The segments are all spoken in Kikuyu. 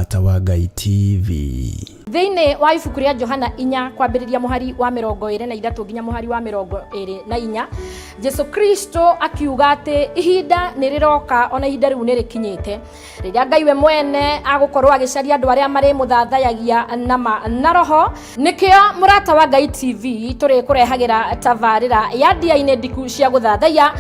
Mũrata wa Ngai TV. Thĩinĩ wa ibuku rĩa Johana 4 kwambĩrĩria mũhari wa 23 nginya mũhari wa 24, Jesu Kristo akiuga atĩ ihinda nĩ rĩroka ona ihinda rĩu nĩ rĩkinyĩte rĩrĩa Ngai we mwene agũkorwo agĩcaria andũ arĩa marĩmũthathayagia na ma na roho. Nĩkĩo Mũrata wa Ngai TV tũrĩkũrehagĩra tabarĩra ya ndia-inĩ ndiku cia gũthathaiya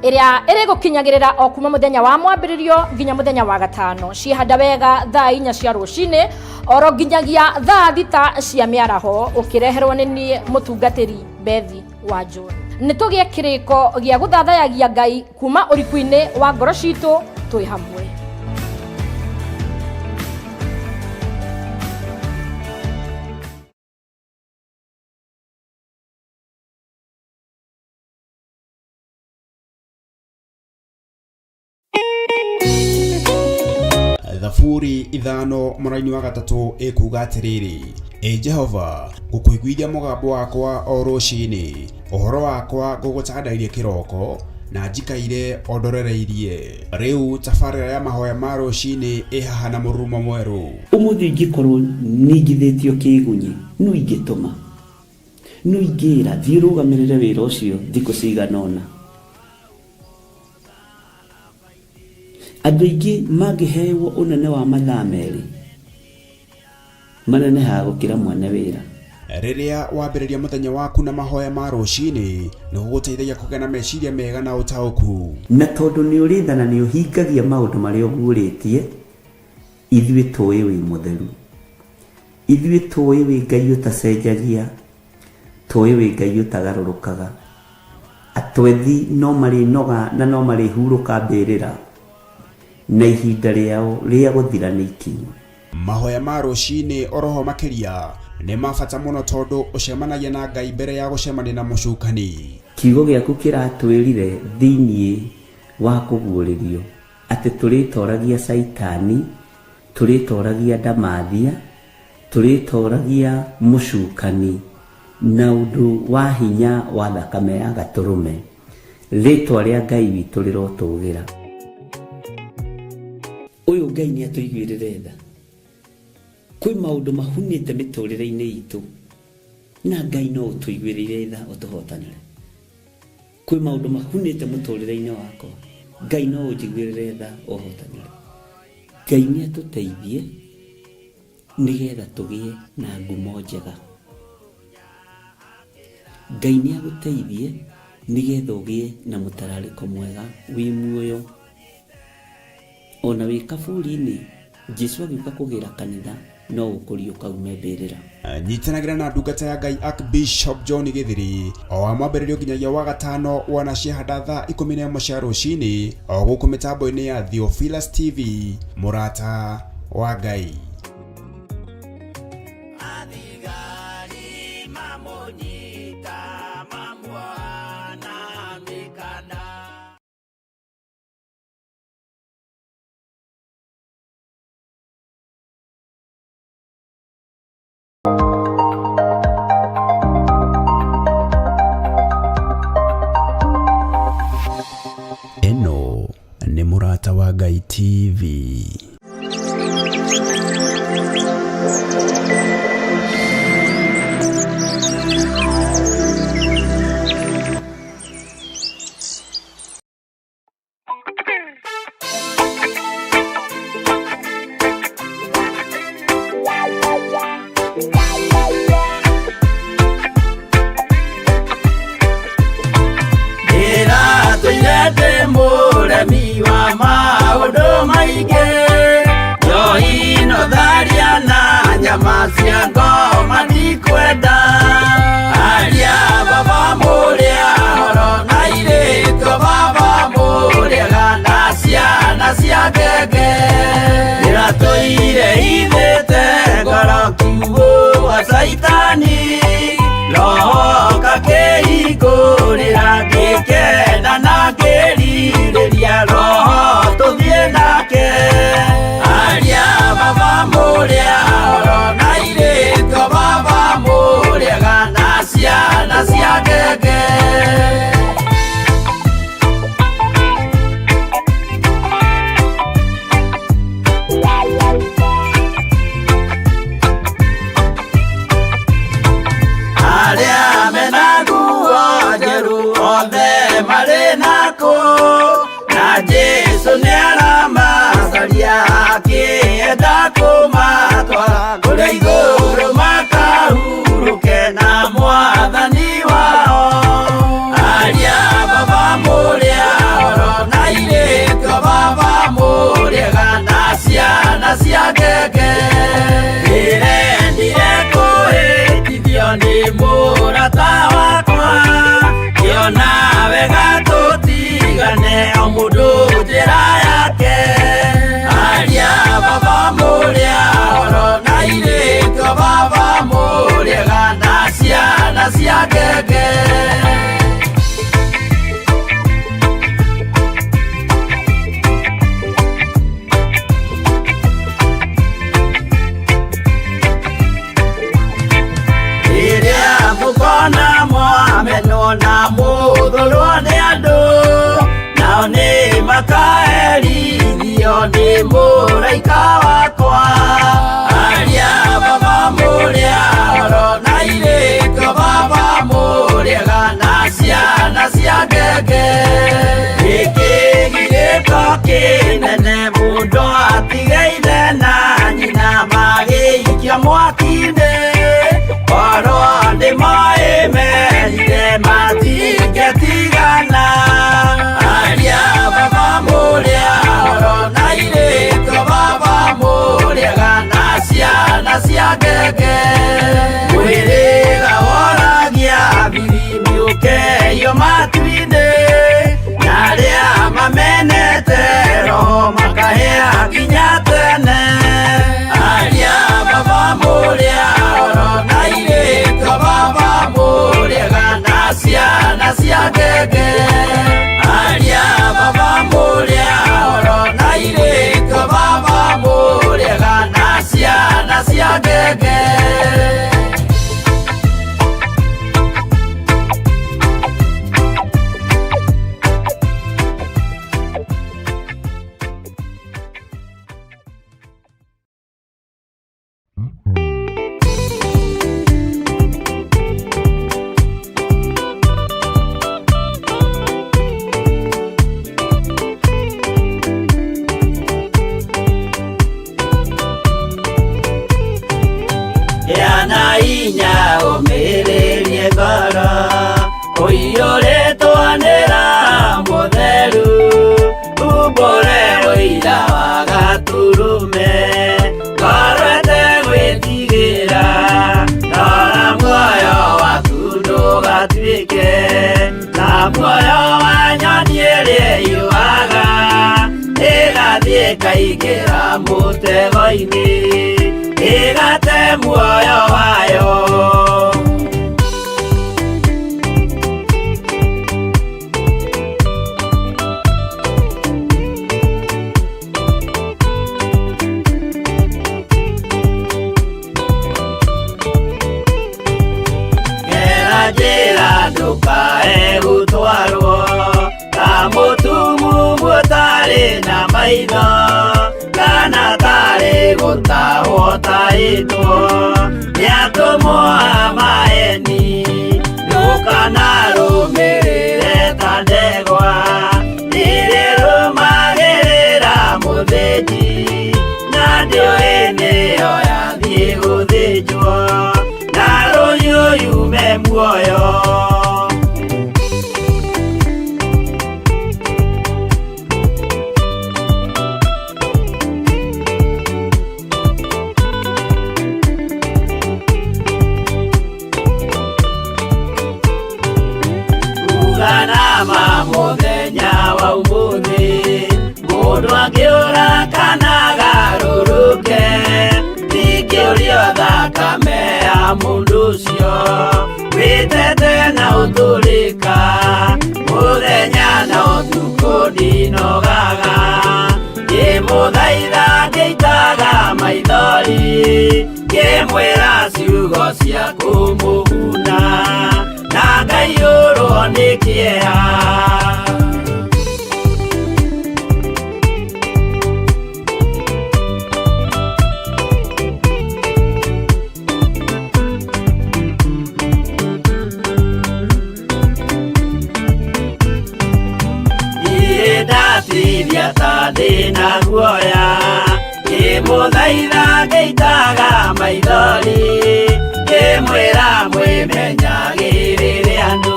ĩrĩa ĩrĩgũkinyagĩrĩra o kuma mũthenya wa mwambĩrĩrio nginya mũthenya wa gatano, ciĩhanda wega thaa 4 cia rũcinĩ oro nginyagia thaa 6 cia mĩaraho, ũkĩreherwo nĩ niĩ mũtungatĩri Bethi wa John. Nĩ tũgĩe kĩrĩko gĩa gũthathayagia Ngai kuma ũriku-inĩ wa ngoro citũ twĩ hamwe. Thaburi 5 mũraini wa 3 ĩkuga atĩrĩrĩ, Ĩ Jehova, ngũkũiguithia mũgambo wakwa o rũcinĩ, ũhoro wakwa ngũgũtandairie kĩroko, na njikaire o ndorereirie. Rĩu tabarĩra ya mahoya ma rũcinĩ ĩ haha na mũrurumo mwerũ. Ũmũthĩ ingĩkorwo ningithĩtio kĩgunyi, nũ ingĩtũma? Nũ ingĩra thiĩ ũrũgamĩrĩre wĩra ũcio thikũ cigana ũna? Andũ aingĩ mangĩhewo ũnene wa mathaa 2, manenehaga gũkĩra mwene wĩra. Rĩrĩa wambĩrĩria mũthenya waku na mahoya ma rũcinĩ, nĩ gũgũteithagia kũgĩa na meciria mega na ũtaũku. Na tondũ nĩ ũrĩ tha na nĩ ũhingagia maũndũ marĩa ũguũrĩtie, ithuĩ tũĩ wĩ mũtheru. Ithuĩ tũĩ wĩ Ngai ũtacenjagia, tũĩ wĩ Ngai ũtagarũrũkaga. Atwethi no marĩnoga na no marĩhurũka mbĩrĩra, na ihinda rĩao rĩa gũthira nĩ ikinyu. Mahoya ma rũcinĩ oroho makĩria nĩ ma bata mũno tondũ ũcemanagia na Ngai mbere ya gũcemania na mũcukani. Kiugo gĩaku kĩratwĩrire thĩinĩ wa kũguũrĩrio atĩ tũrĩtoragia Caitani, tũrĩtoragia ndamathia, tũrĩtoragia mũcukani na ũndũ wa hinya wa thakame ya gatũrũme. Rĩtwa rĩa Ngai witũ rĩrotũgĩra. Ũyũ Ngai nĩ atũiguĩrĩre tha. Kwĩ maũndũ mahunĩte mĩtũrĩre-inĩ itũ na Ngai no ũtũiguĩrĩire tha ũtũhotanĩre. Kwĩ maũndũ mahunĩte mũtũrĩre-inĩ wakwa, Ngai no ũnjiguĩrĩre tha ũhotanĩre. Ngai nĩ atũteithie nĩgetha tũgĩe na ngumo njega. Ngai nĩ agũteithie nĩgetha ũgĩe na mũtararĩko mwega wĩ muoyo. Ona wĩ kaburi-inĩ, Jesu agĩũka kũgĩra kanitha no ũkũriũka ume mbĩrĩra. Nyitanagĩra na ndungata ya Ngai Archbishop John Githiri o wa mwambĩrĩrio nginyagia wa gatano wana ciahanda thaa 11 cia rũcinĩ o gũkũ mĩtambo-inĩ ya Theophilus TV, mũrata wa Ngai. Athigari mamũnyita mamuoha na mĩkanda. Ĩno nĩ Mũrata wa Ngai TV. Ndĩratũire ndĩ mũremi wa maũndũ maingĩ, njohi no tharia na nyama cia ngoma ndikwenda. Aria baba mũrĩa horo na airĩtu a baba mũrĩaga na ciana cia ngenge. Ndĩratũire ithĩte ngoro kiugũ wa Caitani, roho kakĩhingũrĩra ngĩkena na ngĩrirĩria roho tũthiĩ nake. Aria baba mũrĩa horo na airĩtu a baba mũrĩaga na ciana cia ngenge. Igũrũ makahurũke na mwathani wao. Aria baba mũrĩa oro na airĩtu a baba mũrĩega na ciana cia ngenge. Ndĩrendire kũhĩtithio nĩ mũrata wakwa, ngĩona wega tũtigane o mũndũ njĩra yake. Aria baba mũrĩa oro na airĩtu a baba mũrĩega na ciana cia ngenge. Rĩrĩa mũkona mwamenwo na mũthũrwo nĩ andũ, nao nĩ makaherithio nĩ mũraika wakwa. Aria baba mũrĩa oro na airĩtu a baba mũrĩega na ciana cia ngenge. Gĩkĩ gĩko kĩnene mũndũ atige ithe na nyina magĩikio mwaki-inĩ. Korwo ndĩmoĩ merire matingĩtigana. Aria baba mũrĩa oro na airĩtu a baba mũrĩega na ciana cia ngenge. Mwĩrĩga woragia birimbi ũkeio matu-inĩ, na arĩa mamenete roho makahĩa nginya tene. Aria baba mũrĩa oro na airĩtu a baba mũrĩega na ciana cia ngenge. Aria baba mũrĩa oro na airĩtu a baba mũrĩega na ciana cia ngenge. Gĩa na hinya ũmĩrĩrie ngoro, ũiyũrĩtwo nĩ Roho Mũtheru, umbũre ũira wa Gatũrũme, ngoro ĩtegwĩtigĩra, rora muoyo waku ndũgatuĩke ta muoyo wa nyoni ĩrĩa ĩyũaga, ĩgathiĩ ĩkaingĩra mũtego-inĩ, ĩgate muoyo wayo. Gera njĩra ndũkae gũtwarwo ta mũtumumu ũtarĩ na maitho, kana tarĩ gũtahwo tahĩtwo nĩ atũmwo a maeni. Ndũkanarũmĩrĩre ta ndegwa ĩrĩrũmagĩrĩra mũthĩnji, na ndĩũĩ nĩyo yathiĩ gũthĩnjwo, na rũhiũ yume muoyo. Uga ma mũthenya wa ũmũthĩ, mũndũ angĩũra kana agarũrũke, ndingĩũrio thakame ya mũndũ ũcio wĩtete na ũtũrĩka, mũthenya na ũtukũ ndinogaga, ngĩmũthaitha ngĩitaga maithori, ngĩmwĩra ciugo cia kũmũguna, na ngaiyũrwo nĩ kĩeha. Niĩ ndatithia ta ndĩna guoya, ngĩmũthaitha ngĩitaga Maithori ngĩmwĩra mwĩmenyagĩrĩre andũ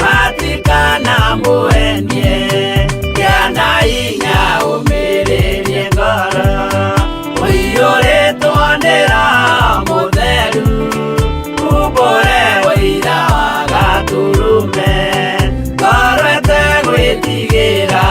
matikana mũhenie kĩana inya ũmĩrĩrie ngoro ũiyũrĩtwo nĩ Roho Mũtheru umbũre ũira wa Gatũrũme ngoro ĩtegwĩtigĩra.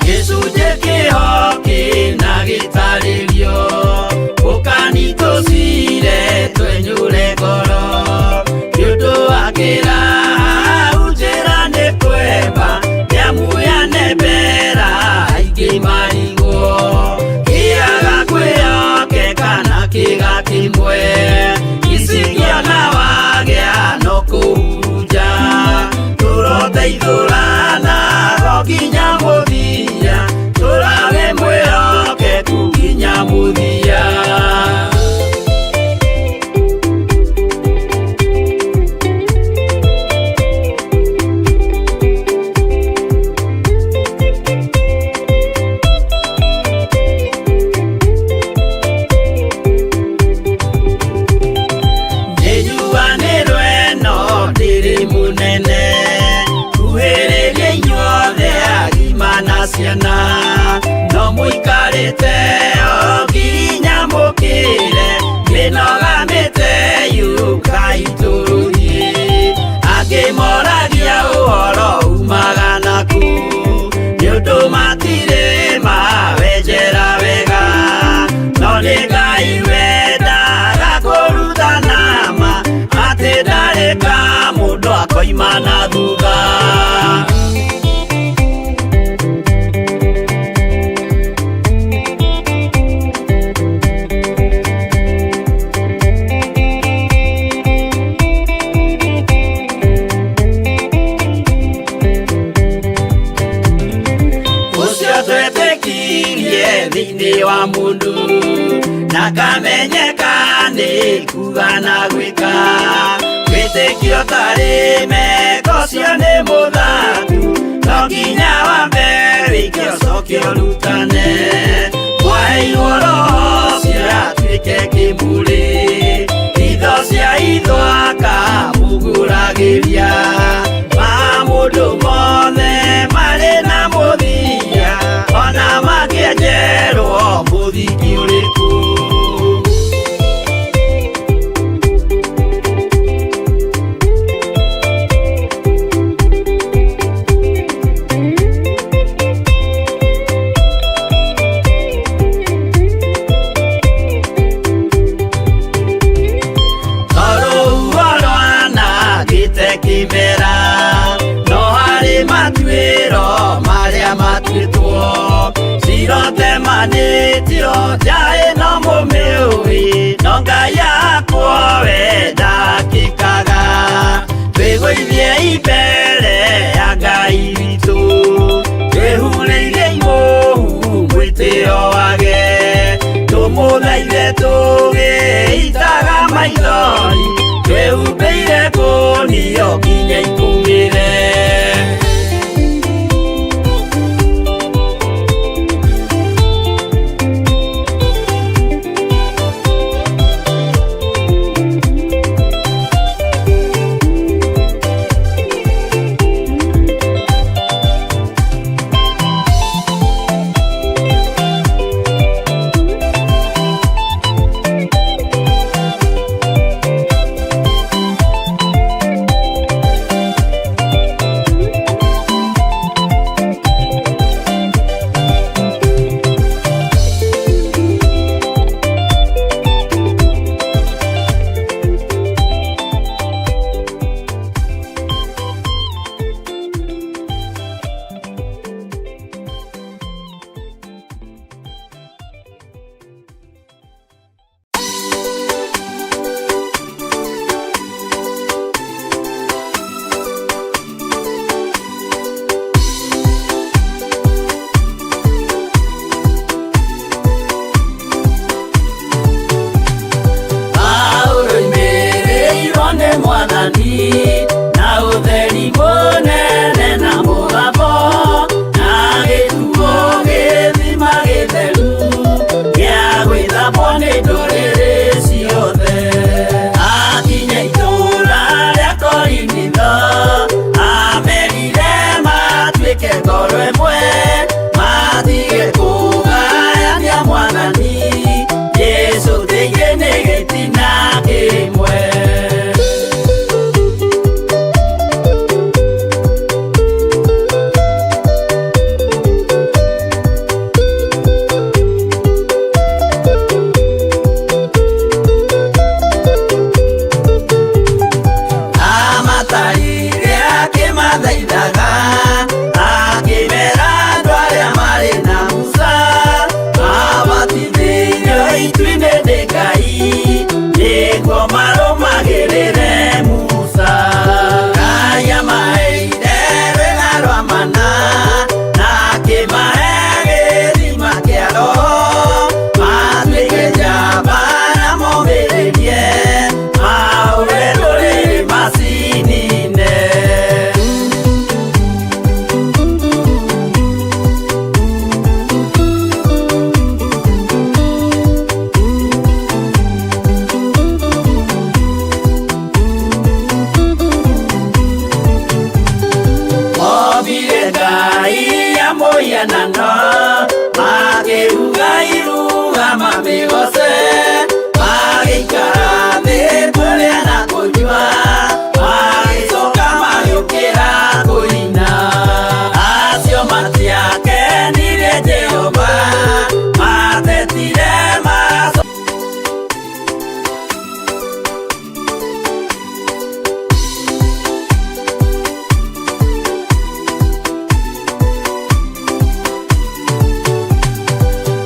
Gĩcunjĩ kĩho kĩna gĩtarĩrio ũkani tũcire twenyũre ngoro nĩ ũndũ wa kĩraha njĩra nĩ kwemba nĩamuyane mbera aingĩ marigwo kĩaga kwĩyokeka na kĩga kĩmwe icigĩona wagĩa no kũhurunja tũroteithũrana go nginya mũthia tũrage mwĩhokeku nginya mũthia. Nĩnjuanĩrwo ĩno ndĩrĩ mũnene kuhĩrĩria inyuothe agima na ciana no mũikarĩte o nginya mũkĩre mĩnoga mĩte yũkai tũrũthiĩ angĩ moragia ũhoro umaga naku nĩ ũndũ matirĩ mawenjera wega no nĩ Ngai wendaga kũrutana ma atĩ ndarĩ ka mũndũ akoima na thutha. Ũcio twetĩkirie thĩinĩ wa mũndũ na kamenyeka nĩ kuga na gwĩka wĩtĩkio tarĩ meko ũcio nĩ mũthatu no nginya wambe wĩke ũcoke ũrutane mwaheirwo Roho ũcio atuĩke kĩmũrĩ itho cia itho akamũgũragĩria ma mũndũ mothe marĩ na mũthia ona makĩenjerwo mũthingi ũrĩkũ. mamĩgoce magĩikara thĩ kũrĩa na kũnyua magĩcoka magĩũkĩra kũina acio matiakenirie Jehova matetire maco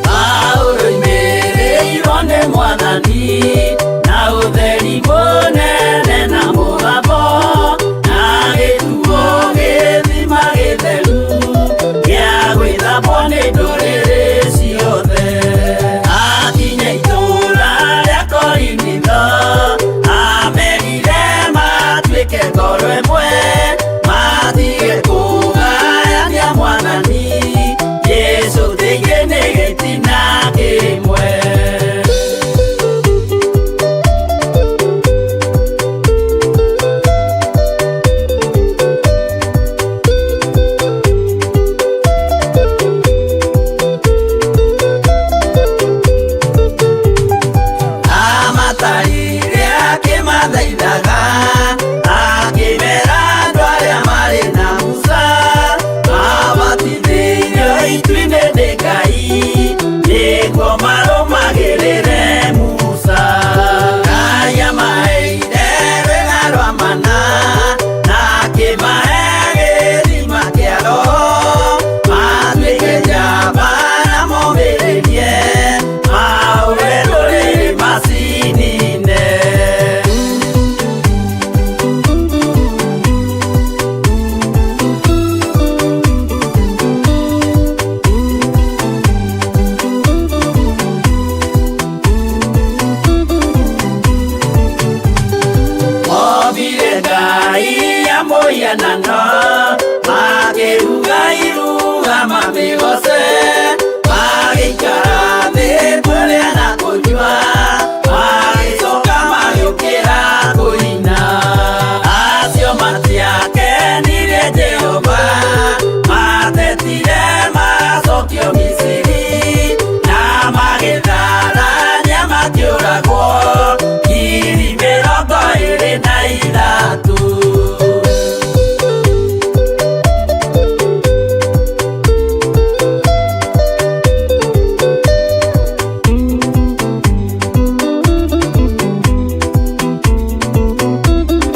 Paulo oimĩrĩirwo nĩ mwathani na ũtheri mũnene na mũgambo na gĩtuo gĩthima gĩtheru gĩa gwĩthambwo nĩ ndũrĩrĩ ciothe akinya itũũra rĩa Korinitho amerire matuĩke ngoro ĩmwe matige kũgayania mwathani Jesũ thĩinĩ nĩ gĩtina kĩmwe. Amatarire akĩmathaithaga akĩmera andũ arĩa marĩ na Musa mabatithĩirio itu-inĩ nĩ Ngai nĩguo marũmagĩrĩre Musa. Ngai amaheire rwĩga rwa mana na akĩmahe gĩthima kĩa Roho matuĩke njamba na momĩrĩrie mahũre ndũrĩrĩ macinine. Mombire Ngai ya mũhianano makĩruga iruga mamĩgoce magĩikara thĩ kũrĩa na kũnyua magĩcoka magĩũkĩra kũina acio matiakenirie Jehova matetire macokio Misiri na magĩtharania makĩũragwo 23,000.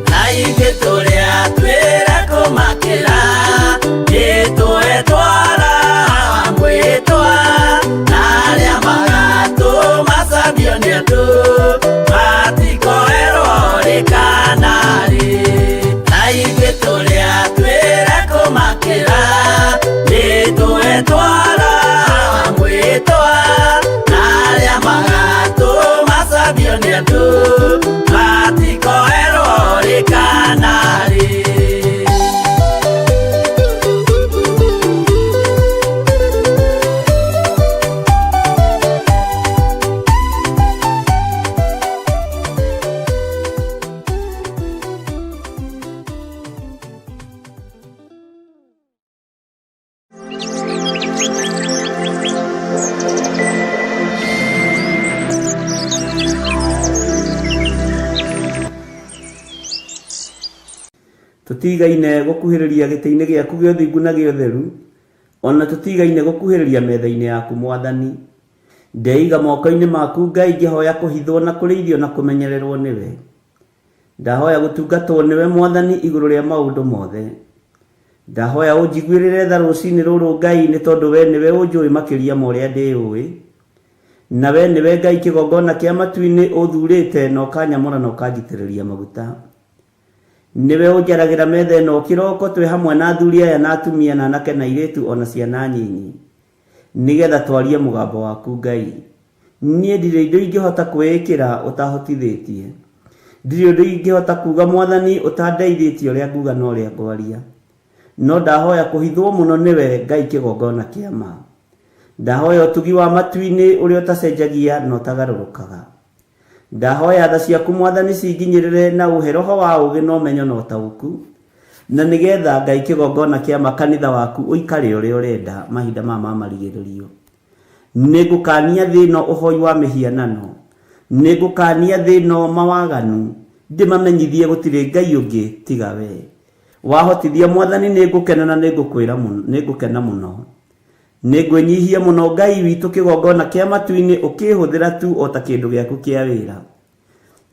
Na ithuĩ tũrĩa twĩra kũmakĩra nĩtũetwara mwĩtwa na arĩa magatũmacambio nĩ andũ matikoerwo rĩ kana rĩ. Na ithuĩ tũrĩa twĩra kũmakĩra nĩtũetwara mwĩtwa na arĩa magatũmacambio nĩ andũ matikoerwo rĩ kana rĩ. Tũtigaine gũkuhĩrĩria gĩtĩ-inĩ gĩaku gĩa ũthingu na gĩa ũtheru, ona tũtigaine gũkuhĩrĩria metha-inĩ yaku mwathani. Ndeiga moko-inĩ maku Ngai ngĩhoya kũhithwo na kũrĩithio na kũmenyererwo nĩwe. Ndahoya gũtungatwo nĩwe mwathani igũrũ rĩa maũndũ mothe. Ndahoya ũnjiguĩrĩre tha rũcinĩ rũrũ Ngai nĩ tondũ we nĩwe ũnjũĩ makĩria ma ũrĩa ndĩũĩ. Na we nĩwe Ngai kĩgongona kĩa matu-inĩ ũthurĩte na ũkanyamũra na ũkanjitĩrĩria maguta. Nĩwe ũnjaragĩra metha ĩno kĩroko twĩ hamwe na athuri aya na atumia na anake na airĩtu ona ciana nyinyi. Nĩgetha twarie mũgambo waku Ngai. Niĩ ndirĩ indo ingĩhota kwĩĩkĩra ũtahotithĩtie. Ndirĩ ũndũ ingĩhota kuga mwathani ũtandeithĩtie ũrĩa nguga na ũrĩa ngwaria. No ndahoya kũhithwo mũno nĩwe Ngai kĩgongona kĩa ma. Ndahoya ũtugi wa matu-inĩ ũrĩa ũtacenjagia na ũtagarũrũkaga. Ndahoya tha ciaku mwathani cinginyĩrĩre na ũhe roho wa ũũgĩ na ũmenyo na ũtaũku. Na nĩgetha Ngai kĩgongona kĩa ma kanitha waku ũikare ũrĩa ũrenda mahinda maya ma marigĩrĩrio. Nĩngũkaania thĩ ĩno ũhoi wa mĩhianano, nĩngũkaania thĩ ĩno mawaganu, ndĩmamenyithie gũtirĩ Ngai ũngĩ tiga wee. Wahotithia Mwathani nĩngũkena na nĩngũkwĩra mũno, nĩngũkena mũno. Nĩngwĩnyihia mũno Ngai witũ kĩgongona kĩa matu-inĩ ũkĩhũthĩra tu o ta kĩndũ gĩaku kĩa wĩra.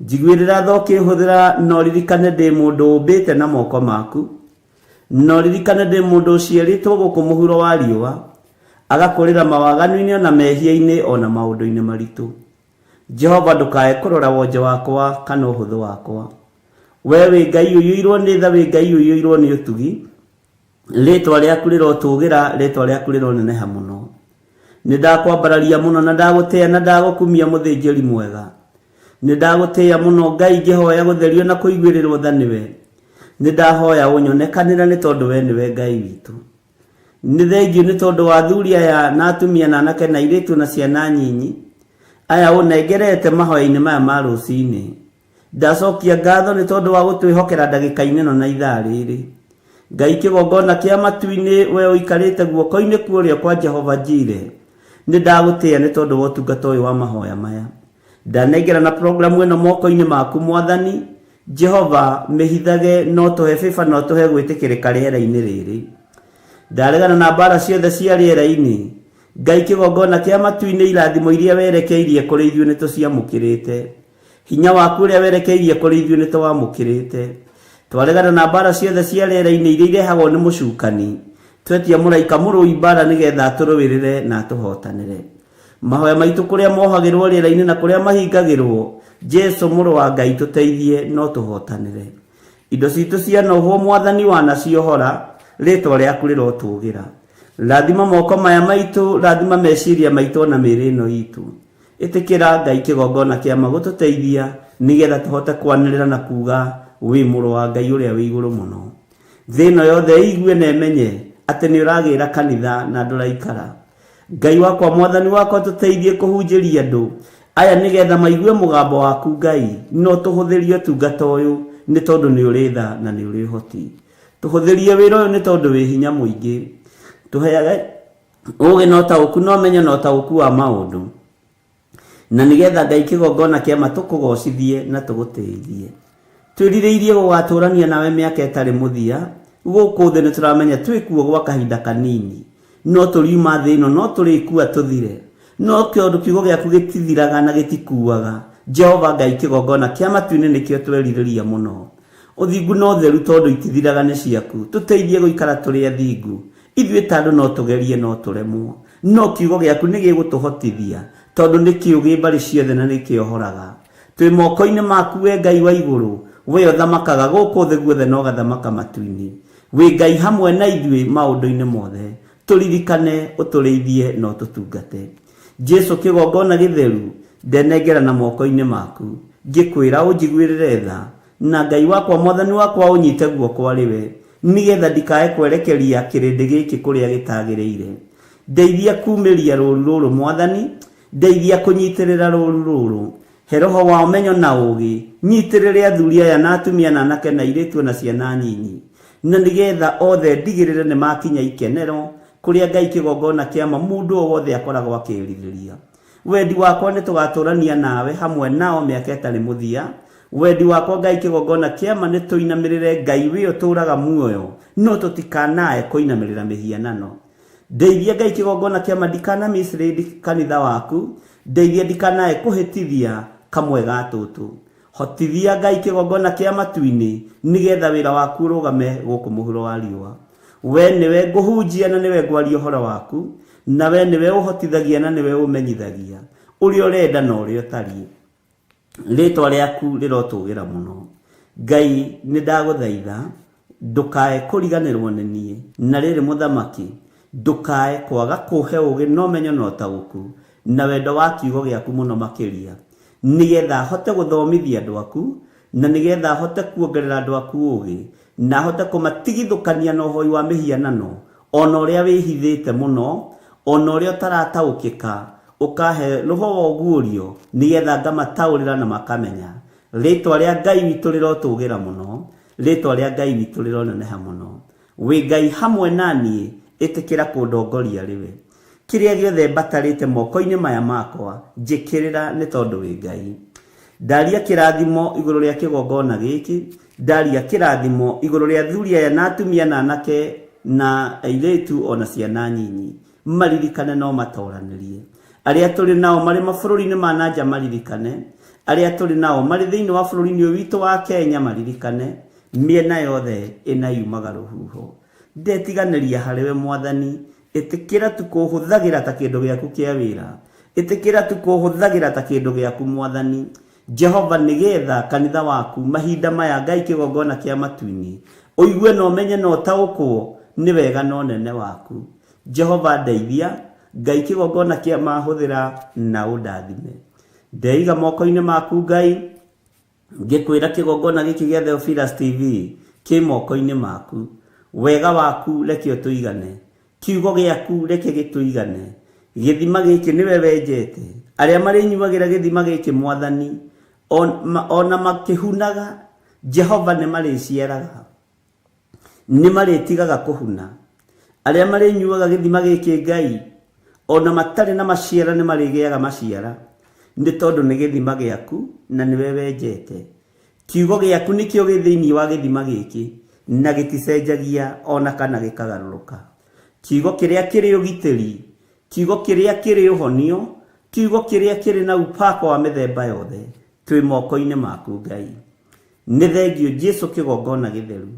Njiguĩrĩra tha ũkĩhũthĩra na ũririkane ndĩ mũndũ ũmbĩte na moko maku. Na ũririkane ndĩ mũndũ ũciarĩtwo gũkũ mũhuro wa riũa, agakũrĩra mawaganu-inĩ o na mehia-inĩ o na maũndũ-inĩ maritũ. Jehova ndũkae kũrora wonje wakwa kana ũhũthũ wakwa. Wee wĩ Ngai ũiyũirwo nĩ tha, wĩ Ngai ũiyũirwo nĩ ũtugi. Rĩĩtwa rĩaku rĩrotũũgĩra, rĩĩtwa rĩaku rĩroneneha mũno. Nĩ ndakwambararia mũno na ndagũtĩĩa na ndagũkumia mũthĩnjĩri mwega. Nĩ ndagũtĩĩa mũno Ngai ngĩhoya gũtherio na kũiguĩrĩrwo tha nĩwe. Nĩ ndahoya ũnyonekanĩre nĩ tondũ we nĩwe Ngai witũ. Nĩ thengiũ nĩ tondũ wa athuri aya na atumia na anake na airĩtu na ciana nyinyi aya ũnengerete mahoya-inĩ maya ma rũcinĩ. Ndacokia ngatho nĩ tondũ wa gũtwĩhokera ndagĩka-inĩ ĩno na ithaa rĩrĩ. Ngai kĩgongona kĩa matu-inĩ, we ũikarĩte guoko-inĩ kwa ũrĩo kwa Jehova Jire, nĩ ndagũtĩĩa nĩ tondũ wa ũtungata ũyũ wa mahoya maya. Ndanengerana programu ĩno moko-inĩ maku Mwathani, Jehova, mĩhithage na ũtũhe favor na ũtũhe gwĩtĩkĩrĩka rĩera-inĩ rĩrĩ. Ndaregana na mbara ciothe cia rĩera-inĩ. Ngai kĩgongona kĩa matu-inĩ irathimo iria werekeirie kũrĩ ithuĩ nĩ tũciamũkĩrĩte. Hinya waku ũrĩa werekeirie kũrĩ ithuĩ nĩ tũwamũkĩrĩte. Twaregana na mbara ciothe cia rĩera-inĩ iria irehagwo nĩ mũcukani. Twetia mũraika mũrũi mbara nĩgetha atũrũĩrĩre na atũhotanĩre. Mahoya maitũ kũrĩa mohagĩrwo rĩera-inĩ na kũrĩa mahingagĩrwo, Jesu mũrũ wa Ngai tũteithie no tũhotanĩre. Indo citũ cianohwo Mwathani wanaciohora, rĩtwa rĩaku rĩrotũgĩra. Rathima moko maya maitũ, rathima meciria maitũ ona mĩĩrĩ ĩno itũ. Ĩtĩkĩra Ngai kĩgongona kĩa ma gũtũteithia nĩgetha tũhote kwanĩrĩra na kuuga wĩ mũrũ wa Ngai ũrĩa wĩ igũrũ mũno. Thĩ ĩno yothe ĩigue na ĩmenye atĩ nĩ ũragĩra kanitha na ndũraikara. Ngai wakwa Mwathani wakwa tũteithie kũhunjĩria andũ aya nĩgetha maigue mũgambo waku Ngai na ũtũhũthĩrie ũtungata ũyũ nĩ tondũ nĩ ũrĩ tha na nĩ ũrĩ ũhoti. Tũhũthĩrie wĩra ũyũ nĩ tondũ wĩ hinya mũingĩ. Tũheage ũũgĩ na ũtaũku na ũmenyo na ũtaũku wa maũndũ. Na nĩgetha Ngai kĩgongona kĩa ma tũkũgocithie na tũgũtĩithie. Twĩrirĩirie gũgatũrania nawe mĩaka ĩtarĩ mũthia, gũkũ thĩ nĩtũramenya twĩkuo gwa kahinda kanini. No tũriuma thĩ ĩno no tũrĩkua tũthire. No tondũ kiugo gĩaku gĩtithiraga na gĩtikuaga, Jehova Ngai kĩgongona kĩa matu-inĩ nĩkĩo twerirĩria mũno. Ũthingu na ũtheru tondũ itithiraga nĩ ciaku, tũteithie gũikara tũrĩ athingu. Ithuĩ ta andũ no tũgerie no tũremwo, no kiugo gĩaku nĩ gĩgũtũhotithia, tondũ nĩ kĩũgĩ mbarĩ ciothe na nĩ kĩohoraga. Twĩ moko-inĩ maku wee Ngai wa igũrũ, wee ũthamakaga gũkũ thĩ guothe na ũgathamaka matu-inĩ. Wĩ Ngai hamwe na ithuĩ maũndũ-inĩ mothe. Tũririkane, ũtũrĩithie na ũtũtungate. Jesu kĩgongona gĩtheru, ndenengerana moko-inĩ maku, ngĩkwĩra ũnjiguĩrĩre tha, na Ngai wakwa Mwathani wakwa ũnyite guoko arĩ we, nĩgetha ndikae kwerekeria kĩrĩndĩ gĩkĩ kũrĩa gĩtagĩrĩire. Ndeithia kumĩria rũũru rũrũ Mwathani, ndeithia kũnyitĩrĩra rũũru rũrũ. He roho wa ũmenyo na ũũgĩ, nyitĩrĩre athuri aya na atumia na anake na airĩtu o na ciana nyinyi, na nĩgetha othe ndigĩrĩre nĩ makinya ikenero kũrĩa Ngai kĩgongona kĩa ma mũndũ o wothe akoragwo akĩĩrirĩria. Wendi wakwa nĩ tũgatũrania nawe hamwe nao mĩaka ĩtarĩ mũthia. Wendi wakwa Ngai kĩgongona kĩa ma nĩ tũinamĩrĩre Ngai wĩ ũtũraga muoyo, no tũtikanae kũinamĩrĩra mĩhianano. Ndeithia Ngai kĩgongona kĩa ma ndikana mislead kanitha waku, ndeithia ndikanae kũhĩtithia kamwe ga tũtũ. Hotithia Ngai kĩgongona kĩa matu-inĩ nĩgetha wĩra waku ũrũgame gũkũ mũhuro wa riũa. We nĩwe ngũhunjia na nĩwe ngwaria ũhoro waku, na we nĩwe ũhotithagia na nĩwe ũmenyithagia ũrĩa ũrenda na ũrĩa ũtariĩ. Rĩĩtwa rĩaku rĩrotũgĩra mũno. Ngai, nĩ ndagũthaitha, ndũkae kũriganĩrwo nĩ niĩ. Na rĩrĩ mũthamaki, ndũkae kwaga kũhe ũũgĩ na ũmenyo na ũtaũku, na wendo wa kiugo gĩaku mũno makĩria, nĩgetha hote gũthomithia andũ aku, na nĩgetha hote kuongerera andũ aku ũũgĩ, na hote kũmatigithũkania na ũhoi wa mĩhianano, o na ũrĩa wĩhithĩte mũno, o na ũrĩa ũtarataũkĩka, ũkahe roho wa ũguũrio, nĩgetha ngamataũrĩra na makamenya. Rĩĩtwa rĩa Ngai witũ rĩrotũgĩra mũno. Rĩtwa rĩa Ngai witũ rĩroneneha mũno. Wĩ Ngai hamwe na niĩ, ĩtĩkĩra kũndongoria rĩwe. Kĩrĩa gĩothe mbatarĩte moko-inĩ maya makwa, njĩkĩrĩra nĩ tondũ wĩ Ngai. Ndaria kĩrathimo igũrũ rĩa kĩgongona gĩkĩ, ndaria kĩrathimo igũrũ rĩa athuri aya na atumia na anake na airĩtu ona ciana nyinyi. Maririkane no matoranĩrie. Arĩa tũrĩ nao marĩ mabũrũri-inĩ ma na nja maririkane, arĩa tũrĩ nao marĩ thĩinĩ wa bũrũri-inĩ ũyũ witũ wa Kenya maririkane, mĩena yothe ĩna yumaga rũhuho. Ndetiganĩria harĩwe Mwathani, ĩtĩkĩra tu kũhũthagĩra ta kĩndũ gĩaku kĩa wĩra. Ĩtĩkĩra tu kũhũthagĩra ta kĩndũ gĩaku Mwathani. Jehova, nĩgetha kanitha waku mahinda maya Ngai kĩgongona kĩa matu-inĩ, ũigue na ũmenye na ũtaũkwo nĩ wega na ũnene waku. Jehova ndeithia, Ngai kĩgongona kĩa mahũthĩra na ũndathime. Ndeiga moko-inĩ maku Ngai, ngĩkwĩra kĩgongona gĩkĩ gĩa Theophilus TV kĩ moko-inĩ maku. Wega waku reke ũtũigane, kiugo gĩaku reke gĩtũigane. Gĩthima gĩkĩ nĩwe wenjete, arĩa marĩnyuagĩra gĩthima gĩkĩ Mwathani, ona makĩhunaga, Jehova nĩ marĩciaraga, nĩ marĩtigaga kũhuna. Arĩa marĩnyuaga gĩthima gĩkĩ Ngai, ona matarĩ na maciara nĩ marĩgĩaga maciara, nĩ tondũ nĩ gĩthima gĩaku na nĩwe wenjete. Kiugo gĩaku nĩkĩo gĩ thĩinĩ wa gĩthima gĩkĩ, na gĩticenjagia ona kana gĩkagarũrũka. Kiugo kĩrĩa kĩrĩ ũgitĩri, kiugo kĩrĩa kĩrĩ ũhonio, kiugo kĩrĩa kĩrĩ na upako wa mĩthemba yothe, twĩ moko-inĩ maku Ngai. Nĩ thengio Jesu kĩgongona gĩtheru,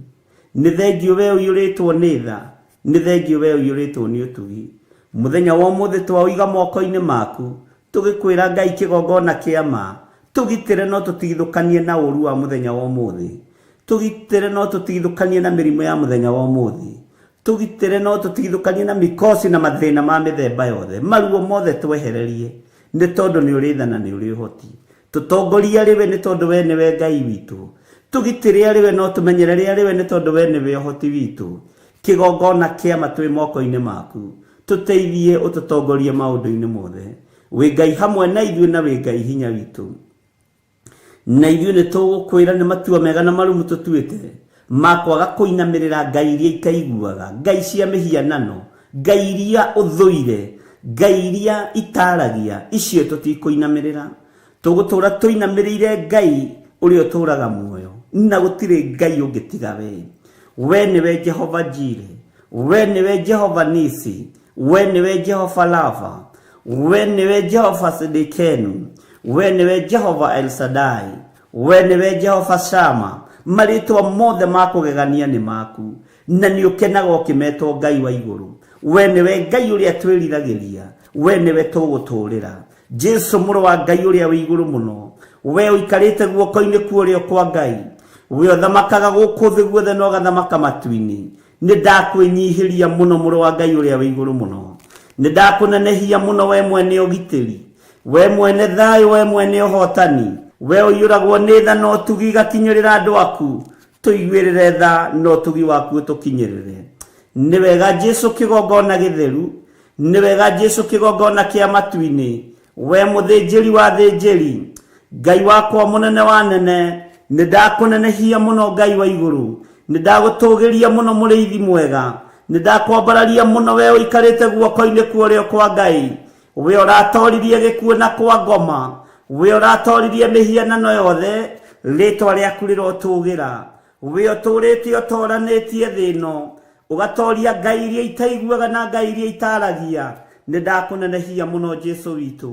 nĩ thengio we ũiyũrĩtwo nĩ tha, nĩ thengio we ũiyũrĩtwo nĩ ũtugi. Mũthenya wa ũmũthĩ twaũiga moko-inĩ maku, tũgĩkwĩra Ngai kĩgongona kĩa ma, tũgitĩre no tũtigithũkanie na ũru wa mũthenya wa ũmũthĩ. Tũgitĩre no tũtigithũkanie na mĩrimũ ya mũthenya wa ũmũthĩ. Tũgitĩre no tũtigithũkanie na mikosi na mathĩna ma mĩthemba yothe. Maruo mothe twehererie, nĩ tondũ nĩ ũrĩ tha na nĩ ũrĩ ũhoti. Tũtongorie arĩ we nĩ tondũ we nĩwe Ngai witũ. Tũgitĩre arĩ we no tũmenyerere arĩ we nĩ tondũ we nĩwe ũhoti witũ. Kĩgongona kĩa ma twĩ moko-inĩ maku. Tũteithie ũtũtongorie maũndũ-inĩ mothe. Wĩ Ngai hamwe na ithuĩ na wĩ Ngai hinya witũ. Na ithuĩ nĩ tũgũkwĩra nĩ matua mega na marũmu tũtuĩte ma kwaga kũinamĩrĩra ngai iria itaiguaga, ngai cia mĩhianano, ngai iria ũthũire, ngai iria itaragia, icio tũtikũinamĩrĩra. Tũgũtũra tũinamĩrĩire Ngai ũrĩa ũtũraga muoyo, na gũtirĩ Ngai ũngĩ tiga we. We nĩwe Jehova Jire, we nĩwe Jehova Nisi, we nĩwe Jehova Lava, we nĩwe Jehova Sidikenu, we nĩwe Jehova El Shaddai, we nĩwe Jehova Shama. Marĩtwa mothe ma kũgegania nĩ maku, na nĩ ũkenaga ũkĩmetwo Ngai wa igũrũ. We nĩwe Ngai ũrĩa twĩriragĩria, we nĩwe tũgũtũũrĩra. Jesu mũrũ wa Ngai ũrĩa wĩ igũrũ mũno, we ũikarĩte guoko-inĩ kwa ũrĩo kwa Ngai, we ũthamakaga gũkũ thĩ guothe na ũgathamaka matu-inĩ, nĩ ndakwĩnyihĩria mũno mũrũ wa Ngai ũrĩa wĩ igũrũ mũno. Nĩ ndakũnenehia mũno we mwene ũgitĩri, we mwene thayũ, we mwene ũhotani, we ũiyũragwo nĩ tha na ũtugi igakinyĩrĩra andũ aku. Tũiguĩrĩre tha na ũtugi waku ũtũkinyĩrĩre. Nĩ wega Jesu kĩgongona gĩtheru, nĩ wega Jesu kĩgongona kĩa matu-inĩ, we mũthĩnjĩri wa thĩnjĩri, Ngai wakwa mũnene wa nene, nĩ ndakũnenehia mũno Ngai wa igũrũ, nĩ ndagũtũgĩria mũno mũrĩithi mwega, nĩ ndakwambararia mũno we ũikarĩte guoko-inĩ kwa ũrĩo kwa Ngai, we ũratoririe gĩkuũ na kwa ngoma, we ũratoririe mĩhianano yothe, rĩtwa rĩaku rĩrotũgĩra, we ũtũrĩte ũtoranĩtie thĩ ĩno, ũgatoria ngai iria itaiguaga na ngai iria itaragia. Nĩ ndakũnenehia mũno Jesu witũ,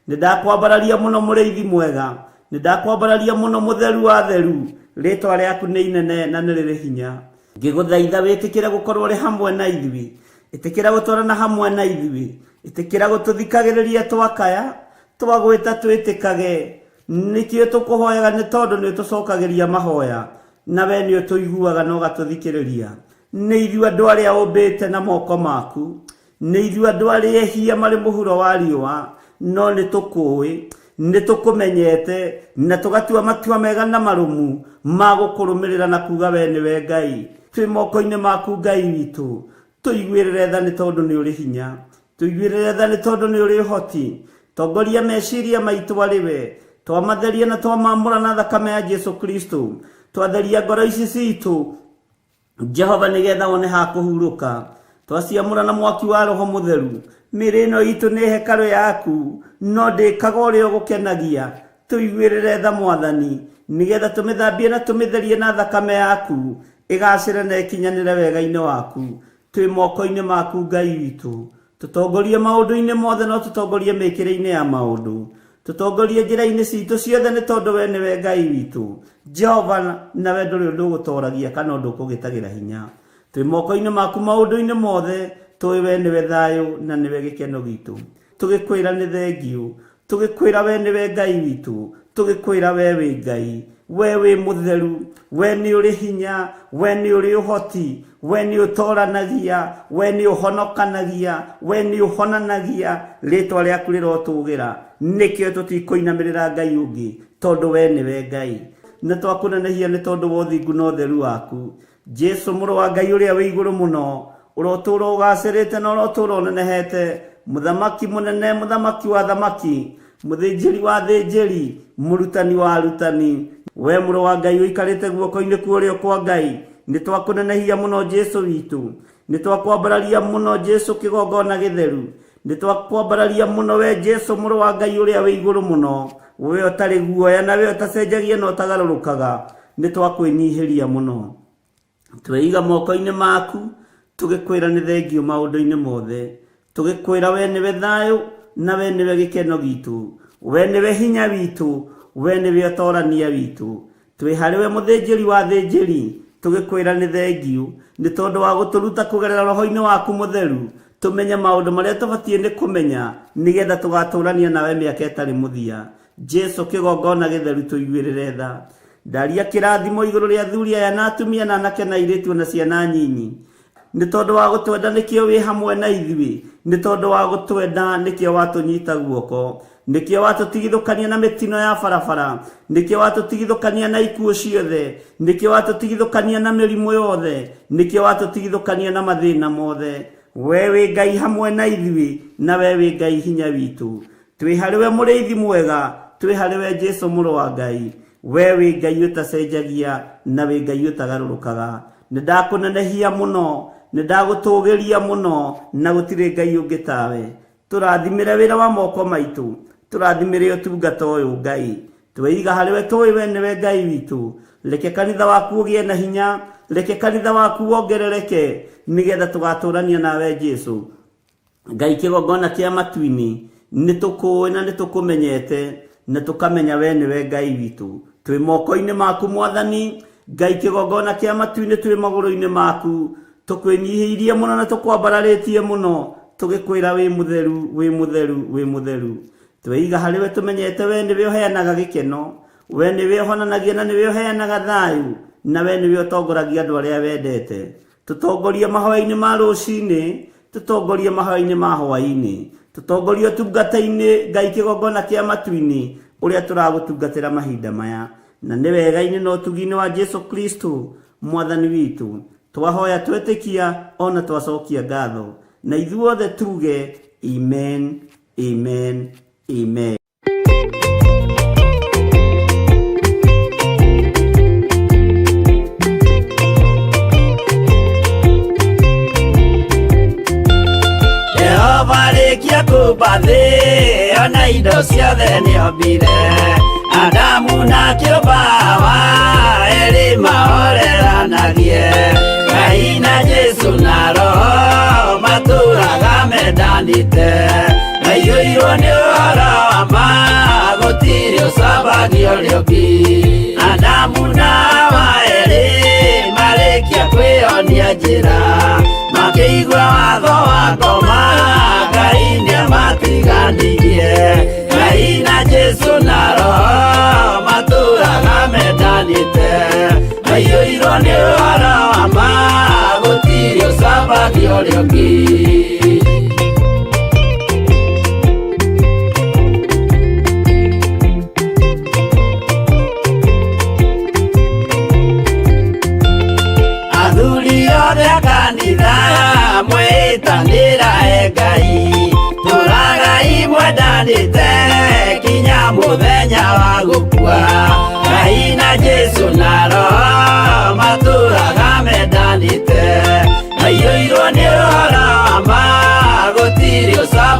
nĩ ndakwambararia mũno mũrĩithi mwega, nĩ ndakwambararia mũno mũtheru wa theru, rĩtwa rĩaku nĩ inene na nĩ rĩrĩ hinya. Ngĩgũthaitha wĩtĩkĩre gũkorwo ũrĩ hamwe na ithuĩ, ĩtĩkĩra gũtwarana hamwe na ithuĩ, ĩtĩkĩra gũtũthikagĩrĩria twakaya, twagwĩta twĩtĩkage. Nĩkĩo tũkũhoyaga nĩ tondũ nĩ ũtũcokagĩria mahoya, na we nĩ ũtũiguaga na ũgatũthikĩrĩria. Nĩ ithuĩ andũ arĩa ũmbĩte na moko maku, nĩ ithuĩ andũ arĩa ehia marĩ mũhuro wa riũa, no nĩ tũkũĩ, nĩ tũkũmenyete, na tũgatua matua mega na marũmu ma gũkũrũmĩrĩra na kuga we nĩwe Ngai. Twĩ moko-inĩ maku Ngai witũ, tũiguĩrĩre tha nĩ tondũ nĩ ũrĩ hinya, tũiguĩrĩre tha nĩ tondũ nĩ ũrĩ ũhoti. Tongoria meciria maitũ arĩ we, twamatheria na twamamũra na thakame ya Jesu Kristo. Twatheria ngoro ici citũ Jehova nĩgetha wone ha kũhurũka. Twaciamũra na mwaki wa Roho Mũtheru. Mĩĩrĩ ĩno itũ nĩ hekarũ yaku, no ndĩkaga ũrĩa ũgũkenagia. Tũiguĩrĩre tha Mwathani, nĩgetha tũmĩthambie na tũmĩtherie na thakame yaku, ĩgacĩre na ĩkinyanĩre wega-inĩ waku. Twĩ moko-inĩ maku Ngai witũ. Tũtongorie maũndũ-inĩ mothe no tũtongorie mĩkĩre-inĩ ya maũndũ. Tũtongorie njĩra-inĩ citũ ciothe nĩ tondũ we nĩwe Ngai witũ. Jehova, nawe ndũrĩ ũndũ ũgũtoragia kana ũndũ ũkũgĩtagĩra hinya. Twĩ moko-inĩ maku maũndũ-inĩ mothe, tũĩ we nĩwe thayũ na nĩwe gĩkeno gitũ. Tũgĩkwĩra nĩ thengiũ, tũgĩkwĩra we nĩwe Ngai witũ, tũgĩkwĩra we wĩ Ngai, we wĩ mũtheru, we nĩ ũrĩ hinya, we nĩ ũrĩ ũhoti, we nĩ ũtoranagia, we nĩ ũhonokanagia, we nĩ ũhonanagia, rĩtwa rĩaku rĩrotũgĩra. Nĩkĩo tũtikũinamĩrĩra Ngai ũngĩ, tondũ we nĩwe Ngai. Na twakũnenehia nĩ tondũ wa ũthingu na ũtheru waku. Jesu mũrũ wa Ngai ũrĩa wĩ igũrũ mũno, ũrotũũra ũgacĩrĩte na ũrotũũra ũnenehete, mũthamaki mũnene, mũthamaki wa thamaki, mũthĩnjĩri wa thĩnjĩri, mũrutani wa arutani. We mũrũ wa Ngai ũikarĩte guoko-inĩ kwa ũrĩo kwa Ngai, nĩ twakũnenehia mũno Jesu witũ, nĩ twakwambararia mũno Jesu kĩgongona gĩtheru, nĩ twakwambararia mũno we Jesu mũrũ wa Ngai ũrĩa wĩ igũrũ mũno, we ũtarĩ guoya na we ũtacenjagia na ũtagarũrũkaga, nĩ twakwĩnyihĩria mũno. Tweiga moko-inĩ maku, tũgĩkwĩra nĩ thengiũ maũndũ-inĩ mothe, tũgĩkwĩra we nĩwe thayũ na we nĩwe gĩkeno gitũ, we nĩwe hinya witũ, we nĩwe ũtorania witũ. Twĩ harĩ we mũthĩnjĩri wa thĩnjĩri, tũgĩkwĩra nĩ thengiũ nĩ tondũ wa gũtũruta kũgerera roho-inĩ waku mũtheru, tũmenye maũndũ marĩa tũbatiĩ nĩ kũmenya nĩgetha tũgatũrania nawe mĩaka ĩtarĩ mũthia. Jesu kĩgongona gĩtheru tũiguĩrĩre tha. Ndaria kĩrathimo igũrũ rĩa athuri aya na atumia na anake na airĩtu na ciana nyinyi. Nĩ tondũ wa gũtwenda nĩkĩo wĩ hamwe na ithuĩ, nĩ tondũ wa gũtwenda nĩkĩo watũnyita guoko, nĩkĩo watũtigithũkania na mĩtino ya barabara, nĩkĩo watũtigithũkania na ikuũ ciothe, nĩkĩo watũtigithũkania na mĩrimũ yothe, nĩkĩo watũtigithũkania na mathĩna mothe. We wĩ Ngai hamwe na ithuĩ, na we wĩ Ngai hinya witũ. Twĩ harĩ we mũrĩithi mwega, twĩ harĩ we Jesu mũrũ wa Ngai. We wĩ Ngai ũtacenjagia na wĩ Ngai ũtagarũrũkaga. Nĩ ndakũnenehia mũno, nĩ ndagũtũgĩria mũno, na gũtirĩ Ngai ũngĩ tawe. Tũrathimĩre wĩra wa moko maitũ, tũrathimĩre ũtungata ũyũ Ngai. Tweiga harĩ we tũĩ we nĩwe Ngai witũ. Reke kanitha waku ũgĩe na hinya, reke kanitha waku wongerereke, nĩgetha tũgatũrania nawe Jesu. Ngai kĩgongona kĩa matu-inĩ, nĩ tũkũĩ na nĩ tũkũmenyete, na tũkamenya we nĩwe Ngai witũ. Twĩ moko-inĩ maku Mwathani, Ngai kĩgongona kĩa matu-inĩ, twĩ magũrũ-inĩ maku, tũkwĩnyihĩirie mũno na tũkwambararĩtie mũno, tũgĩkwĩra wĩ mũtheru, wĩ mũtheru, wĩ mũtheru. Tweiga harĩ we tũmenyete we nĩwe ũheanaga gĩkeno, we nĩwe ũhonanagia na nĩwe ũheanaga thayũ, na we nĩwe ũtongoragia andũ arĩa wendete. Tũtongorie mahoya-inĩ ma rũcinĩ, tũtongorie mahoya-inĩ ma hwaĩ-inĩ, tũtongorie ũtungata-inĩ Ngai kĩgongona kĩa matu-inĩ ũrĩa tũragũtungatĩra mahinda maya. Na nĩ wega-inĩ na ũtugi-inĩ wa Jesu Kristo Mwathani witũ, twahoya twetĩkia ona twacokia ngatho, na ithuothe tuge amen, amen, amen. Jehova rĩkia kũmba thĩ ona indo ciothe nĩombire, Adamu na kĩũmba Hawa erĩ mahoreranagie, Ngai na Jesu na Roho matũraga mendanĩte, maiyũirwo nĩ ũhoro wa ma gũtirĩ ũcambagio ũrĩa ũngĩ. Adamu na Hawa erĩ marĩkia kwĩyonia njĩra, makĩigua watho wa ngoma, Ngai nĩamatiganirie. Ngai na Jesu na Roho matũraga mendanĩte, maiyũirwo nĩ ũhoro wa ma gũtirĩ ũcambagio ũrĩa ũngĩ. Athuri othe a kanitha mwĩtanĩra e Ngai.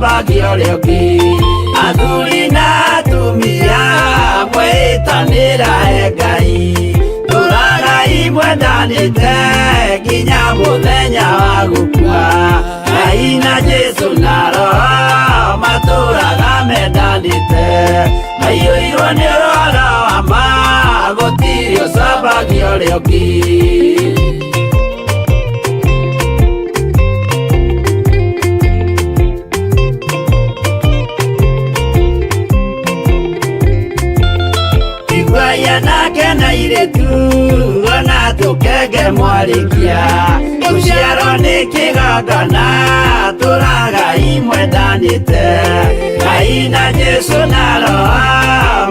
ũcambagia ũrĩa ũngĩ athuri na atumia mwĩtanĩra he Ngai tũragai mwendanĩte nginya mũthenya wa gũkua Ngai na Jesũ na Roho matũraga mendanĩte maiyũirwo nĩ ũhoro wa ma gũtirĩ ũcambagia ũrĩa ũngĩ. Iguaya nake na irĩtu ona tũkenge mwarĩkia gũciarwo nĩ kĩgongona tũragai mwendanĩte Ngai na Jesũ na Roho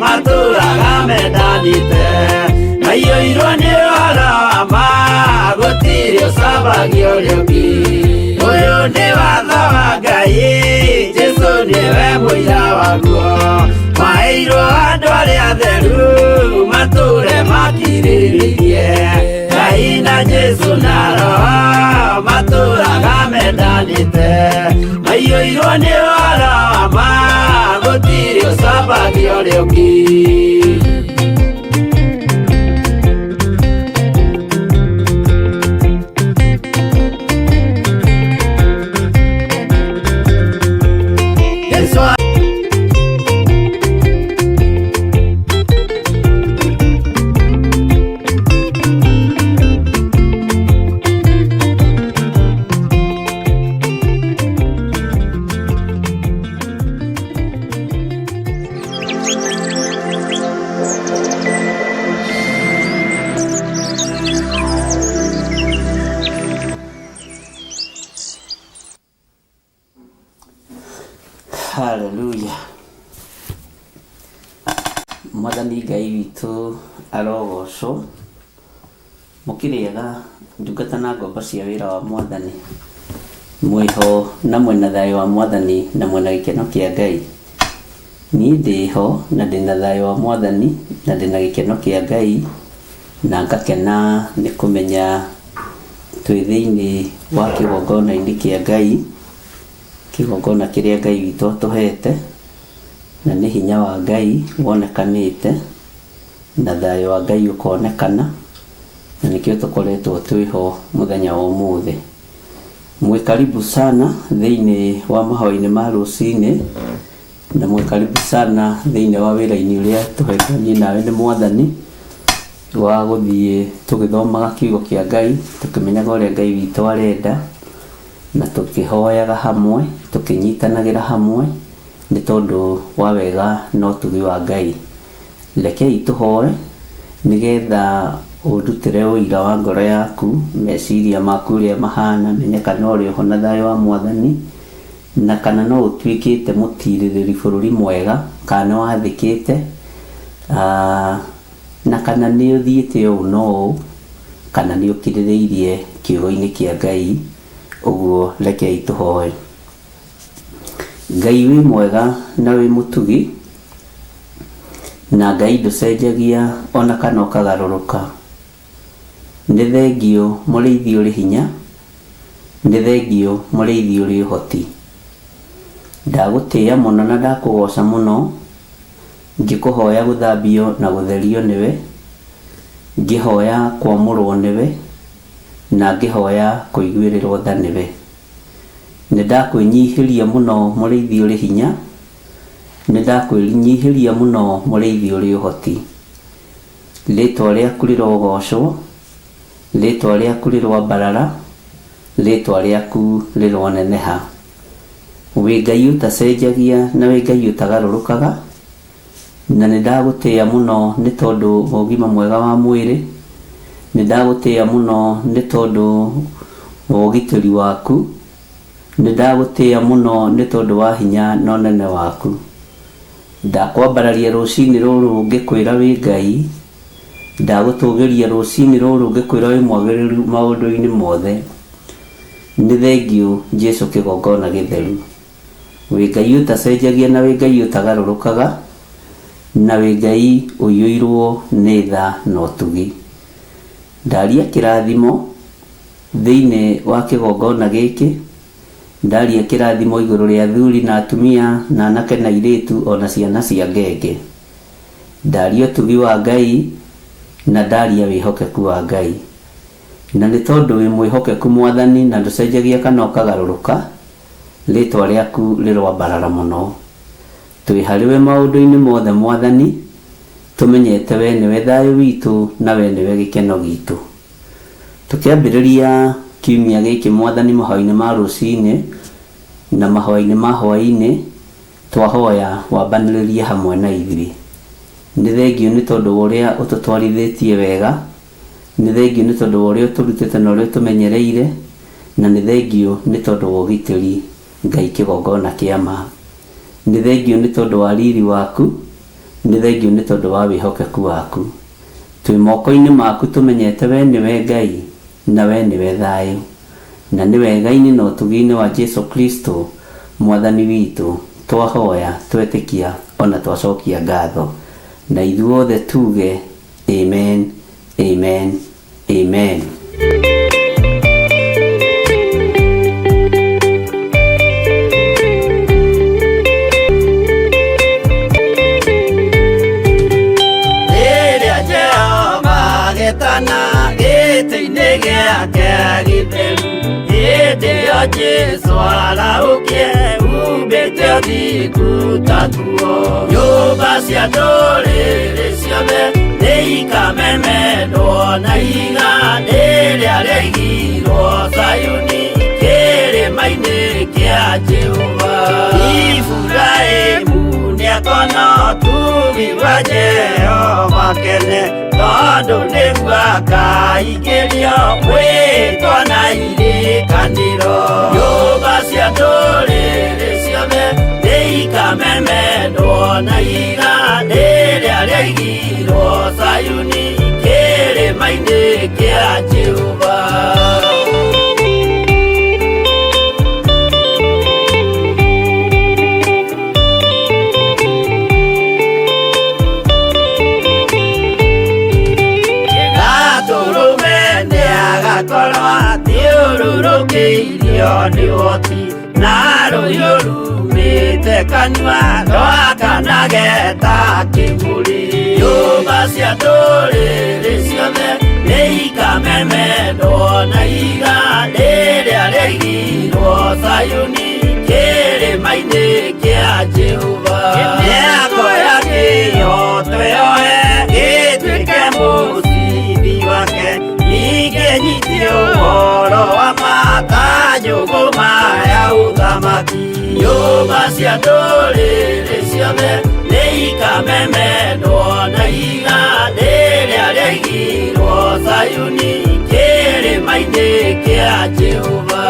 matũraga mendanĩte maiyũirwo nĩ ũhoro wa ma gũtirĩ ũcambagia ũrĩa ũngĩ ũyũ nĩ watho wa Ngai Jesũ nĩwe mũira waguo maheirwo andũ arĩa atheru matũre makirĩrĩirie Ngai na Jesũ na Roho matũraga mendanĩte maiyũirwo nĩ ũhoro wa ma gũtirĩ ũcambagia ũrĩa ũngĩ. Jesũ Haleluya. Mwathani Ngai witũ arogocwo. Mũkĩrĩega ndungata na ngombo cia wĩra wa Mwathani. Mwĩho na mwĩna thayũ wa Mwathani na mwĩna gĩkeno kĩa Ngai. Niĩ ndĩho na ndĩna thayũ wa Mwathani na ndĩna gĩkeno kĩa Ngai na ngakena nĩ kũmenya twĩ thĩinĩ wa kĩgongona-inĩ kĩa Ngai, kĩgongona kĩrĩa Ngai witũ atũhete, na nĩ hinya wa Ngai wonekanĩte na thayũ wa Ngai ũkonekana, na nĩkĩo tũkoretwo twĩho mũthenya wa ũmũthĩ. Mwĩ karibu sana thĩinĩ wa mahoya-inĩ ma rũcinĩ, na mwĩ karibu sana thĩinĩ wa wĩra-inĩ ũrĩa tũhetwo niĩ nawe nĩ Mwathani wa gũthiĩ tũgĩthomaga kiugo kĩa Ngai, tũkĩmenyaga ũrĩa Ngai witũ arenda, na tũkĩhoyaga hamwe, tũkĩnyitanagĩra hamwe, nĩ tondũ wa wega na ũtugi wa Ngai. Rekei tũhoe nĩgetha ũndutĩre ũira wa ngoro yaku, meciria maku ũrĩa mahana, menye kana ũrĩ oho na thayũ wa Mwathani, na kana no ũtuĩkĩte mũtirĩrĩri bũrũri mwega, kana nĩ wathĩkĩte, na kana nĩ ũthiĩte ũũ na ũũ, kana nĩ ũkirĩrĩirie kiugo-inĩ kĩa Ngai. Ũguo rekei tũhoe. Ngai wĩ mwega na wĩ mũtugi, na Ngai ndũcenjagia ona kana ũkagarũrũka. Nĩ thengio mũrĩithi ũrĩ hinya, nĩ thengio mũrĩithi ũrĩ ũhoti. Ndagũtĩĩa mũno na ndakũgoca mũno, ngĩkũhoya gũthambio na gũtherio nĩwe, ngĩhoya kwamũrwo nĩwe, na ngĩhoya kũiguĩrĩrwo tha nĩwe. Nĩ ndakwĩnyihĩria mũno mũrĩithi ũrĩ hinya, nĩ ndakwĩnyihĩria mũno mũrĩithi ũrĩ ũhoti. Rĩtwa rĩaku rĩrogocwo, rĩtwa rĩaku rĩroambarara, rĩtwa rĩaku rĩroneneha. Wĩ Ngai ũtacenjagia na wĩ Ngai ũtagarũrũkaga, na nĩ ndagũtĩĩa mũno nĩ tondũ wa ũgima mwega wa mwĩrĩ, nĩ ndagũtĩĩa mũno nĩ tondũ wa ũgitĩri waku, nĩ ndagũtĩĩa mũno nĩ tondũ wa hinya na ũnene waku. Ndakwambararia rũcinĩ rũrũ ngĩkwĩra wĩ Ngai, ndagũtũgĩria rũcinĩ rũrũ ngĩkwĩra wĩ mwagĩrĩru maũndũ-inĩ mothe. Nĩ thengio Jesũ kĩgongona gĩtheru. Wĩ Ngai ũtacenjagia na wĩ Ngai ũtagarũrũkaga, na wĩ Ngai ũiyũirwo nĩ tha na ũtugi. Ndaria kĩrathimo thĩinĩ wa kĩgongona gĩkĩ, Ndaria kĩrathimo igũrũ rĩa athuri na atumia na anake na airĩtu ona ciana cia ngenge. Ndaria ũtugi wa Ngai na ndaria wĩhokeku wa Ngai. Na nĩ tondũ wĩ mwĩhokeku Mwathani na ndũcenjagia kana ũkagarũrũka, rĩtwa rĩaku rĩroambarara mũno. Twĩ harĩ we maũndũ-inĩ mothe Mwathani, tũmenyete we nĩwe thayũ witũ na we nĩwe gĩkeno gitũ. Tũkĩambĩrĩria kiumia gĩkĩ Mwathani mahoya-inĩ ma rũcinĩ na mahoya-inĩ ma hwaĩ-inĩ, twahoya wambanĩrĩrie hamwe na ithuĩ. Nĩ thengiũ nĩ tondũ wa ũrĩa ũtũtwarithĩtie wega, nĩ thengiũ nĩ tondũ wa ũrĩa ũtũrutĩte na ũrĩa ũtũmenyereire, na nĩ thengiũ nĩ tondũ wa ũgitĩri Ngai kĩgongona kĩa ma. Nĩ thengiũ nĩ tondũ wa riri waku, nĩ thengiũ nĩ tondũ wa wĩhokeku waku. Twĩ moko-inĩ maku tũmenyete we nĩwe Ngai na we nĩwe thayũ. Na nĩ wega-inĩ na ũtugi-inĩ wa Jesu Kristo Mwathani witũ twahoya, twetĩkia ona twacokia ngatho. Na ithuothe tuge amen, amen, amen. Rĩrĩa Jehova agetana gĩtĩ-inĩ gĩake gĩtheru, hĩndĩ ĩyo Jesũ arahũkie umbĩte ũthingu ta nguo. Nyũmba cia ndũrĩrĩ ciothe nĩikamemendwo na ihiga rĩrĩa rĩaigirwo Zayuni kĩrĩma-inĩ kĩa Jehova. Iburahĩmu nĩakona ũtugi wa Jehova kene, tondũ nĩguo akaingĩrio mwĩtwa na irĩkanĩro. Nyũmba cia ndũrĩrĩ ciothe nĩikamemendwo na ihiga rĩrĩa rĩaigirwo Zayuni kĩrĩma-inĩ kĩa Jehova. Gatũrũme nĩagakorwo athiũrũrũkĩirio nĩ ũhoti, na rũhiũ rumĩte kanua rwakanage ta kĩmũrĩ. Nyũmba cia ndũrĩrĩ ciothe nĩikamemendwo na ihiga rĩrĩa rĩaigirwo Zayuni kĩrĩma-inĩ kĩa Jehova. Mĩako ya kĩhooto yoe ĩtuĩke mũcibi wake, ningĩ nyitie ũhoro wa ma ta njũgũma ya ũthamaki. Nyũmba cia ndũrĩrĩ ciothe nĩikamemendwo na ihiga rĩrĩa rĩaigirwo Zayuni kĩrĩma-inĩ kĩa Jehova.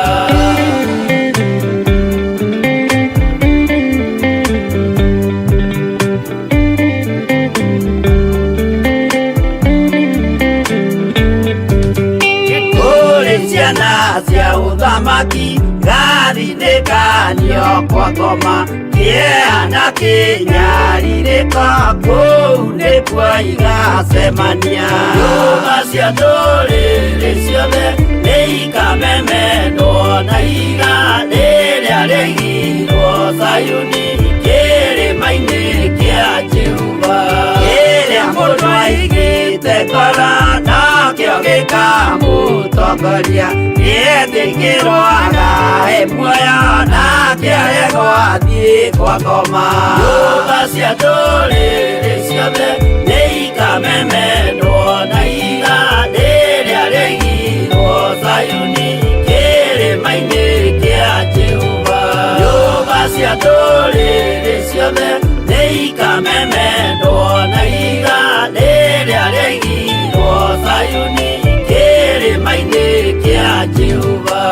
Kũrĩ ciana cia ũthamaki gathinĩkanio kwa ngoma, kĩeha na kĩnyarirĩko kũu nĩkuo igacemania. Nyũmba cia ndũrĩrĩ ciothe nĩikamemendwo na ihiga rĩrĩa rĩaigirwo Zayuni kĩrĩma-inĩ kĩa Jehova. Kĩrĩa mũndũ aigĩte ngoro nakĩo gĩkamũtongoria, nĩetĩkĩrwo agae muoyo nake aregwo athiĩ kwa ngoma. Nyũmba cia ndũrĩrĩ ciothe nĩikamemendwo na ihiga rĩrĩa rĩaigirwo Zayuni kĩrĩma-inĩ kĩa Jehova. Nyũmba cia ndũrĩrĩ ciothe nĩikamemendwo na ihiga rĩrĩa rĩaigirwo Zayuni kĩrĩma-inĩ kĩa Jehova.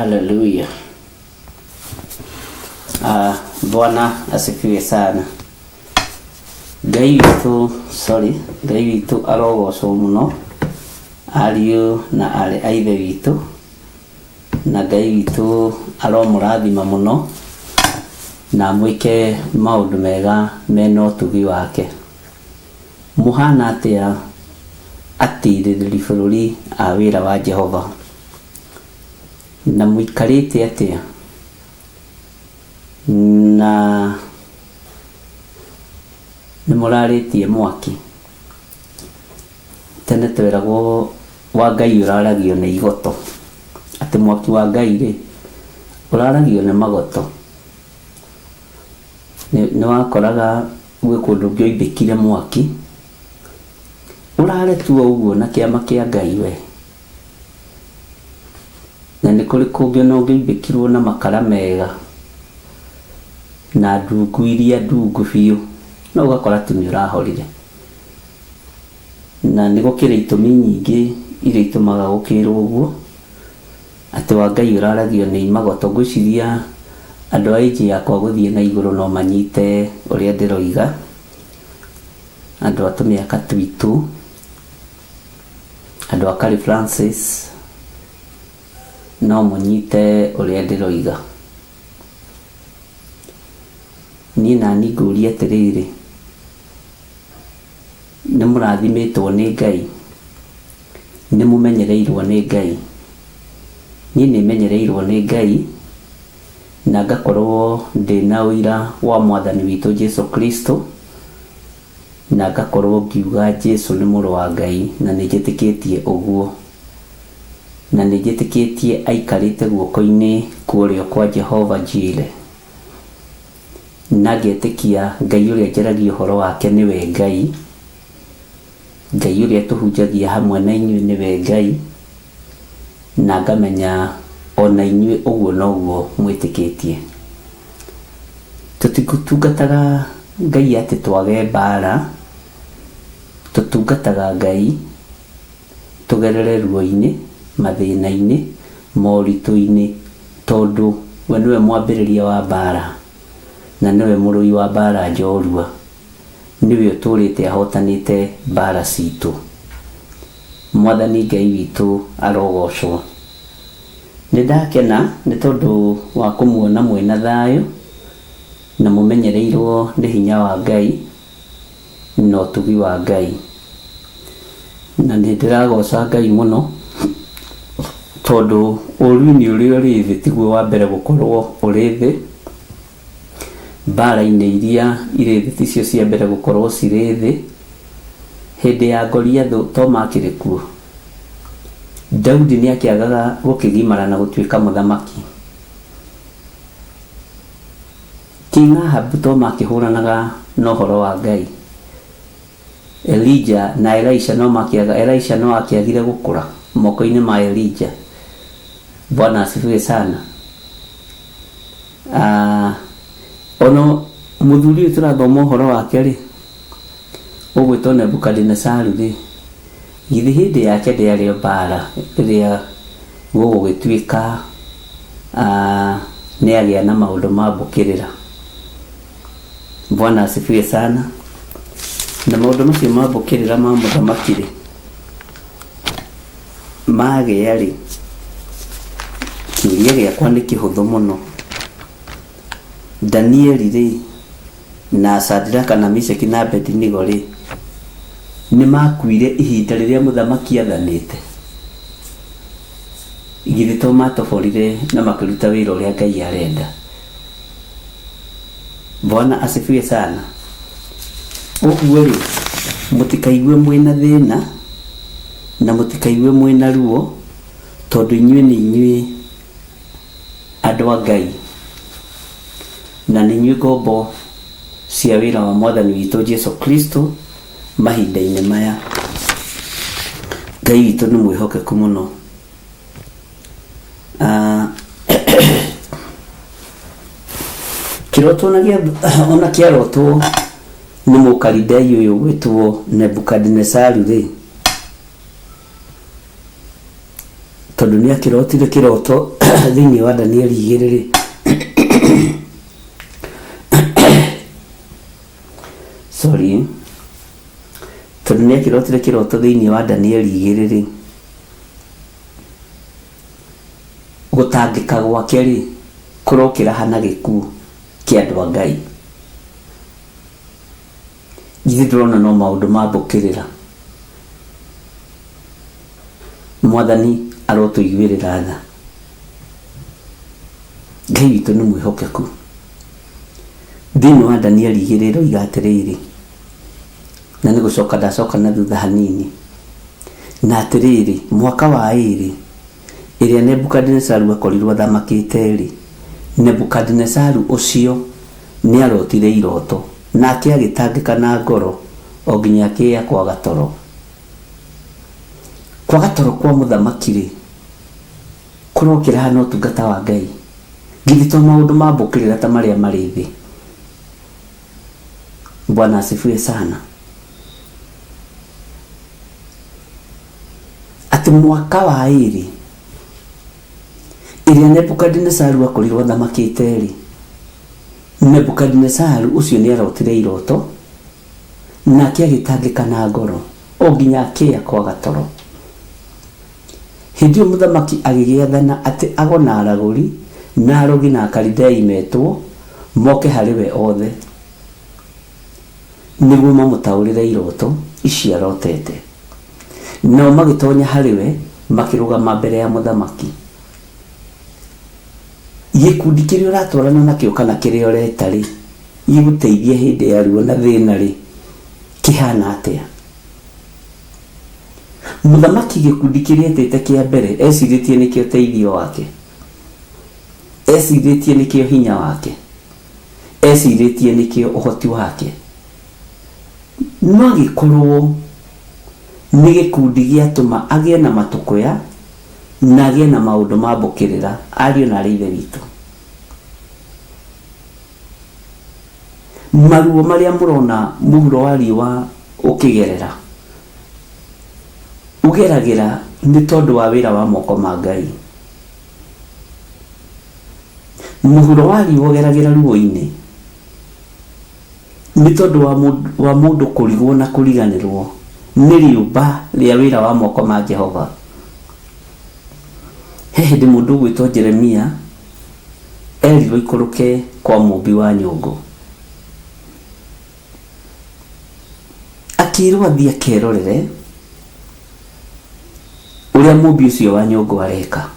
Haleluya. Ah, Bwana asifiwe sana. Ngai witũ, sorry, Ngai witũ arogocwo mũno ariũ na arĩ a ithe witũ na Ngai witũ aromũrathima mũno na amwĩke maũndũ mega mena ũtugi wake. Mũhana atĩa atirĩrĩri bũrũri a wĩra wa Jehova? Na mũikarĩte atĩa? Na nĩ mũrarĩtie mwaki? Tene tweragwo wa Ngai ũraragio nĩ igoto, atĩ mwaki wa Ngai rĩ ũraragio nĩ magoto. Nĩ wakoraga gwĩ kũndũ ũngĩoimbĩkire mwaki ũrare tu o ũguo na kĩama kĩa Ngai we. Na nĩ kũrĩ kũngĩ ona ũngĩoimbĩkirwo na makara mega na ndungu iria ndungu biũ, no ũgakora tu nĩ ũrahorire. Na nĩ gũkĩrĩ itũmi nyingĩ iria itũmaga gũkĩrwo ũguo, atĩ wa Ngai ũraragio nĩ imagoto. Ngwĩciria andũ a age yakwa gũthiĩ na igũrũ no manyite ũrĩa ndĩroiga, andũ a tũmĩaka twitũ, andũ a Kari Francis no mũnyite ũrĩa ndĩroiga. Niĩ nani ngũria atĩrĩrĩ, nĩ mũrathimĩtwo nĩ Ngai? Nĩ mũmenyereirwo nĩ Ngai? Niĩ nĩ menyereirwo nĩ Ngai na ngakorwo ndĩna ũira wa mwathani witũ Jesu Kristo, na ngakorwo ngiuga Jesu nĩ mũrũ wa Ngai, na nĩ njĩtĩkĩtie ũguo, na nĩ njĩtĩkĩtie aikarĩte guoko-inĩ kwa ũrĩo kwa Jehova Jireh, na ngetĩkia Ngai ũrĩa njaragia ũhoro wake nĩwe Ngai, Ngai ũrĩa tũhunjagia hamwe na inyuĩ nĩwe Ngai, na ngamenya ona inyuĩ ũguo noguo mwĩtĩkĩtie. Tũtitungataga Ngai atĩ twage mbara, tũtungataga Ngai tũgerere ruo-inĩ, mathĩna-inĩ, moritũ-inĩ, tondũ we nĩwe mwambĩrĩria wa mbara na nĩwe mũrũi wa mbara njorua, nĩwe ũtũrĩte ahotanĩte mbara citũ. Mwathani Ngai witũ arogocwo. Nĩ ndakena nĩ tondũ wa kũmuona mwĩna thayũ na mũmenyereirwo nĩ hinya wa Ngai na ũtugi wa Ngai. Na nĩ ndĩragoca Ngai mũno tondũ ũru-inĩ ũrĩa ũrĩ thĩ tiguo wa mbere gũkorwo ũrĩ thĩ, mbara-inĩ iria irĩ thĩ ticio cia mbere gũkorwo cirĩ thĩ. Hĩndĩ ya Goliathũ to makĩrĩ kuo, Daudi nĩ akĩagaga gũkĩgimara na gũtuĩka mũthamaki. King Ahabu to makĩhũranaga na ũhoro wa Ngai. Elijah na Elisha no makĩaga, Elisha no akĩagire gũkũra moko-inĩ ma Elijah. Bwana asifiwe sana. Ah, ono mũthuri ũyũ tũrathoma ũhoro wake rĩ, ũgwĩtwo Nebukadinesaru rĩ, githĩ hĩndĩ yake ndĩarĩ o mbara rĩrĩa gũgũgĩtuĩka nĩ agĩa na maũndũ ma mbũkĩrĩra. Bwana asifiwe sana. Na maũndũ macio ma mbũkĩrĩra ma mũthamaki rĩ, magĩa rĩ, kĩũria gĩakwa nĩ kĩhũthũ mũno. Danieli rĩ, na Shadraka na Meshaki na Abednego rĩ, nĩ makuire ihinda rĩrĩa mũthamaki athanĩte? Githĩ to matoborire na makĩruta wĩra ũrĩa Ngai arenda? Bwana asifiwe sana. Ũguo rĩ, mũtikaigue mwĩna thĩna na mũtikaigue mwĩna ruo, tondũ inyuĩ nĩ inyuĩ andũ a Ngai na nĩ inyuĩ ngombo cia wĩra wa mwathani witũ Jesu Kristo mahinda-inĩ maya. Ngai witũ nĩ mwĩhokeku mũno. Ah, kĩroto ona kĩarotwo nĩ mũkalidei ũyũ gwĩtwo Nebukadinesaru rĩ, Tondũ nĩ akĩrotire kĩroto thĩinĩ wa Danieli igĩrĩ rĩ, sorry, tondũ nĩ akĩrotire kĩroto thĩinĩ wa Danieli igĩrĩ rĩ, gũtangĩka gwake rĩ, kũrokĩraha na gĩkuũ kĩa andũ a Ngai. Githĩ ndũrona no maũndũ ma mbũkĩrĩra? Mwathani arotũiguĩrĩra tha. Ngai witũ nĩ mwĩhokeku. Thĩinĩ wa Danieli igĩrĩ ĩroiga atĩrĩrĩ, na nĩ gũcoka ndacoka na thutha hanini, na atĩrĩrĩ, mwaka wa ĩrĩ ĩrĩa Nebukadinezaru akorirwo athamakĩte-rĩ, Nebukadinezaru ũcio nĩarotire iroto, nake agĩtangĩka na ngoro o nginya akĩĩa kwaga toro. Kwaga toro kwa mũthamaki-rĩ, kũrokĩra na ũtungata wa Ngai? Githĩ to maũndũ ma mbũkĩrĩra ta marĩa marĩ thĩ? Bwana asifiwe sana. Atĩ mwaka wa ĩrĩ ĩrĩa Nebukadinezaru akorirwo athamakĩte-rĩ, Nebukadinezaru ũcio nĩarotire iroto, nake agĩtangĩka na ngoro o nginya akĩya kwaga toro. Hĩndĩ ĩyo mũthamaki agĩgĩathana atĩ ago na aragũri, na arogi na Akalidei metwo, moke harĩ we othe, nĩguo mamũtaũrĩre iroto icio arotete. Nao magĩtonya harĩ we, makĩrũgama mbere ya mũthamaki. Gĩkundi kĩrĩa ũratwarana nakĩo kana kĩrĩa ũreta-rĩ, gĩgũteithie hĩndĩ ya ruo na thĩna-rĩ, kĩhana atĩa? Mũthamaki gĩkundi kĩrĩa etĩte kĩa mbere ecirĩtie nĩkĩo ũteithio wake, ecirĩtie nĩkĩo hinya wake, ecirĩtie nĩkĩo ũhoti wake. No agĩkorwo nĩ gĩkundi gĩatũma agĩe na matũkũya na agĩe na maũndũ ma mbũkĩrĩra, ariũ na aarĩ a Ithe witũ. Maruo marĩa mũrona mũhuro wa riũa ũkĩgerera, ũgeragĩra nĩ tondũ wa wĩra wa moko ma Ngai. Mũhuro wa riũa ũgeragĩra ruo-inĩ nĩ tondũ wa mũndũ kũrigwo na kũriganĩrwo nĩ rĩũmba rĩa wĩra wa moko ma Jehova. He hĩndĩ mũndũ ũgwĩtwo Jeremia erirwo aikũrũke kwa mũmbi wa nyũngũ. Akĩrwo athiĩ akerorere ũrĩa mũmbi ũcio wa nyũngũ areka.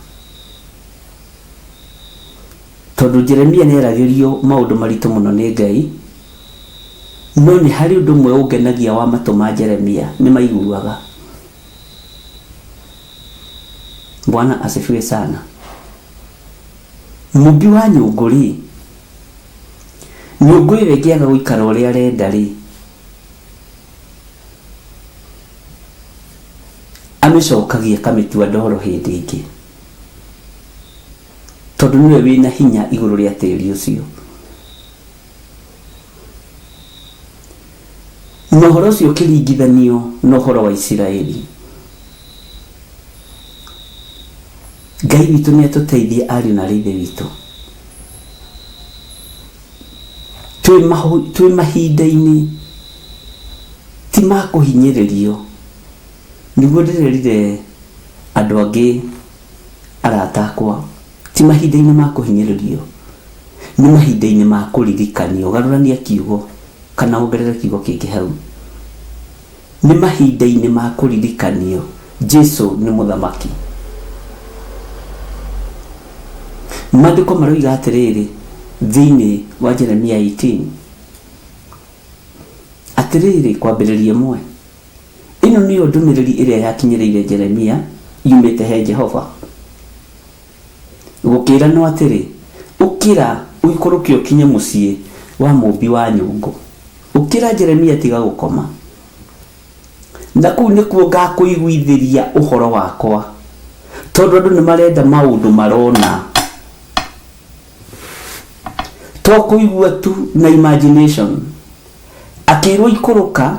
Tondũ Jeremia nĩ eragĩrio maũndũ maritũ mũno nĩ Ngai, no nĩ harĩ ũndũ ũmwe ũngenagia wa matũ ma Jeremia, nĩ maiguaga. Bwana asifiwe sana. Mũmbi wa nyũngũ-rĩ, nyũngũ ĩyo ĩngĩaga gũikara ũrĩa arenda-rĩ, amĩcokagia akamĩtua ndoro hĩndĩ ĩngĩ, tondũ nĩwe wĩna hinya igũrũ rĩa tĩri ũcio. Na ũhoro ũcio ũkĩringithanio na ũhoro wa Isiraeli. Ngai witũ nĩ atũteithie ariũ na aarĩ a Ithe witũ. Twĩ mahinda-inĩ ti ma kũhinyĩrĩrio. Nĩguo ndĩrerire andũ angĩ arata akwa, ti mahinda-inĩ ma kũhinyĩrĩrio, nĩ mahinda-inĩ ma kũririkanio. Garũrania kiugo kana wongerere kiugo kĩngĩ hau. Nĩ mahinda-inĩ ma kũririkanio Jesu nĩ Mũthamaki. Maandĩko maroiga atĩrĩrĩ thĩinĩ wa Jeremia 18, atĩrĩrĩ, kwambĩrĩria ĩmwe, ĩno nĩyo ndũmĩrĩri ĩrĩa yakinyĩrĩire Jeremia yumĩte he Jehova, gũkĩĩranwo atĩrĩ, Ũkĩra, ũikũrũke ũkinye mũciĩ wa mũũmbi wa nyũngũ. Ũkĩra Jeremia, tiga gũkoma. Na kũu nĩkuo ngakũiguithĩria ũhoro wakwa, tondũ andũ nĩ marenda maũndũ marona, to kũigua tu na imagination. Akĩrwo ikũrũka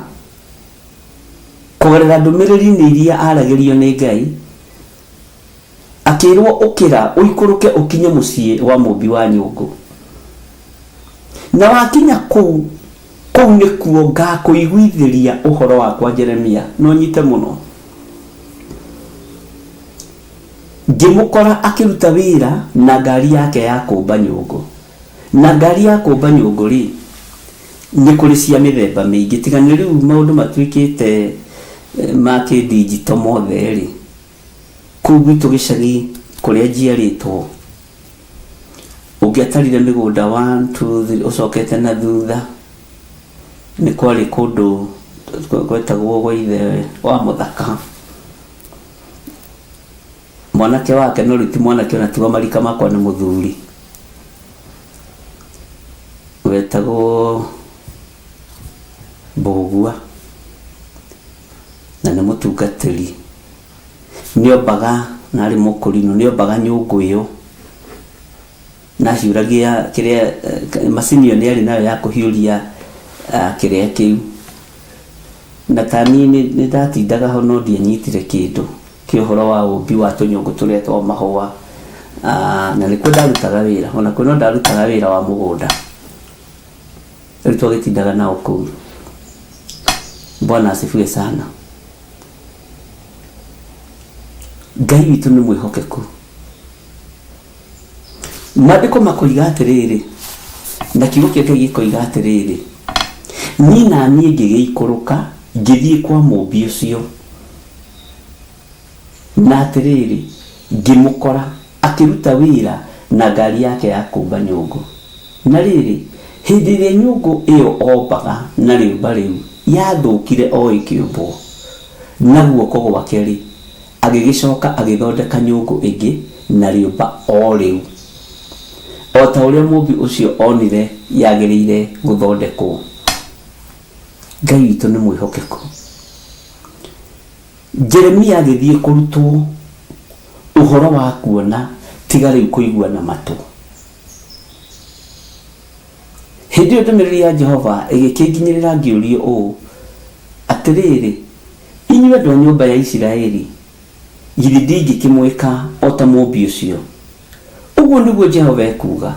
kũgerera ndũmĩrĩri-inĩ iria aragĩrio nĩ Ngai. Akĩrwo ũkĩra ũikũrũke ũkinye mũciĩ wa mũmbi wa nyũngũ. Na wakinya kũu, kũu nĩkuo ngakũiguithĩria ũhoro wakwa Jeremia. No nyite mũno. Ngĩmũkora akĩruta wĩra na ngari yake ya kũmba nyũngũ. Na ngari ya kũmba nyũngũ rĩ, nĩ kũrĩ cia mĩthemba mĩingĩ, tiga nĩ rĩu maũndũ matuĩkĩte ma kĩndinjito mothe rĩ, kũu gwitũ gĩcagi kũrĩa njiarĩtwo, ũngĩatarire mĩgũnda one, two, three ũcokete na thutha, nĩ kwarĩ kũndũ gwetagwo gwa ithe wa mũthaka. Mwanake wake no rĩu ti mwanake ona ti wa marika makwa nĩ mũthuri. Wetagwo Mbũgua na nĩ mũtungatĩri. Nĩombaga na arĩ mũkũrinũ nĩombaga nyũngũ ĩyo na ahiũragia kĩrĩa macini ĩyo nĩarĩ nayo ya kũhiũria kĩrĩa kĩu. Na ta niĩ nĩ ndatindaga ho no ndianyitire kĩndũ kĩa ũhoro wa ũmbi wa tũnyũngũ tũrĩa twa mahũa, na nĩkuo ndarutaga wĩra, ona kuo no ndarutaga wĩra wa mũgũnda. Rĩu twagĩtindaga nao kũu. Bwana asifiwe sana. Ngai witũ nĩ mwĩhokeku. Maandĩko makoiga atĩrĩrĩ, na kiugo kĩa Ngai gĩkoiga atĩrĩrĩ, niĩ na niĩ ngĩgĩikũrũka ngĩthiĩ kwa mũmbi ũcio, na atĩrĩrĩ, ngĩmũkora akĩruta wĩra na ngari yake ya kũũmba nyũngũ. Na rĩrĩ, hĩndĩ ĩrĩa nyũngũ ĩyo ombaga na rĩũmba rĩu yathũkire o ĩkĩũmbwo na guoko gwake-rĩ, Agĩgĩcoka agĩthondeka nyũngũ ĩngĩ na rĩũmba o rĩu, o ta ũrĩa mũũmbi ũcio onire yagĩrĩire gũthondekwo. Ngai witũ nĩ mwĩhokeku. Jeremia agĩthiĩ kũrutwo ũhoro wa kuona tiga rĩu kũigua na matũ. Hĩndĩ ĩyo ndũmĩrĩri ya Jehova ĩgĩkĩnginyĩrĩra ngĩũrio ũũ, Atĩrĩrĩ, inyuĩ andũ a nyũmba ya Isiraeli, githĩ ndingĩkĩmwĩka o ta mũũmbi ũcio? Ũguo nĩguo Jehova ekuuga.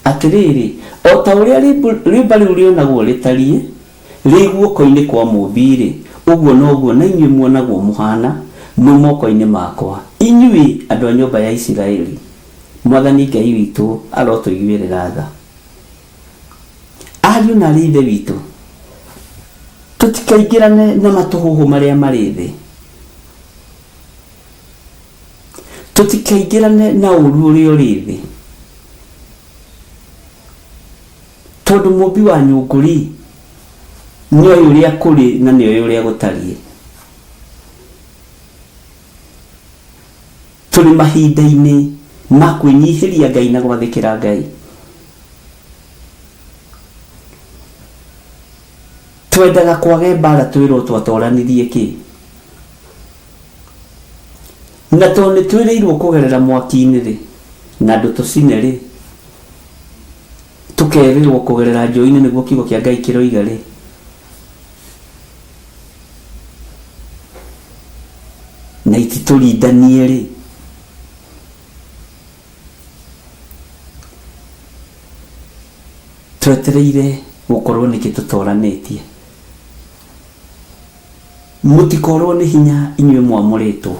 Atĩrĩrĩ, o ta ũrĩa rĩũmba rĩu rĩonagwo rĩtariĩ rĩ guoko-inĩ kwa mũũmbi-rĩ, ũguo noguo na inyuĩ muonagwo mũhaana mwĩ moko-inĩ makwa, inyuĩ andũ a nyũmba ya Isiraeli. Mwathani Ngai witũ arotũiguĩrĩra tha. Ariũ na aarĩ a Ithe witũ, tũtikaingĩrane na matũhũhũ marĩa marĩ thĩ. Tũtikaingĩrane na ũru ũrĩa ũrĩ thĩ. Tondũ mũmbi wa nyũngũ-rĩ, nĩoĩ ũrĩa kũrĩ na nĩoĩ ũrĩa gũtariĩ. Tũrĩ mahinda-inĩ ma kwĩnyihĩria Ngai na gwathĩkĩra Ngai. Twendaga kwage mbara twĩrwo twatoranirie kĩ? Na tondũ nĩ twĩrĩirwo kũgerera mwaki-inĩ rĩ, na ndũtũcine rĩ, tũkerĩrwo kũgerera njũĩ-inĩ nĩguo kiugo kĩa Ngai kĩroiga rĩ, na ititũrindanie-rĩ, twetereire gũkorwo nĩkĩ tũtoranĩtie. Mũtikorwo nĩ hinya inyuĩ mwamũrĩtwo.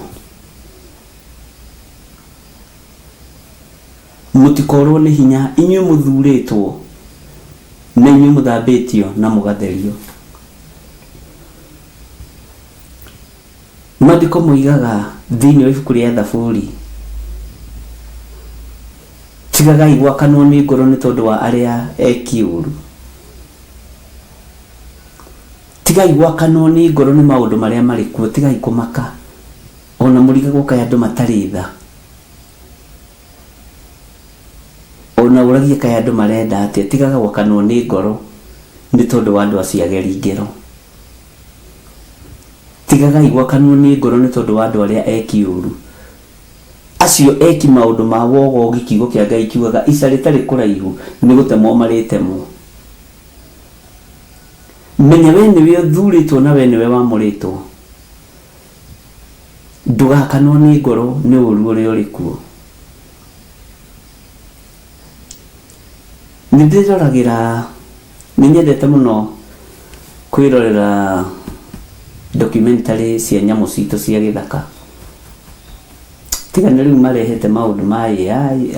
Mũtikorwo nĩ hinya inyuĩ mũthurĩtwo na inyuĩ mũthambĩtio na mũgatherio. Maandĩko moigaga thĩinĩ wa ibuku rĩa Thaburi, Tigagai gwakanwo nĩ ngoro nĩ tondũ wa arĩa eki ũũru. Tigai gwakanwo nĩ ngoro nĩ maũndũ marĩa marĩ kuo, tigai kũmaka, o na mũrigagwo kaĩ andũ matarĩ tha. O na ũragie kaĩ andũ marenda atĩa, tigaga gwakanwo nĩ ngoro nĩ tondũ wa andũ acio ageri ngero. Tigagai gwakanwo nĩ ngoro nĩ tondũ wa andũ arĩa eki ũũru. Acio eki maũndũ ma wogogi kiugo kĩa Ngai kiugaga ica rĩtarĩ kũraihu nĩ gũtemwo marĩtemwo. Menya wee nĩwe ũthurĩtwo na wee nĩwe wamũrĩtwo. Ndũgakanwo nĩ ngoro nĩ ũru ũrĩa ũrĩ kuo. Nĩ ndĩroragĩra, nĩ nyendete mũno kwĩrorera documentary cia nyamũ citũ cia gĩthaka. Tiga nĩ rĩu marehete maũndũ ma AI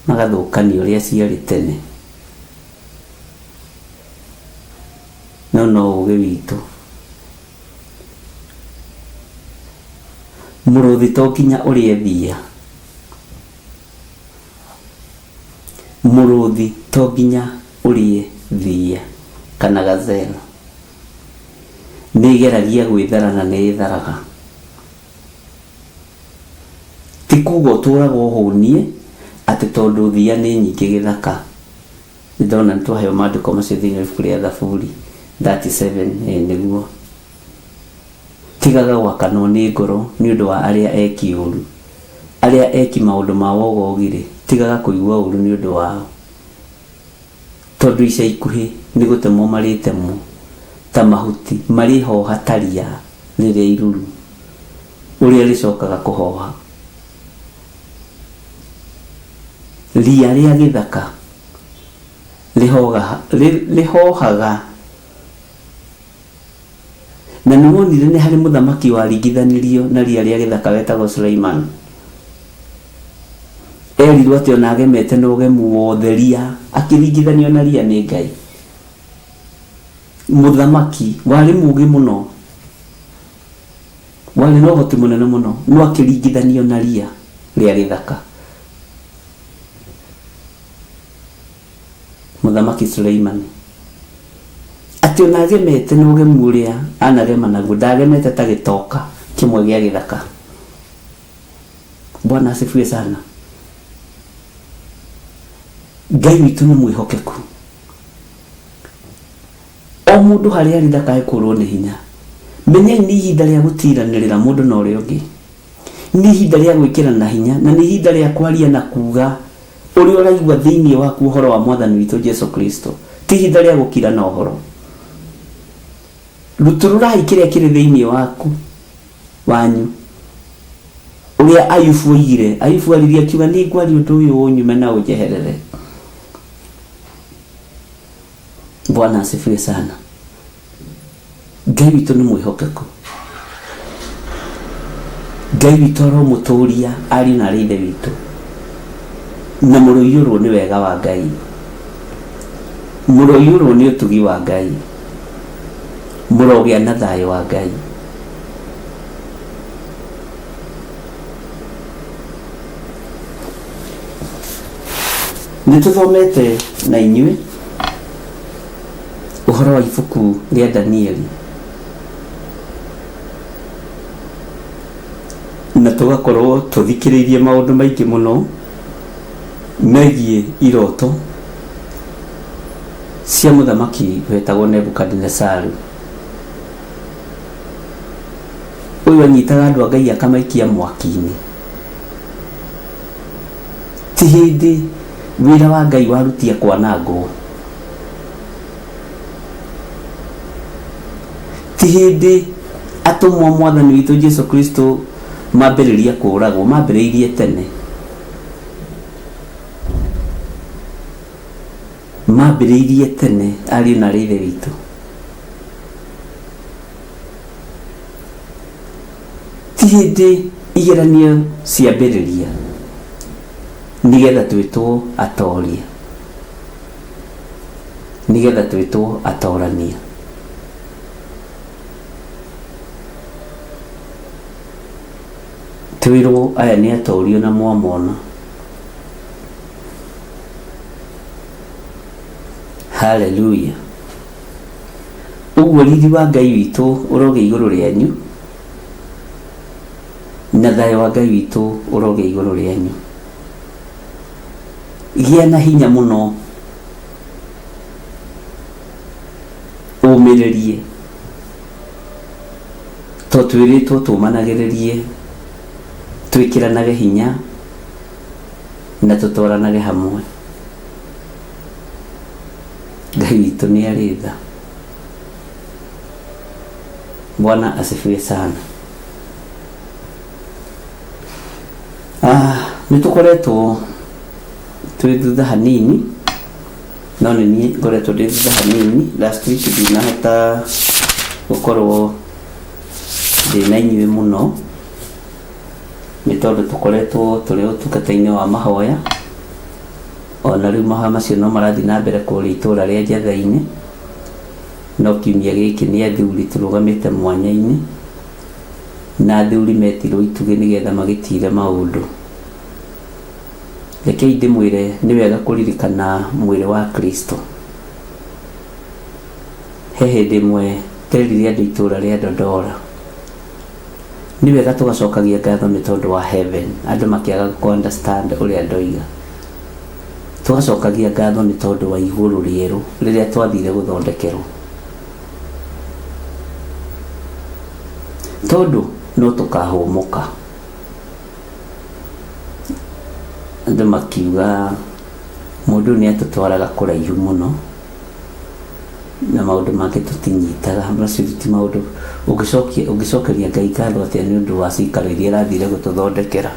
magathũkania ũrĩa ciarĩ tene. No no ũgĩ witũ. Mũrũthi to nginya ũrĩe thiia. Mũrũthi to nginya ũrĩe thiia kana gazelle. Nĩ ĩgeragia gwĩthara na nĩ ĩtharaga. Ti kuga ũtũraga ũhũniĩ atĩ tondũ thiia nĩ nyingĩ gĩthaka. Nĩ ndona nĩ twaheo maandĩko macio thĩinĩ wa ibuku rĩa Thaburi 37, ĩĩ nĩguo. Tigaga gwakanwo nĩ ngoro nĩ ũndũ wa arĩa eki ũũru, arĩa eki maũndũ ma wogogi-rĩ, tigaga kũigua ũũru nĩ ũndũ wao. Tondũ ica ikuhĩ nĩ gũtemwo marĩtemwo ta mahuti, marĩhoha ta ria rĩrĩa iruru, ũrĩa rĩcokaga kũhoha. Ria rĩa gĩthaka rĩhohaga. Na nĩ wonire nĩ harĩ mũthamaki waringithanirio na ria rĩa gĩthaka wetagwo Suleiman. Erirwo atĩ ona agemete na ũgemu wothe ria, akĩringithanio na ria nĩ Ngai. Mũthamaki warĩ mũgĩ mũno, warĩ na ũhoti mũnene mũno, no akĩringithanio na ria rĩa gĩthaka. Mũthamaki Suleimani. Atĩ ona agemete na ũgemu ũrĩa anagema naguo, ndagemete ta gĩtoka kĩmwe gĩa gĩthaka. Bwana asifiwe sana. Ngai witũ nĩ mwĩhokeku. O mũndũ harĩa arĩ ndakae kũrwo nĩ hinya. Menyai nĩ ihinda rĩa gũtiranĩrĩra mũndũ na ũrĩa ũngĩ. Nĩ ihinda rĩa gwĩkĩrana hinya na nĩ ihinda rĩa kwaria na kuuga ũrĩa ũraigua thĩinĩ waku ũhoro wa Mwathani witũ Jesu Kristo. Ti ihinda rĩa gũkirana ũhoro. Rutũrũrai kĩrĩa kĩrĩ thĩinĩ waku wanyu. Ũrĩa Ayubu oigire, Ayubu aririe akiuga nĩ ngwaria ũndũ ũyũ ũnyume na ũnjeherere. Bwana asifiwe sana. Ngai witũ nĩ mwĩhokeku. Ngai witũ aromũtũria ariũ na arĩ ithe witũ na mũroiyũrwo nĩ wega wa Ngai, mũroiyũrwo nĩ ũtugi wa Ngai, mũrogĩa na thayũ wa Ngai. Nĩ tũthomete na inyuĩ ũhoro wa ibuku rĩa Danieli na tũgakorwo tũthikĩrĩirie maũndũ maingĩ mũno megiĩ iroto cia mũthamaki wetagwo Nebukadinesaru. Ũyũ anyitaga andũ a Ngai akamaikia mwaki-inĩ. Ti hĩndĩ wĩra wa Ngai warutia kwanangwo. Ti hĩndĩ atũmwo a Mwathani witũ Jesu Kristo mambĩrĩria kũũragwo, mambĩrĩirie tene. Mambĩrĩirie tene ariũ na arĩ ithe witũ. Ti hĩndĩ igeranio ciambĩrĩria nĩgetha twĩtwo atoria. Nĩgetha twĩtwo atorania. Twĩrwo aya nĩ atorio na mwamona. Haleluya. Ũguo riri wa Ngai witũ ũrogĩa igũrũ rĩanyu, na thayũ wa Ngai witũ ũrogĩa igũrũ rĩanyu. Gĩa na hinya mũno, ũmĩrĩrie, to twĩrĩtwo tũmanagĩrĩrie, twĩkĩranage hinya na tũtwaranage hamwe. Ngai witũ nĩ arĩ tha. Bwana asifiwe sana. Nĩ tũkoretwo twĩ thutha hanini, no nĩ niĩ ngoretwo ndĩ thutha hanini. Last week ndinahota gũkorwo ndĩ na inyuĩ mũno nĩ tondũ tũkoretwo tũrĩ ũtungata-inĩ wa mahoya. Ona rĩu mahoya macio no marathiĩ na mbere kũrĩa itũra rĩa Njatha-inĩ, no kiumia gĩkĩ nĩ athuri tũrũgamĩte mwanya-inĩ, na athuri metirwo itugĩ nĩgetha magĩtire maũndũ. Rekei ndĩmwĩre, nĩ wega kũririkana mwĩrĩ wa Kristo. He hĩndĩ ĩmwe nderire andũ itũra rĩa Dodora, nĩ wega tũgacokagia ngatho nĩ tondũ wa heaven. Andũ makĩaga kũ understand ũrĩa ndoiga. Tũgacokagia ngatho nĩ tondũ wa igũrũ rĩerũ rĩrĩa twathire gũthondekerwo, tondũ no tũkahũmũka. Andũ makiuga mũndũ nĩ atũtwaraga kũraihu mũno na maũndũ mangĩ tũtinyitaga. Macio ti maũndũ ũngĩcokia, ũngĩcokeria Ngai ngatho atĩa nĩ ũndũ wa cikaro iria arathire gũtũthondekera.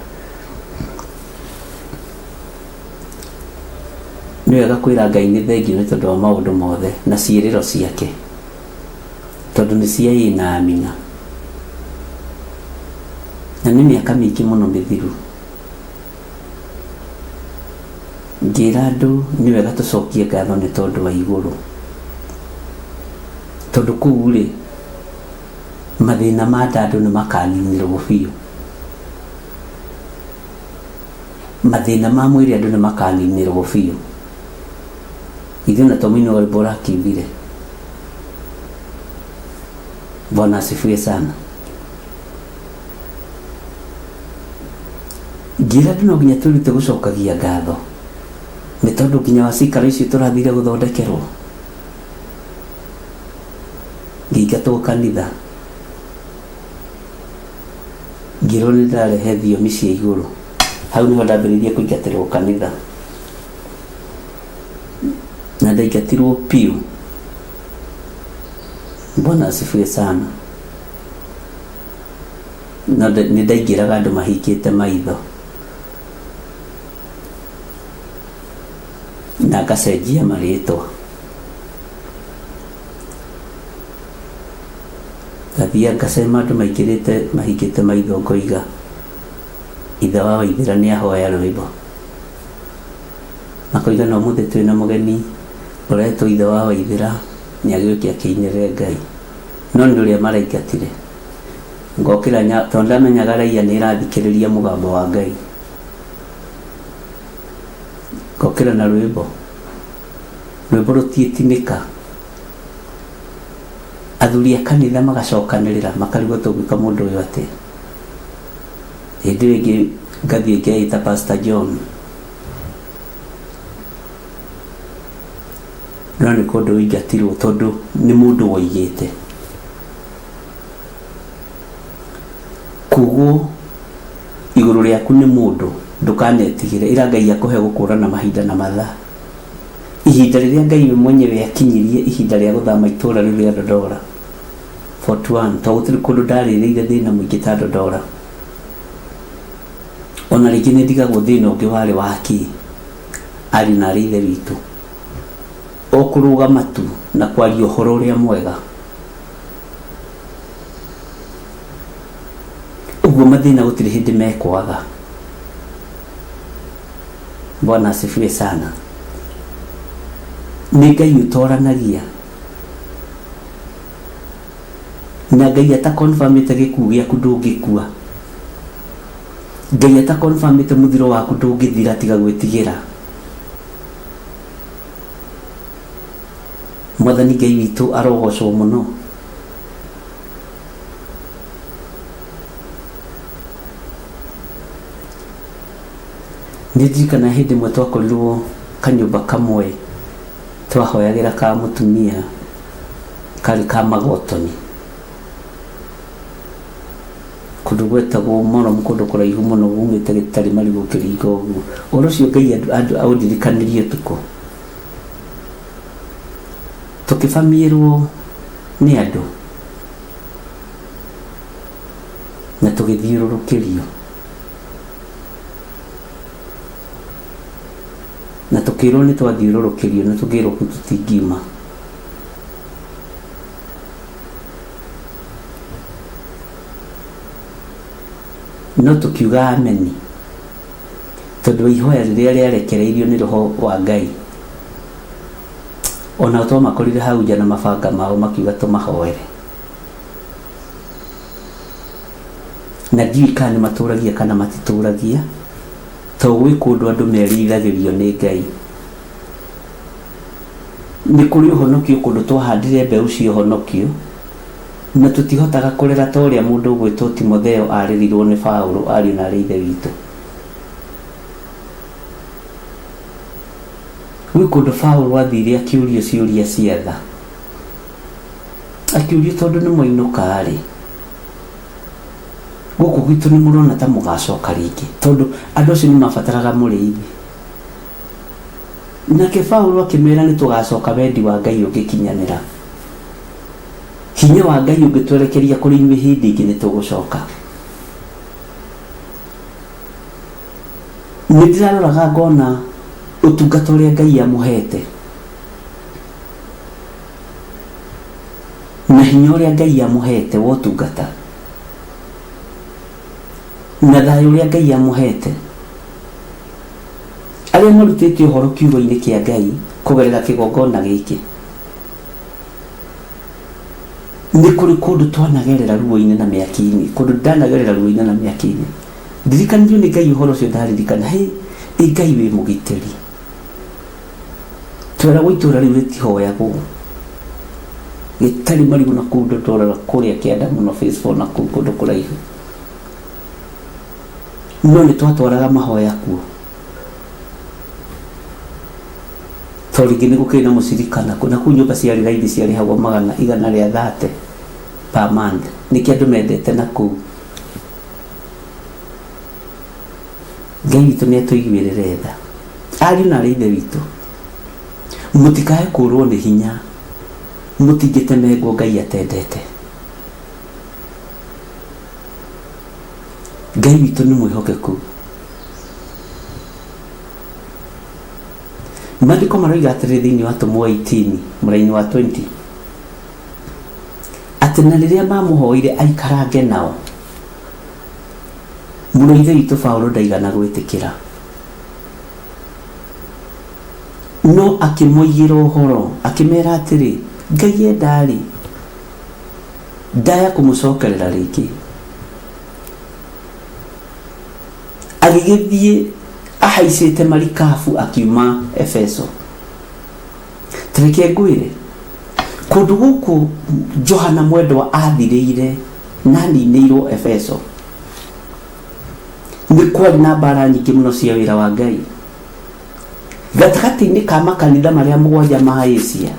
Nĩ wega kwĩra Ngai nĩ thengiũ nĩ tondũ wa maũndũ mothe na ciĩrĩro ciake, tondũ nĩ cia ĩĩ na amina. Na nĩ mĩaka mĩingĩ mũno mĩthiru ngĩra andũ nĩ wega tũcokie ngatho nĩ tondũ wa igũrũ, tondũ kũu rĩ, mathĩna ma nda andũ nĩ makaninĩrwo biũ, mathĩna ma mwĩrĩ andũ nĩ makaninĩrwo biũ. Ithuĩ na to mũini wa rwĩmbo ũrakiugire. Bwana asifiwe sana. Ngĩra andũ no nginya twĩrute gũcokagia ngatho nĩ tondũ nginya wa cikaro icio tũrathire gũthondekerwo. Ngĩingatwo kanitha, ngĩrwo nĩ ndĩrarehe thiomi cia igũrũ. Hau nĩho ndambĩrĩirie kũingatĩrwo kanitha, na ndaingatirwo biũ. Bwana asifiwe sana. No nĩ ndaingĩraga andũ mahingĩte maitho na ngacenjia marĩtwa, ngathiĩ ngacema andũ maingĩrĩte mahingĩte maitho, ngoiga ithe wa Waithĩra nĩ ahoya rwĩmbo. Makoiga na ũmũthĩ twĩna mũgeni ũretwo ithe wa Waithĩra, nĩ agĩũke akĩinĩre Ngai. No nĩ ũrĩa maraingatire. Ngokĩra tondũ ndamenyaga raia nĩ ĩrathikĩrĩria mũgambo wa Ngai. Ngokĩra na rwĩmbo, rwĩmbo rũtiĩtinĩka. Athuri a kanitha magacokanĩrĩra makarigwo tũngĩka mũndũ ũyũ atĩa. Hĩndĩ ĩyo ĩngĩ ngathiĩ ngeĩta Pastor John. No nĩ kũndũ ũingatirwo tondũ nĩ mũndũ woigĩte. Kugwo igũrũ rĩaku nĩ mũndũ, ndũkanetigĩre. Ĩra Ngai akũhe gũkũrana mahinda na mathaa. Ihinda rĩrĩa Ngai we mwenyewe akinyirie ihinda rĩa gũthama itũra rĩu rĩa Dodora 41, tondũ gũtirĩ kũndũ ndarĩrĩire thĩna mũingĩ ta Dodora. Ona rĩngĩ nĩ ndigagwo thĩna ũngĩ warĩ wa kĩ, ariũ na arĩ ithe witũ, o kũrũgama tu na kwaria ũhoro ũrĩa mwega. Ũguo mathĩna gũtirĩ hĩndĩ mekwaga. Bwana asifiwe sana. Nĩ Ngai ũtoranagia, na Ngai atakonfamĩte gĩkuũ gĩaku ndũngĩkua. Ngai atakonfamĩte mũthiro waku ndũngĩthira, tiga gwĩtigĩra. Mwathani Ngai witũ arogocwo mũno. Nĩ ndirikana hĩndĩ ĩmwe twakorirwo kanyũmba kamwe twahoyagĩra ka mũtumia karĩ ka magotoni, kũndũ gwetagwo Moromu, kũndũ kũraihu mũno umĩte gĩtarĩ marigũ ũkĩringa ũguo. Ũhoro ũcio Ngai aũndirikanirie ũtukũ. Tũkĩbamiĩrwo nĩ andũ na tũgĩthiũrũrũkĩrio. Na tũkĩrwo nĩ twathiũrũrũkĩrio na tũkĩrwo kũu tũtingiuma. No tũkiuga ameni tondũ wa ihoya rĩrĩa rĩarekereirio nĩ roho wa Ngai. Onao twamakorire hau nja na mabanga mao makiuga tũmahoere. Na ndiũĩ kana nĩ matũragia kana matitũragia, tondũ gwĩ kũndũ andũ merĩithagĩrio nĩ Ngai. Nĩ kũrĩ ũhonokio kũndũ twahandire mbeũ cia ũhonokio, na tũtihotaga kũrera ta ũrĩa mũndũ ũgwĩtwo Timotheo arerirwo nĩ Paũlũ, ariũ na aarĩ a Ithe witũ. Gwĩ kũndũ Paũlũ athire akĩũrio ciũria cia tha. Akĩũrio tondũ nĩ mwainũka-rĩ, gũkũ gwitũ nĩ mũrona ta mũgacoka rĩngĩ? Tondũ andũ acio nĩ mabataraga mũrĩithi. Nake Paulo akĩmera nĩ tũgacoka wendi wa Ngai ũngĩkinyanĩra. Hinya wa Ngai ũngĩtwerekeria kũrĩ inyuĩ hĩndĩ ĩngĩ nĩ tũgũcoka. Nĩ ndĩraroraga ngona ũtungata ũrĩa Ngai amũhete na hinya ũrĩa Ngai amũhete wa ũtungata na thayũ ũrĩa Ngai amũhete. Arĩa marutĩte ũhoro kiugo-inĩ kĩa Ngai kũgerera kĩgongona gĩkĩ, nĩ kũrĩ kũndũ twanagerera ruo-inĩ na mĩaki-inĩ, kũndũ ndanagerera ruo-inĩ na mĩaki-inĩ. Ndirikanirio nĩ Ngai ũhoro ũcio ndaririkana, hĩ, ĩ Ngai wĩ mũgitĩri. Tweragwo itũra rĩu rĩtihoyagwo, gĩtarĩ marigũ na kũu ndũtũraga kũrĩa kĩanda mũno phase 4 na kũu kũndũ kũraihu. No nĩ twatwaraga mahoya kuo. Tondũ rĩngĩ nĩ gũkĩrĩ na mũcirika na kũu, na kũu nyũmba ciarĩ raithi ciarĩhagwo magana igana rĩa thate per month. Nĩkĩo andũ mendete na kũu. Ngai witũ nĩ atũiguĩrĩre tha. Ariũ na aarĩ a Ithe witũ, mũtikae kũrwo nĩ hinya, mũtingĩtemengwo Ngai atendete. Ngai witũ nĩ mwĩhokeku. Maandĩko maroiga atĩrĩrĩ thĩinĩ wa Atũmwo 18 mũraini wa 20 atĩ na rĩrĩa mamũhoire aikarange nao, mũrũ wa Ithe witũ Paulo ndaigana gwĩtĩkĩra, no akĩmoigĩra ũhoro akĩmera atĩrĩ, Ngai enda-rĩ, ndaya kũmũcokerera rĩngĩ. Agĩgĩthiĩ ahaicĩte marikabu akiuma Efeso. Ta reke ngwĩre, kũndũ gũkũ Johana Mwendwa athirĩire na aninĩirwo Efeso, nĩ kwarĩ na mbara nyingĩ mũno cia wĩra wa Ngai. Gatagatĩ-inĩ ka makanitha marĩa mũgwanja ma Asia,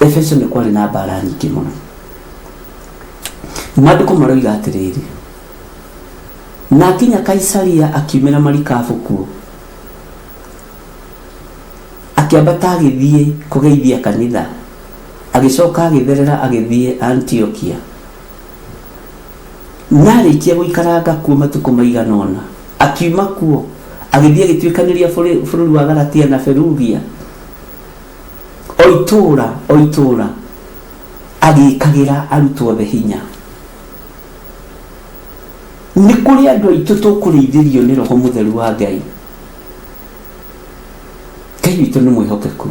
Efeso nĩ kwarĩ na mbara nyingĩ mũno. Maandĩko maroiga atĩrĩrĩ, na akinya Kaisaria akiumĩra marikabu kuo, akĩambata agĩthiĩ kũgeithia kanitha, agĩcoka agĩtherera agĩthiĩ Antiokia. Na arĩkia gũikaranga kuo matukũ maigana ũna, akiuma kuo agĩthiĩ agĩtuĩkanĩria bũrũri wa Galatia na Ferugia, o itũũra o itũũra agĩkagĩra arutwo othe hinya. Nĩ kũrĩ andũ aitũ tũkũrĩithĩrio nĩ Roho Mũtheru wa Ngai. Ngai witũ nĩ mwĩhokeku.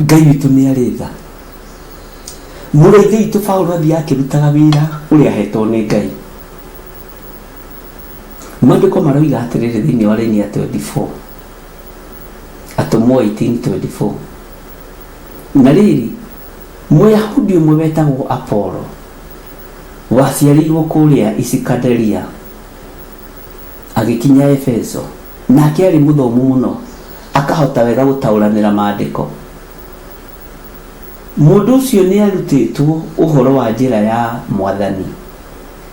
Ngai witũ nĩ arĩ tha. Mũrĩithi witũ Paulo athiaga akĩrutaga wĩra ũrĩa ahetwo nĩ Ngai. Maandĩko maroiga atĩrĩrĩ thĩinĩ wa raini ya 24 Atũmwo 18:24 Na rĩrĩ, Mũyahudi ũmwe wetagwo Apolo, waciarĩirwo kũrĩa Isikanderia, agĩkinya Efeso. Nake aarĩ mũthomu mũno, akahota wega gũtaũranĩra Maandĩko. Mũndũ ũcio nĩarutĩtwo ũhoro wa njĩra ya Mwathani,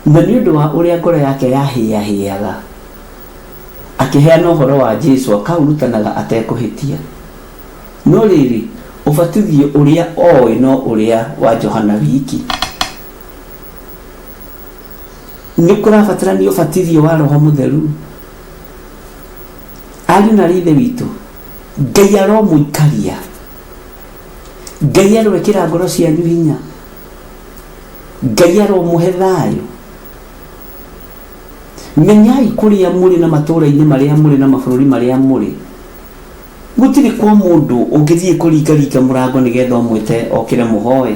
na nĩ ũndũ wa ũrĩa ngoro yake yahĩahĩaga, akĩheana ũhoro wa Jesu akaũrutanaga atekũhĩtia. No rĩrĩ, ũbatithio ũrĩa oĩ no ũrĩa wa Johana wiki. Nĩ kũrabatarania ũbatithio wa Roho Mũtheru. Ariũ na aarĩ a Ithe witũ, Ngai aromũikaria. Ngai aroĩkĩra ngoro cianyu hinya. Ngai aromũhe thayũ. Menyai kũrĩa mũrĩ na matũũra-inĩ marĩa mũrĩ na mabũrũri marĩa mũrĩ. Gũtirĩ kwa mũndũ ũngĩthiĩ kũringaringa mũrango nĩgetha ũmwĩte okĩre mũhoe.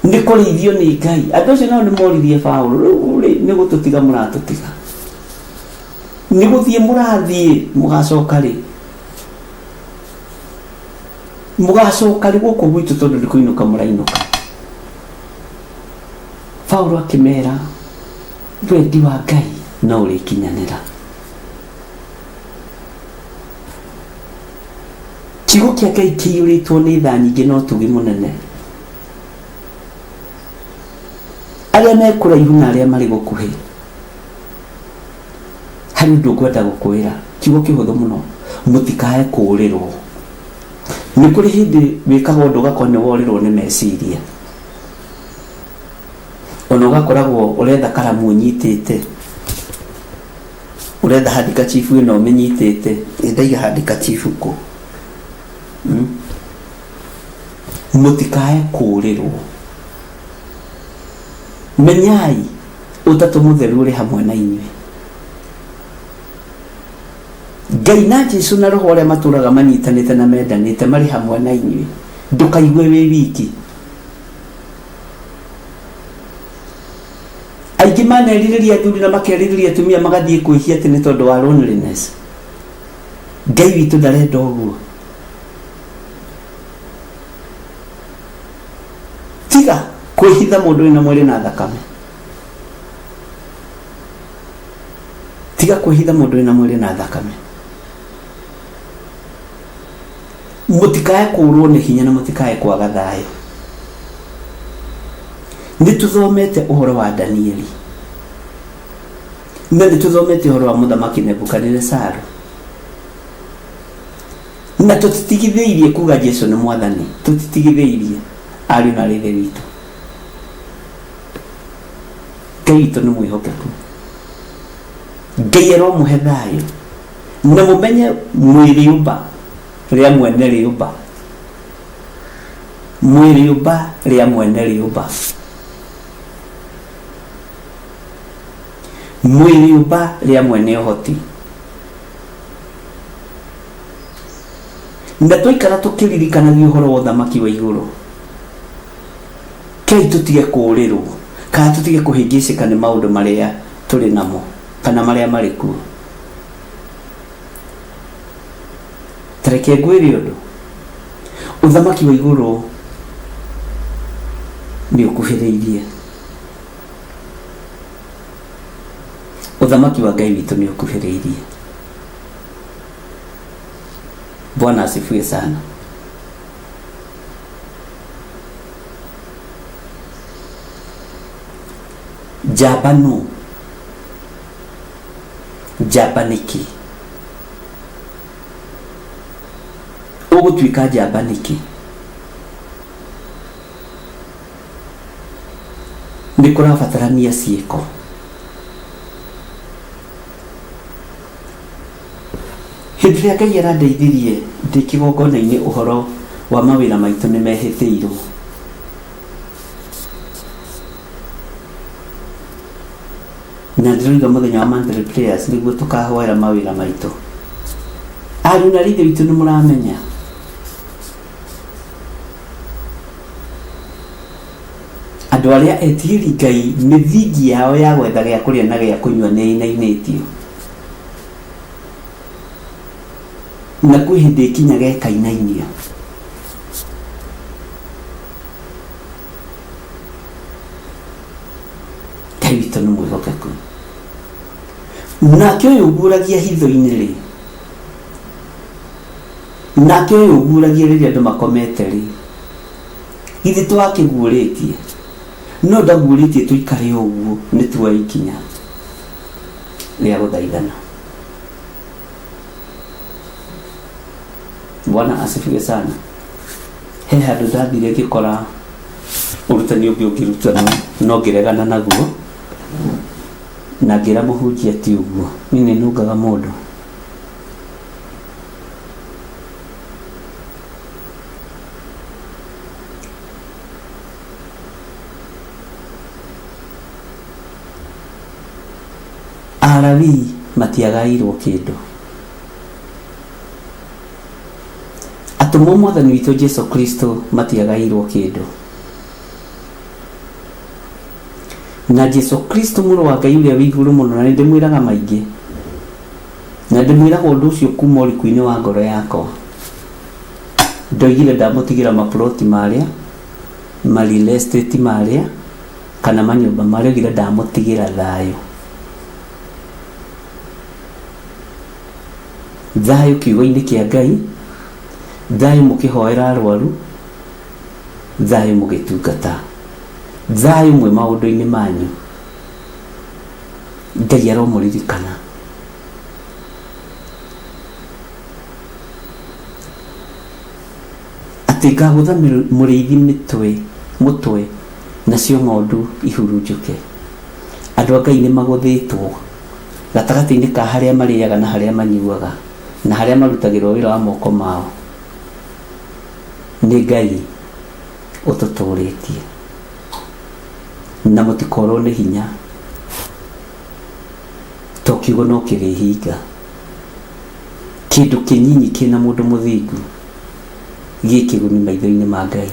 Nĩ kũrĩithio nĩ Ngai. Andũ acio nao nĩ moririe Paũlũ, rĩu rĩ nĩ gũtũtiga mũratũtiga? Nĩ gũthiĩ mũrathiĩ mũgacoka rĩ? Mũgacoka rĩ gũkũ gwitũ tondũ nĩ kũinũka mũrainũka? Paũlũ akĩmera, wendi wa Ngai no ũrĩkinyanĩra. Kiugo kĩa Ngai kĩiyũrĩtwo nĩ tha nyingĩ na ũtugi mũnene. Arĩa me kũraihu na arĩa marĩ gũkuhĩ, harĩ ũndũ ngwenda gũkwĩra, kiugo kĩhũthũ mũno, mũtikae kũũrĩrwo. Nĩ kũrĩ hĩndĩ wĩkaga ũndũ ũgakorwo nĩ worĩrwo nĩ meciria. Ona ũgakoragwo ũretha karamu ũnyitĩte, ũretha handikachifu ĩno ũmĩnyitĩte, ĩ ndaiga handikachifu kũ? Mũtikae kũũrĩrwo. Menyai Ũtatũ Mũtheru ũrĩ hamwe na inyuĩ. Ngai na Jesu na Roho arĩa matũraga manyitanĩte na mendanĩte marĩ hamwe na inyuĩ. Ndũkaigue wĩ wiki. Aingĩ manerirĩria athuri na makerirĩria atumia magathiĩ kwĩhia atĩ nĩ tondũ wa loneliness. Ngai witũ ndarenda ũguo. Tiga kwĩhitha mũndũ wĩna mwĩrĩ na thakame. Tiga kwĩhitha mũndũ wĩna mwĩrĩ na thakame. Mũtikae kũrwo nĩ hinya na mũtikae kwaga thayũ. Nĩ tũthomete ũhoro wa Danieli na nĩ tũthomete ũhoro wa mũthamaki Nebukadinesaru na tũtitigithĩirie kuga Jesu nĩ mwathani, tũtitigithĩirie ariũ na aarĩ a Ithe witũ. Ngai witũ nĩ mwĩhokeku. Ngai aromũhe thayũ na mũmenye mwĩ rĩũmba rĩa mwene rĩũmba, mwĩ rĩũmba rĩa mwene rĩũmba, mwĩ rĩũmba rĩa mwene ũhoti. Na twaikara tũkĩririkanagia ũhoro wa ũthamaki wa igũrũ, kei tũtige kũũrĩrwo kana tũtige kũhĩngĩcĩka nĩ maũndũ marĩa tũrĩ namo kana marĩa marĩ kuo. Ta reke ngwĩre ũndũ, ũthamaki wa igũrũ nĩ ũkuhĩrĩirie. Ũthamaki wa Ngai witũ nĩ ũkuhĩrĩirie. Bwana asifiwe sana. Njamba nũ? Njamba nĩkĩ? Ũgũtuĩka njamba nĩkĩ? Nĩ kũrabatarania ciĩko. Hĩndĩ ĩrĩa Ngai arandeithirie ndĩ kĩgongona-inĩ ũhoro wa mawĩra maitũ nĩ mehĩtĩirwo. Na ndĩroiga mũthenya wa monthly prayers nĩguo tũkahoera mawĩra maitũ. Ariũ na aarĩ a Ithe witũ nĩ mũramenya. Andũ arĩa etigĩri Ngai mĩthingi yao ya gwetha gĩa kũrĩa na gĩa kũnyua nĩ ĩinainĩtio. Na kwĩ hĩndĩ ĩkinyaga ĩkainainio. Ngai witũ nĩ mwĩhokeku. Nake ũyũ ũguũragia hitho-inĩ rĩ, nake ũyũ ũguũragia rĩrĩa andũ makomete rĩ, githĩ to akĩguũrĩtie? No ndaguũrĩtie tũikare o ũguo, nĩ tuoe ikinya rĩa gũthaithana. Bwana asifiwe sana. He handũ ndathire ngĩkora ũrutani ũngĩ ũngĩrutanwo. No ngĩregana naguo na ngĩra mũhunjia ti ũguo, niĩ nĩ nungaga mũndũ. Alawii matiagaĩirwo kĩndũ. Atũmwo Mwathani witũ Jesu Kristo matiagaĩirwo kĩndũ. Na Jesu Kristo mũrũ wa Ngai ũrĩa wĩ igũrũ mũno, na nĩndĩmwĩraga maingĩ, na ndĩmwĩraga ũndũ ũcio kuma ũriku-inĩ wa ngoro yakwa. Ndoigire ndamũtigĩra maploti marĩa, ma real estate marĩa, kana manyũmba marĩa, oigire ndamũtigĩra thayũ. Thayũ kiugo-inĩ kĩa Ngai, thayũ mũkĩhoera arwaru, thayũ mũgĩtungata, thayũ mwĩ maũndũ-inĩ manyu. Ngai aromũririkana. Atĩ ngagũtha mũrĩithi mĩtwe, mũtwe, nacio ng'ondu ihurunjũke. Andũ a Ngai nĩ magũthĩtwo gatagatĩ-inĩ ka harĩa marĩaga na harĩa manyuaga, na harĩa marutagĩrwo wĩra wa moko mao. Nĩ Ngai ũtũtũrĩtie. Na mũtikorwo nĩ hinya, to kiugo no kĩrĩhinga. Kĩndũ kĩnyinyi kĩna mũndũ mũthingu gĩ kĩguni maitho-inĩ ma Ngai.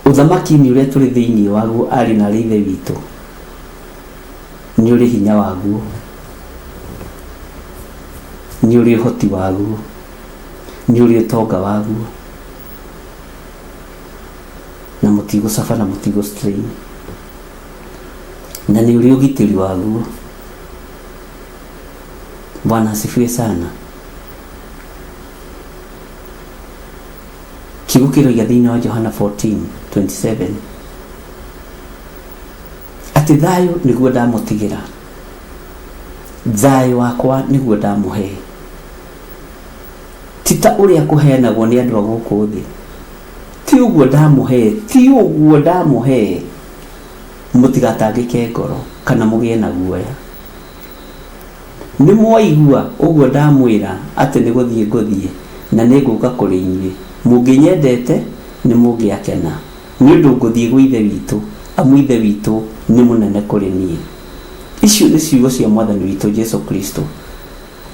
Ũthamaki-inĩ ũrĩa tũrĩ thĩinĩ waguo ariũ na aarĩ a Ithe witũ, nĩ ũrĩ hinya waguo, nĩ ũrĩ ũhoti waguo, nĩ ũrĩ ũtonga waguo, na mũtigũcaba na mũtigũ strain, na nĩ ũrĩ ũgitĩri waguo. Bwana asifiwe sana. Kiugo kĩroiga thĩinĩ wa Johana 14:27 atĩ thayũ nĩguo ndamũtigĩra, thayũ wakwa nĩguo ndamũhe, ti ta ũrĩa kũheanagwo nĩ andũ a gũkũ thĩ, ti ũguo ndamũhe, ti ũguo ndamũhe, mũtigatangĩke ngoro kana mũgĩe na guoya. Nĩ mwaigua ũguo ndamwĩra atĩ nĩ gũthiĩ ngũthiĩ, na nĩ ngũũka kũrĩ inyuĩ. Mũngĩnyendete, nĩ mũngĩakena, nĩ ũndũ ngũthiĩ gwĩ Ithe witũ, amu Ithe witũ nĩ mũnene kũrĩ niĩ. Icio nĩ ciugo cia Mwathani witũ Jesu Kristo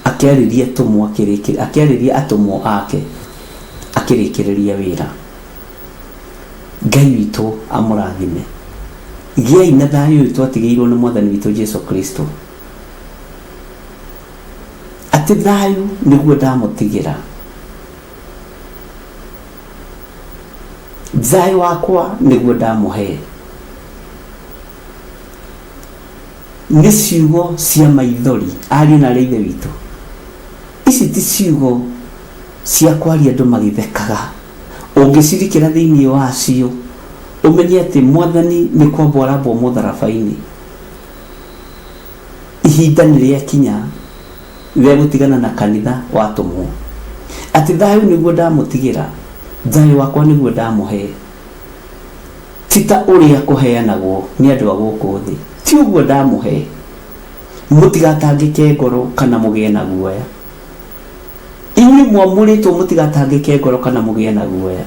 akĩarĩria atũmwo akĩarĩria atũmwo ake akĩrĩkĩrĩria wĩra. Ngai witũ amũrathime. Gĩai na thayũ ũyũ twatigĩirwo nĩ Mwathani witũ Jesu Kristo. Atĩ thayũ nĩguo ndamũtigĩra. Thayũ wakwa nĩguo ndamũhe. Nĩ ciugo cia maithori ariũ na arĩ ithe witũ. Ici ti ciugo cia kwaria andũ magĩthekaga. Ũngĩcirikĩra thĩinĩ wacio ũmenye atĩ Mwathani nĩ kwambwo arambwo mũtharaba-inĩ. Ihinda nĩ rĩakinya rĩa gũtigana na kanitha watũmwo. Atĩ thayũ nĩguo ndamũtigĩra, thayũ wakwa nĩguo ndamũhe. Ti ta ũrĩa kũheanagwo nĩ andũ a gũkũ thĩ. Ti ũguo ndamũhe. Mũtigatangĩke ngoro kana mũgĩe na guoya. Inyuĩ mwamũrĩtwo mũtigatangĩke ngoro kana mũgĩe na guoya.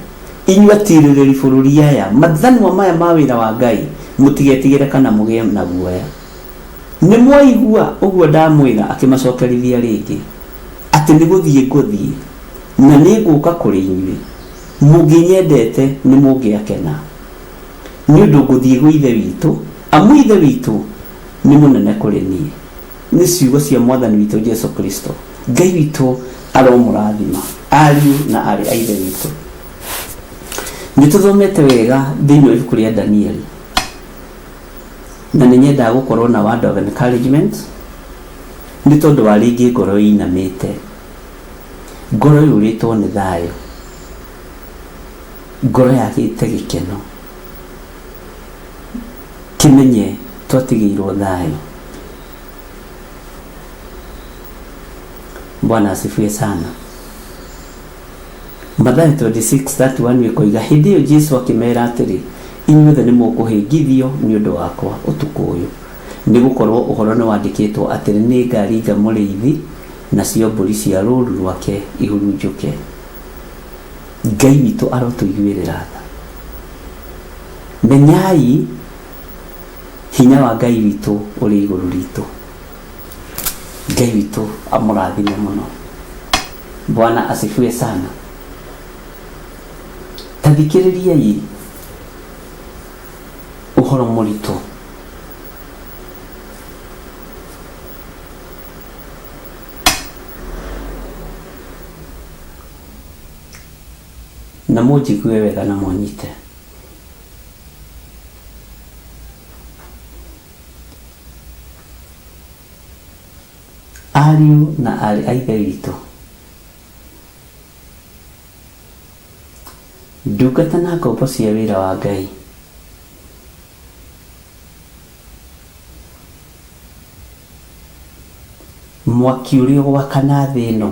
Inyuĩ atirĩrĩri bũrũri aya, mathanwa maya ma wĩra wa Ngai, mũtigetigĩre kana mũgĩe na guoya. Nĩ mwaigua ũguo ndamwĩra, akĩmacokerithia rĩngĩ, atĩ nĩ gũthiĩ ngũthiĩ, na nĩ ngũũka kũrĩ inyuĩ. Mũngĩnyendete nĩ mũngĩakena, nĩ ũndũ ngũthiĩ gwĩ Ithe witũ, amu Ithe witũ nĩ mũnene kũrĩ niĩ. Nĩ ciugo cia Mwathani witũ Jesu Kristo. Ngai witũ aromũrathima, ariũ na aarĩ a Ithe witũ. Nĩ tũthomete wega thĩinĩ wa ibuku rĩa Danieli, na nĩ nyendaga gũkorwo na word of encouragement nĩ tondũ wa rĩngĩ ngoro ĩinamĩte, ngoro yũrĩtwo nĩ thayũ, ngoro yagĩte gĩkeno, kĩmenye twatigĩirwo thayũ. Bwana asifiwe sana. Mathayo 26:31 ĩkoiga hĩndĩ ĩyo Jesu akĩmera atĩrĩ, Inyuothe nĩ mũkũhĩngithio nĩ ũndũ wakwa ũtukũ ũyũ, nĩ gũkorũo ũhoro nĩwandĩkĩtwo atĩrĩ, Nĩngaringa mũrĩithi, nacio mbũri cia rũũru rwake ihurunjũke. Ngai witũ arotũiguĩrĩra tha. Menyai hinya wa Ngai witũ ũrĩ igũrũ ritũ. Ngai witũ amũrathime mũno. Bwana asifiwe sana. Ta thikĩrĩriai ũhoro mũritũ. Na mũnjigue wega na mũnyite. Ariũ na aarĩ a Ithe witũ, ndungata na ngombo cia wĩra wa Ngai, mwaki ũrĩa ũgwakana thĩ ĩno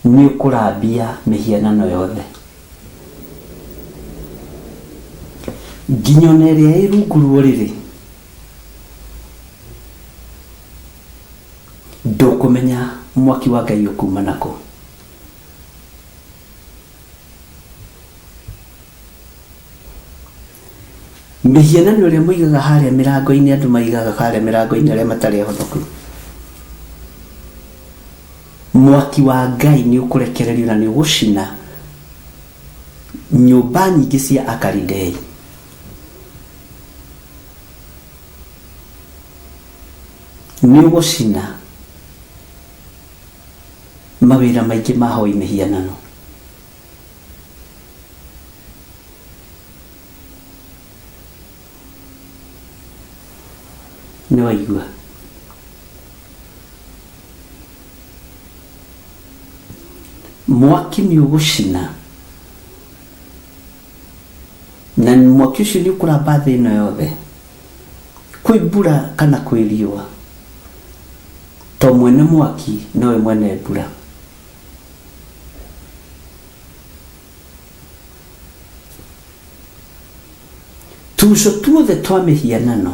nĩ ũkũrambia mĩhianano yothe, nginya ona ĩrĩa ĩ rungu rwa ũrĩrĩ ndũkũmenya mwaki wa Ngai ũkuma nakũ. Mĩhianano ĩrĩa mũigaga harĩa mĩrango-inĩ, andũ maigaga harĩa mĩrango-inĩ arĩa matarĩ ehotoku, mwaki wa Ngai nĩ ũkũrekererio na nĩ ũgũcina nyũmba nyingĩ cia Akalidei. Nĩ ũgũcina mawĩra maingĩ ma hoi mĩhianano. Nĩ waigua? Mwaki nĩ ũgũcina na mwaki ũcio nĩ ũkũramba thĩ ĩno yothe, kwĩ mbura kana kwĩ riũa, to mwene mwaki nowe mwene mbura. Tuuco tuothe twa mĩhianano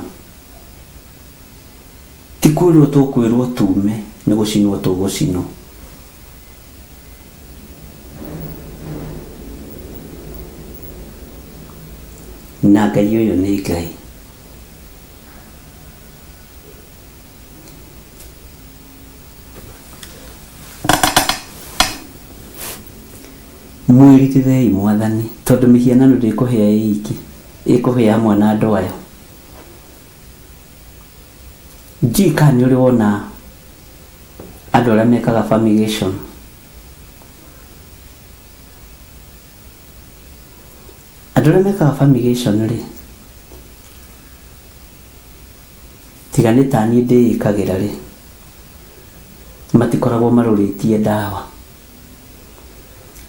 ti kwĩrwo tũkwĩrwo tuume, nĩ gũcinwo tũgũcinwo. Na Ngai ũyũ nĩ Ngai. Mwĩrirĩrei Mwathani, tondũ mĩhianano ndĩkũhĩa ĩ iki, ĩkũhĩa hamwe na andũ ayo. Ndiũĩ kana nĩ ũrĩ wona andũ arĩa mekaga fumigation. Andũ arĩa mekaga fumigation rĩ, tiga nĩ ta niĩ ndĩĩkagĩra rĩ, matikoragwo marũrĩtie ndawa.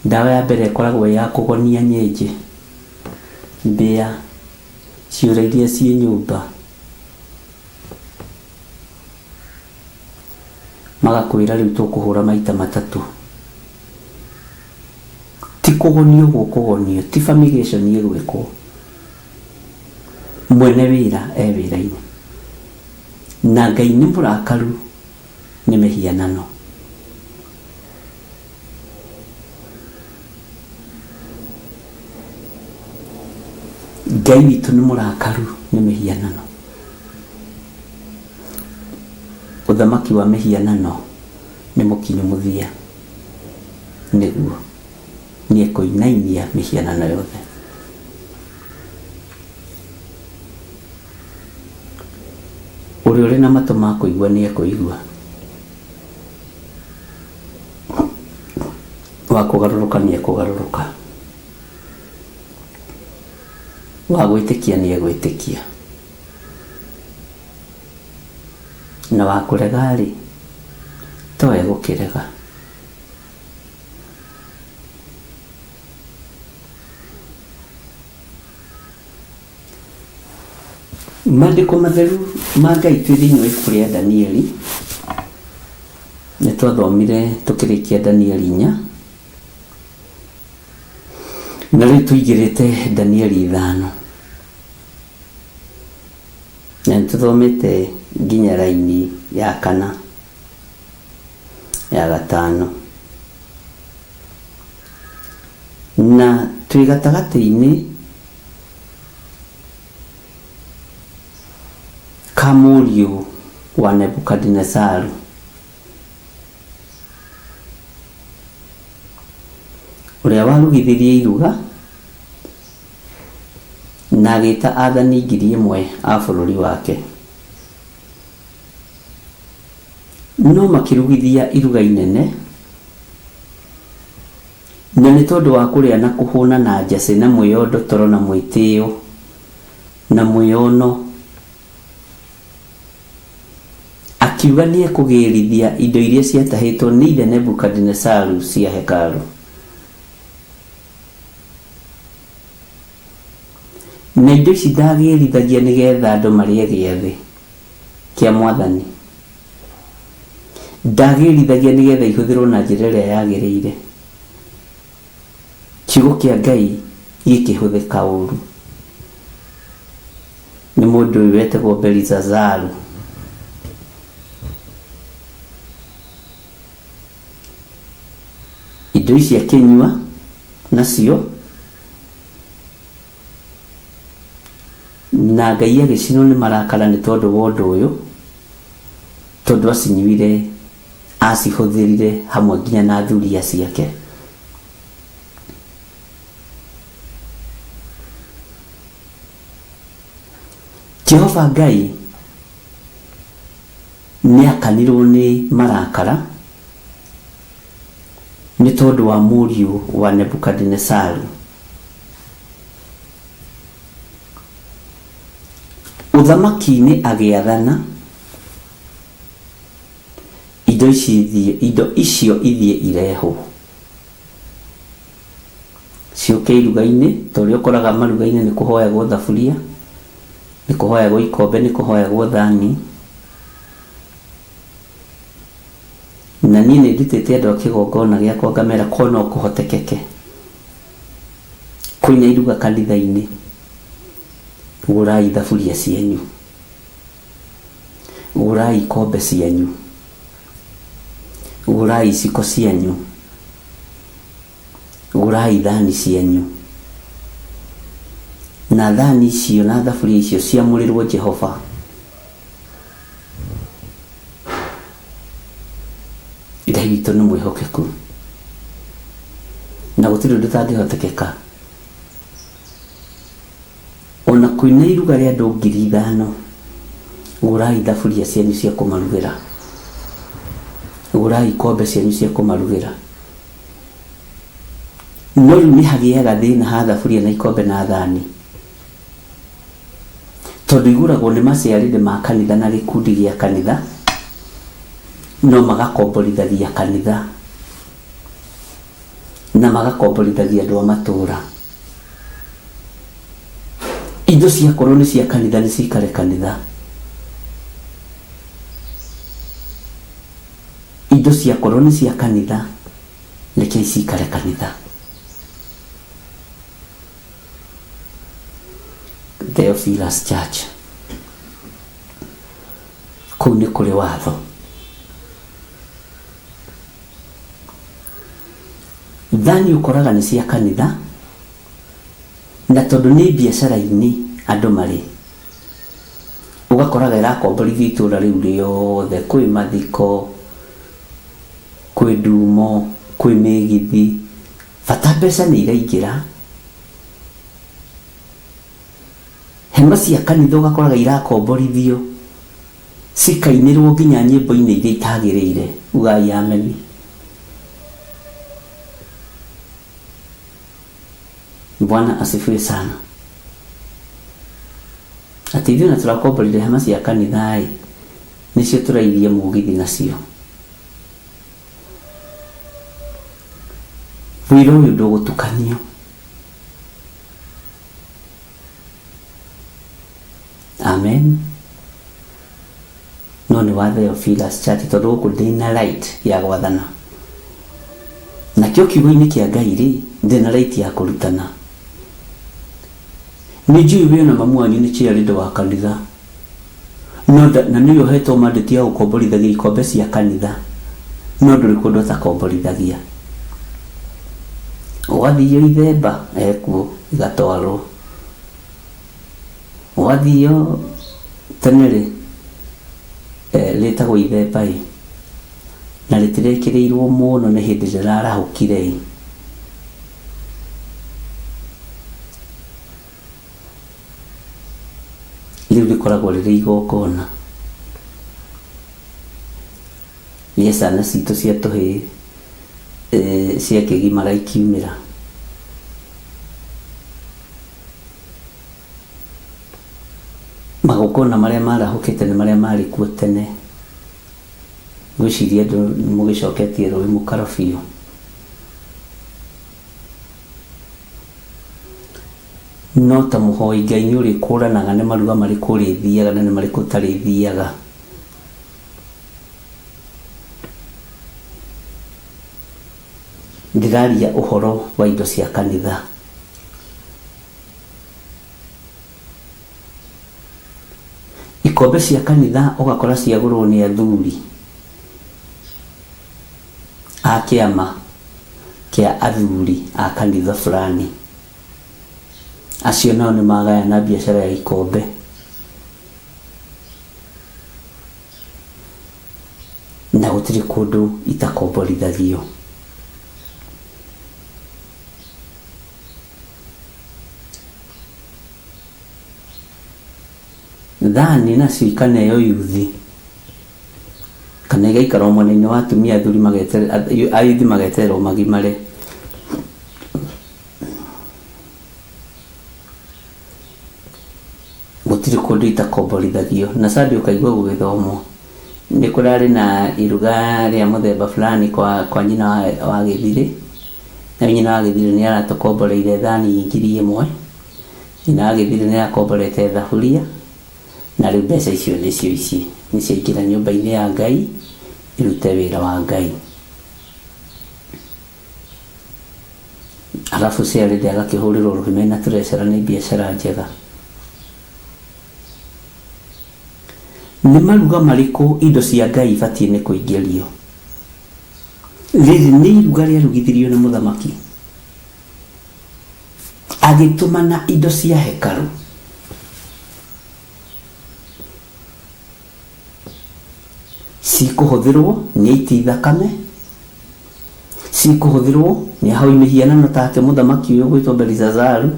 Ndawa ya mbere ĩkoragwo ĩ ya kũgonia nyenje, mbĩa, ciũra iria ciĩ nyũmba. Magakwĩra rĩu tũkũhũra maita matatũ. Ti kũgonio gũkũgonio, ti fumigation ĩgwĩkwo. Mwene wĩra e wĩra-inĩ. Na Ngai nĩ mũrakaru nĩ mĩhianano. Ngai witũ nĩ mũrakaru nĩ mĩhianano. Ũthamaki wa mĩhianano nĩ mũkinyu mũthia. Nĩguo nĩ ekũinainia mĩhianano yothe. Ũrĩa ũrĩ na matũ ma kũigua nĩ ekũigua. Wa kũgarũrũka nĩ ekũgarũrũka. Wa gwĩtĩkia nĩ egwĩtĩkia. Na wa kũrega-rĩ, to egũkĩrega. Maandĩko matheru ma Ngai twĩ thĩinĩ wa ibuku rĩa Danieli, nĩ twathomire tũkĩrĩkia Danieli inya. Na rĩu tũingĩrĩte Danieli 5 na nĩtũthomete nginya raini ya kana ya gatano, na twĩ gatagatĩ-inĩ ka mũriũ wa Nebukadinezaru ũrĩa warugithirie iruga na agĩta athani 1,000 a bũrũri wake. No makĩrugithia iruga inene, na nĩ tondũ wa kũrĩa na kũhũna na njacĩ na mwĩyondotoro na mwĩtĩo na mwĩono, akiuga nĩ ekũgĩrithia indo iria ciatahĩtwo nĩ ithe Nebukadinezaru cia hekarũ. Na indo ici ndagĩrithagia nĩgetha andũ marĩe gĩathĩ kĩa mwathani, ndagĩrithagia nĩgetha ihũthĩrwo na njĩra ĩrĩa yagĩrĩire. Kiugo kĩa Ngai gĩkĩhũthĩka ũru nĩ mũndũ ũyũ wetagwo Belizazaru. Indo ici akĩnyua nacio, na Ngai agĩcinwo nĩ marakara nĩ tondũ wa ũndũ ũyũ, tondũ acinyuire, acihũthĩrire hamwe nginya na thuriya ciake. Jehova Ngai nĩ akanirwo nĩ marakara nĩ tondũ wa mũriũ wa Nebukadinesaru. Ũthamaki-inĩ agĩathana indo ici ithiĩ, indo icio ithiĩ irehwo ciũke iruga-inĩ, ta ũrĩa ũkoraga maruga-inĩ nĩ kũhoyagwo thaburia, nĩ kũhoyagwo ikombe, nĩ kũhoyagwo thani. Na niĩ nĩ ndutĩte andũ a kĩgongona gĩakwa ngamera korwo no kũhotekeke kwĩna iruga kanitha-inĩ, gũrai thaburia cianyu, gũrai ikombe cianyu, gũrai iciko cianyu, gũrai thani cianyu. Na thani icio na thaburia icio ciamũrĩrwo Jehova. Ngai witũ nĩ mwĩhokeku na gũtirĩ ũndũ ũtangĩhotekeka. Ona kwĩna iruga rĩa andũ 5,000, gũrai thaburia cianyu cia kũmarugĩra, gũrai ikombe cianyu cia kũmarugĩra. No rĩu nĩ hagĩaga thĩna ha thaburia na ikombe na thani, tondũ igũragwo nĩ maciarĩndĩ ma kanitha na gĩkundi gĩa kanitha, no magakomborithagia kanitha na magakomborithagia andũ a matũũra. Indo ciakorwo nĩ cia kanitha nĩ cikare kanitha. Indo ciakorwo nĩ cia kanitha rekei cikare kanitha. Theophilus Church kũu nĩ kũrĩ watho. Thani ũkoraga nĩ cia kanitha, na tondũ nĩ biacara-inĩ andũ marĩ, ũgakoraga ĩrakomborithio itũra rĩu rĩothe, kwĩ mathiko, kwĩ ndumo, kwĩ mĩgithi, bata mbeca nĩ iraingĩra. Hema cia kanitha ũgakoraga irakomborithio cikainĩrwo nginya nyĩmbo-inĩ iria itagĩrĩire. Ugai ameni. Bwana asifiwe sana. Atĩ ithuĩ na tũrakomborire hema cia kanitha-ĩ, nĩcio tũrairie mũgithi nacio. Wĩra ũyũ ndũgũtukanio. Amen. No nĩ wa Theophilus Church tondũ gũkũ ndĩna right ya gwathana. Nakĩo kiugo-inĩ kĩa Ngai rĩ, ndĩna right ya kũrutana. Nĩ njũĩ we na mamu wanyu nĩ chairlady wa kanitha no na nĩwe ũhetwo mandate ya gũkomborithagia ikombe cia kanitha no ndũrĩ kũndũ atakomborithagia. Ũgathio ithemba ekuo igatwarwo, ũgathio tene rĩ rĩtagwo ithemba ĩ na rĩtirekĩrĩirwo mũno nĩ hĩndĩ rĩrarahũkire ĩ. Rĩu rĩkoragwo rĩrĩ igongona rĩa ciana citũ cia tũhĩĩ ciakĩgimara ikiumĩra. Magongona marĩa marahũkĩte nĩ marĩa marĩ kuo tene. Ngwĩciria andũ mũgĩcoketie rũĩ mũkaro biũ. No ta mũhoi Ngai nĩ ũrĩkũranaga nĩ maruga marĩkũ ũrĩthiaga na nĩ marĩkũ ũtarĩthiaga. Ndĩraria ũhoro wa indo cia kanitha. Ikombe cia kanitha ũgakora ciagũrwo nĩ athuri a kĩama kĩa athuri a kanitha fulani. Acio nao nĩ magayana biacara ya ikombe. Na gũtirĩ kũndũ itakomborithagio. Thani nacio ikaneo yuthi kana igaikara o mwena-inĩ wa atumia athuri ayuthi magetererwo magimare. Gũtirĩ kũndũ itakomborithagio. Na Sunday ũkaigua gũgĩthomwo nĩ kũrarĩ na iruga rĩa mũthemba fulani kwa, kwa nyina wa, wa gĩthirĩ na nyina wa gĩthirĩ nĩ aratũkomboreire thani 1000, nyina wa gĩthirĩ nĩ arakomborete thaburia, na rĩu mbeca icio nĩcio ici nĩ ciaingĩra nyũmba-inĩ ya Ngai irute wĩra wa Ngai. Alafu Sherede agakĩhũrĩrwo rũhĩ mena tũrecera nĩ biacara njega. Nĩ maruga marĩkũ indo cia Ngai ibatiĩ nĩ kũingĩrio? Rĩrĩ nĩ iruga rĩarugithirio nĩ mũthamaki agĩtũmana indo cia hekarũ. Cikũhũthĩrwo nĩ aiti thakame, cikũhũthĩrwo nĩ ahoi mĩhianano take mũthamaki ũyũ ũgwĩtwo Belisazaru,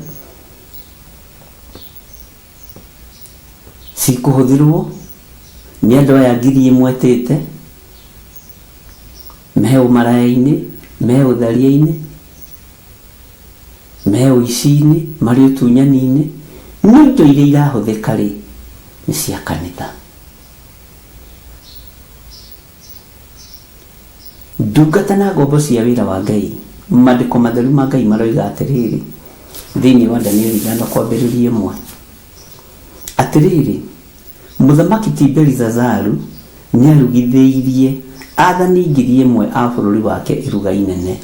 cikũhũthĩrwo nĩ andũ aya 1000 etĩte, me ũmaraya-inĩ, me ũtharia-inĩ, me ũici-inĩ, marĩ ũtunyani-inĩ, no indo iria irahũthĩka rĩ, nĩ cia kanitha. Ndungata na ngombo cia wĩra wa Ngai, Mandĩko matheru ma Ngai maroiga atĩrĩrĩ, thĩinĩ wa Danieli 5:1, Atĩrĩrĩ, mũthamaki ti Belisazaru nĩarugithĩirie aathani 1000 a bũrũri wake iruga inene.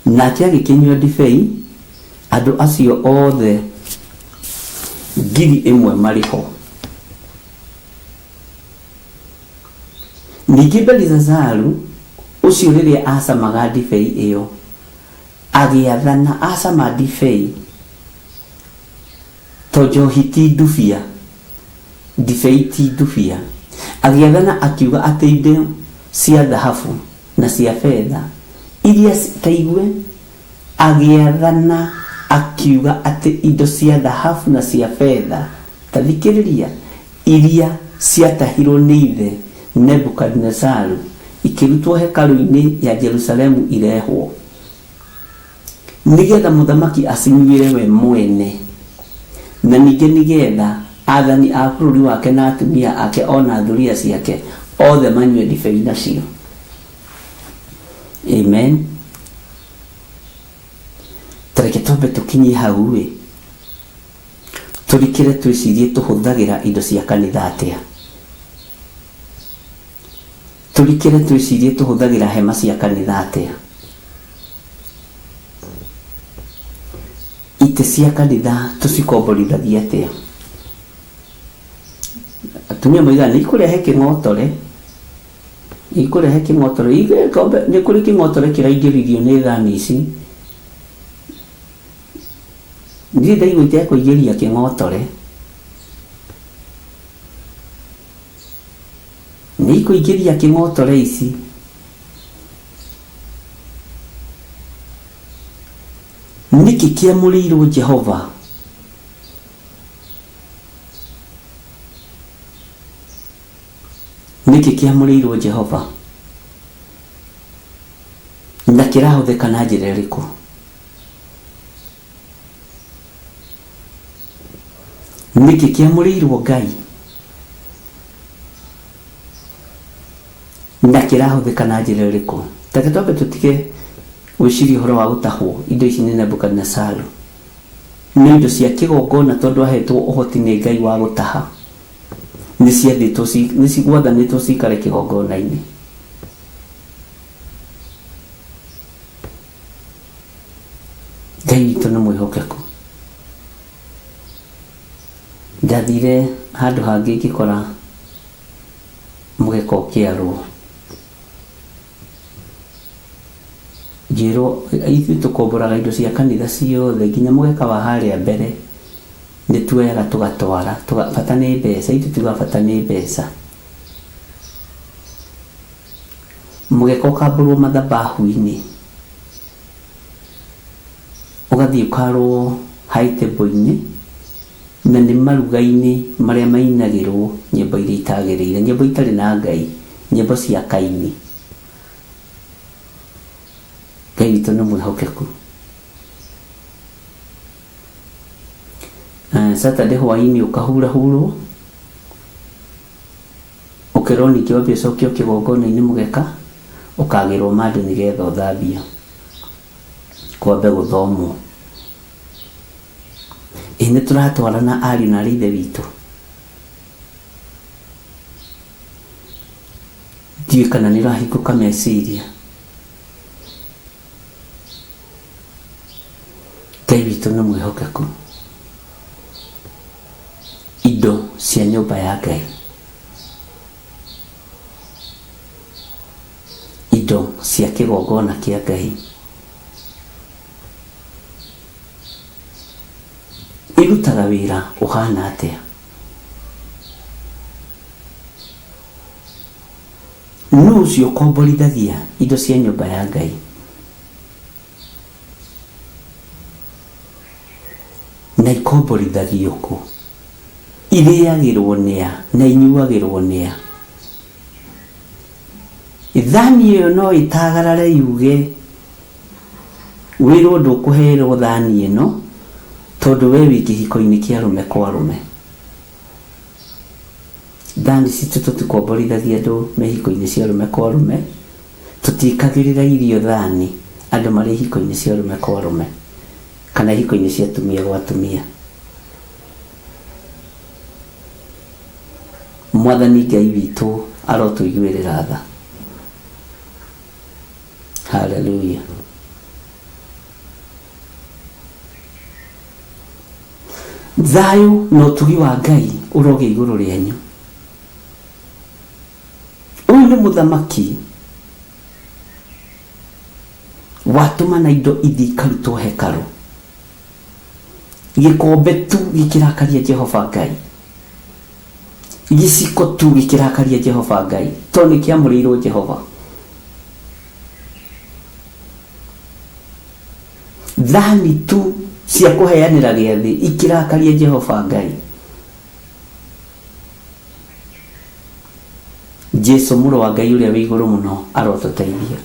Nake agĩkĩnyua ndibei, andũ acio othe 1000 marĩ ho. Ningĩ Belisazaru ũcio rĩrĩa aacamaga ndibei ĩyo, agĩathana acama ndibei, to njohi ti ndubia, ndibei ti ndubia, agĩathana akiuga atĩ indo cia thahabu na cia betha iria, ta igue, agĩathana akiuga atĩ indo cia thahabu na cia betha, ta thikĩrĩria, iria ciatahirwo nĩ ithe Nebukadinezaru ikĩrutwo hekarũ-inĩ ya Jerusalemu irehwo, nĩgetha mũthamaki acinyuĩre we mwene, na ningĩ nĩgetha aathani a bũrũri wake na atumia ake o na thuriya ciake othe manyue ndibei nacio. Amen. Ta reke twambe tũkinyie hau ĩ, tũrikĩre twĩcirie tũhũthagĩra indo cia kanitha atĩa. Tũrikĩre twĩcirie tũhũthagĩra hema cia kanitha atĩa. Itĩ cia kanitha tũcikomborithagia atĩa? Atumia moigaga nĩ ikũrehe kĩng'otore, nĩ ikũrehe kĩng'otore. Nĩ kũrĩ kĩng'otore kĩraingĩririo nĩ thani ici. Ndirĩ ndaigua itekũingĩria kĩng'otore. Nĩ ikũingĩria kĩng'otore ici. Nĩkĩ kĩamũrĩirwo Jehova? Nĩkĩ kĩamũrĩirwo Jehova? Na kĩrahũthĩka na njĩra ĩrĩkũ? Nĩkĩ kĩamũrĩirwo Ngai? Na kĩrahũthĩka na njĩra ĩrĩkũ? Reke twambe tũtige gwĩciria ũhoro wa gũtahwo indo ici nĩ Nebukadinesaru. Nĩ indo cia kĩgongona tondũ ahetwo ũhoti nĩ Ngai wa gũtaha. Nĩ ciathĩtwo, nĩ gwathanĩtwo cikare kĩgongona-inĩ. Ngai witũ nĩ mwĩhokeku. Ndathire handũ hangĩ ngĩkora mũgeka ũkĩarwo. Ngĩrwo ithuĩ tũkomboraga indo cia kanitha ciothe nginya mũgeka wa harĩa mbere nĩ tuoyaga tũgatwara, bata nĩ mbeca, ithuĩ tugaga bata nĩ mbeca. Mũgeka ũkambũrwo mathabahu-inĩ, ũgathiĩ ũkarwo high table-inĩ, na nĩ maruga-inĩ marĩa mainagĩrwo nyĩmbo iria itagĩrĩire, nyĩmbo itarĩ na Ngai, nyĩmbo cia Kaini. Ngai witũ nĩ mwĩhokeku. Saturday hwaĩ-inĩ ũkahurahurwo. Ũkerwo ningĩ wambe ũcokio kĩgongona-inĩ mũgeka, ũkagĩrwo mandũ nĩgetha ũthambio. Kwambe gũthomwo. Ĩ nĩ tũratwarana ariũ na arĩ ithe witũ? Ndiũĩ kana nĩ ũrahingũka meciria. Ngai witũ nĩ mwĩhokeku. Indo cia nyũmba ya Ngai. Indo cia kĩgongona kĩa Ngai. Irutaga wĩra ũhana atĩa? Nũ ũcio ũkomborithagia indo cia nyũmba ya Ngai? Na ikomborithagio kũ? Irĩagĩrwo nĩa na inyuagĩrwo nĩa? Thani ĩyo no ĩtagarare yuge, Wĩrwo ndũkũherwo thani ĩno tondũ we wĩ kĩhiko-inĩ kĩa arũme kwa arũme. Thani citũ tũtikomborithagia andũ me ihiko-inĩ cia arũme kwa arũme. Tũtiĩkagĩrĩra irio thani andũ marĩ ihiko-inĩ cia arũme kwa arũme kana ihiko-inĩ cia atumia gwa atumia. Mwathani Ngai witũ arotũiguĩrĩra tha. Haleluya. Thayũ na ũtugi wa Ngai ũrogĩa igũrũ rĩanyu. Ũyũ nĩ mũthamaki watũmana indo ithiĩ ikarutwo hekarũ. Gĩkombe tu gĩkĩrakaria Jehova Ngai. Gĩciko tu gĩkĩrakaria Jehova Ngai, tondũ nĩ kĩamũrĩirwo Jehova. Thani tu cia kũheanĩra gĩathĩ ikĩrakaria Jehova Ngai. Jesu mũrũ wa Ngai ũrĩa wĩ igũrũ mũno arotũteithia.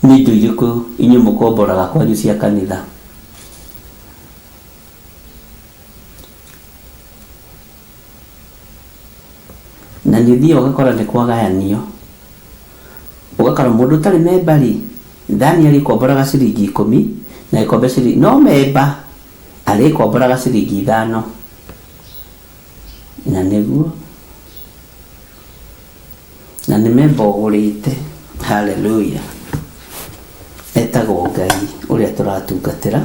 Nĩ indo irĩkũ inyuĩ mũkomboraga kwanyu cia kanitha? Na nĩ ũthiaga ũgakora nĩ kwagayanio, ũgakora mũndũ ũtarĩ memba rĩ, thani arĩkomboraga ciringi ikũmi na gĩkombe ciringi, no memba arĩkomboraga ciringi ithano. Na nĩguo, na nĩ memba ũgũrĩte. Haleluya. Etagwo Ngai ũrĩa tũratungatĩra,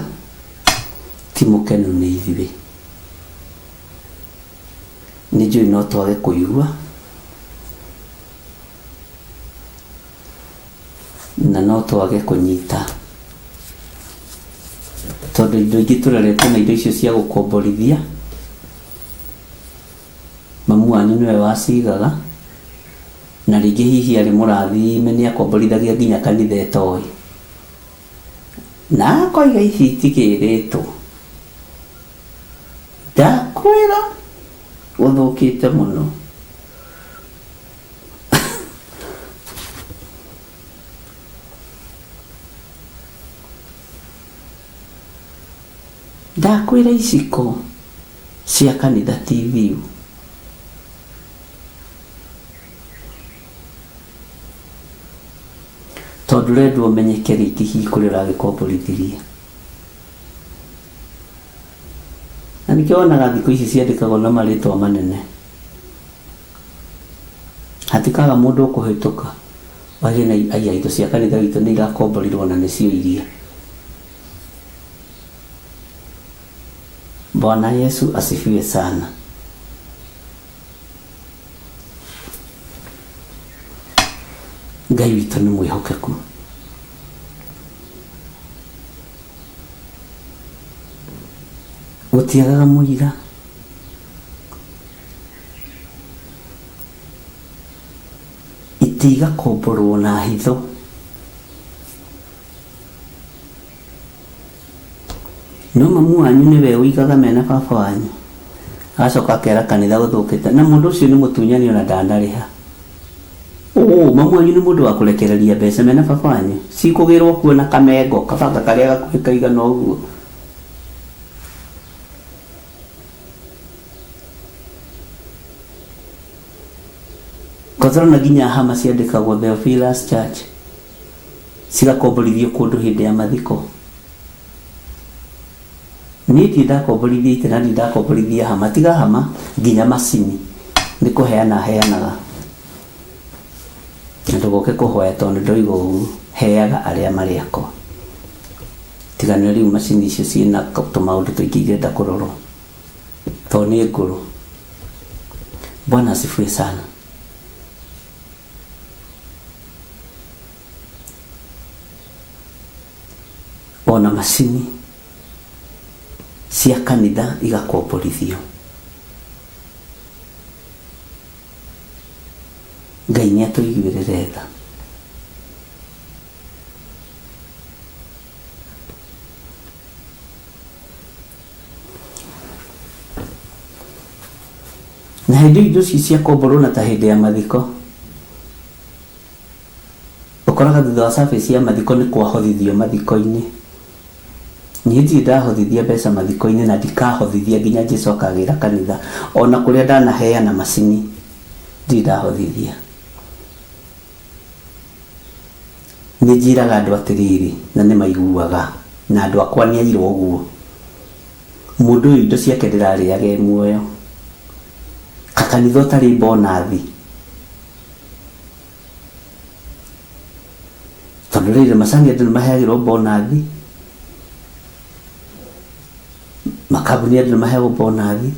ti mũkenu nĩ ithuĩ. Nĩ njũĩ no twage kũigua na no twage kũnyita, tondũ indo ingĩ tũreretwo na indo icio cia gũkomborithia, mamu wanyu nĩwe wacigaga, na rĩngĩ hihi arĩ mũrathime nĩ akomborithagia nginya kanitha ĩtoĩ, na akoiga ici itigĩrĩtwo. Ndakwĩra gũthũkĩte mũno. Ndakwĩra iciko cia kanitha ti thiu. Tondũ ũrendwo ũmenyeke rĩngĩ hihi kũrĩa ũragĩkomborithirie. Na nĩkĩo wonaga thikũ ici ciandĩkagwo na marĩtwa manene. Hatikaga mũndũ ũkũhĩtũka oige na aya indo cia kanitha witũ nĩ irakomborirwo na nĩcio iria. Bwana Yesu asifiwe sana. Ngai witũ nĩ mwĩhokeku. Gũtiagaga mũira. Itĩ igakomborwo na hitho. No mamu wanyu nĩwe ũigaga mena baba wanyu. Agacoka akera kanitha gũthũkĩte. Na mũndũ ũcio nĩ mũtunyani ona ndanarĩha. Oo, mamu wanyu nĩ mũndũ wa kũrekereria mbeca mena baba wanyu. Cikũgĩrwo kuo na kamengo, kabanga karĩa gakuhĩ kaigana ũguo. Kothorona nginya hama ciandĩkagwo Theophilus Church. Cigakomborithio kũndũ hĩndĩ ya mathiko. Niĩ ndirĩ ndakomborithia itĩ na ndirĩ ndakomborithia hama, tiga hama nginya macini nĩ kũheana heanaga. Na ndũgoke kũhoya tondũ nĩ ndoiga ũguo, heaga arĩa marĩ akwa. Tiga nĩ rĩu macini icio ciĩna tũmaũndũ tũingĩ irenda kũrorwo tondũ nĩ ngũrũ. Bwana asifiwe sana. Ona macini cia kanitha igakomborithio. Ngai nĩ atũiguĩrĩre tha. Na hĩndĩ ĩyo indo ici ciakomborwo na ta hĩndĩ ya mathiko, ũkoraga thutha wa service ya mathiko nĩ kwahothithio mathiko-inĩ. Niĩ ndirĩ ndahothithia mbeca mathiko-inĩ na ndikahothithia nginya Jesu akagĩra kanitha. Ona kũrĩa ndanaheana macini ndirĩ ndahothithia. Nĩ njĩraga andũ atĩrĩrĩ, na nĩ maiguaga, na andũ akwa nĩ aira ũguo, mũndũ ũyũ indo ciake ndĩrarĩaga e muoyo. Kakanitha ũtarĩ bonathi. Tondũ rĩrĩ macani andũ nĩ maheagĩrwo bonathi, makambuni andũ nĩ maheagwo bonathi,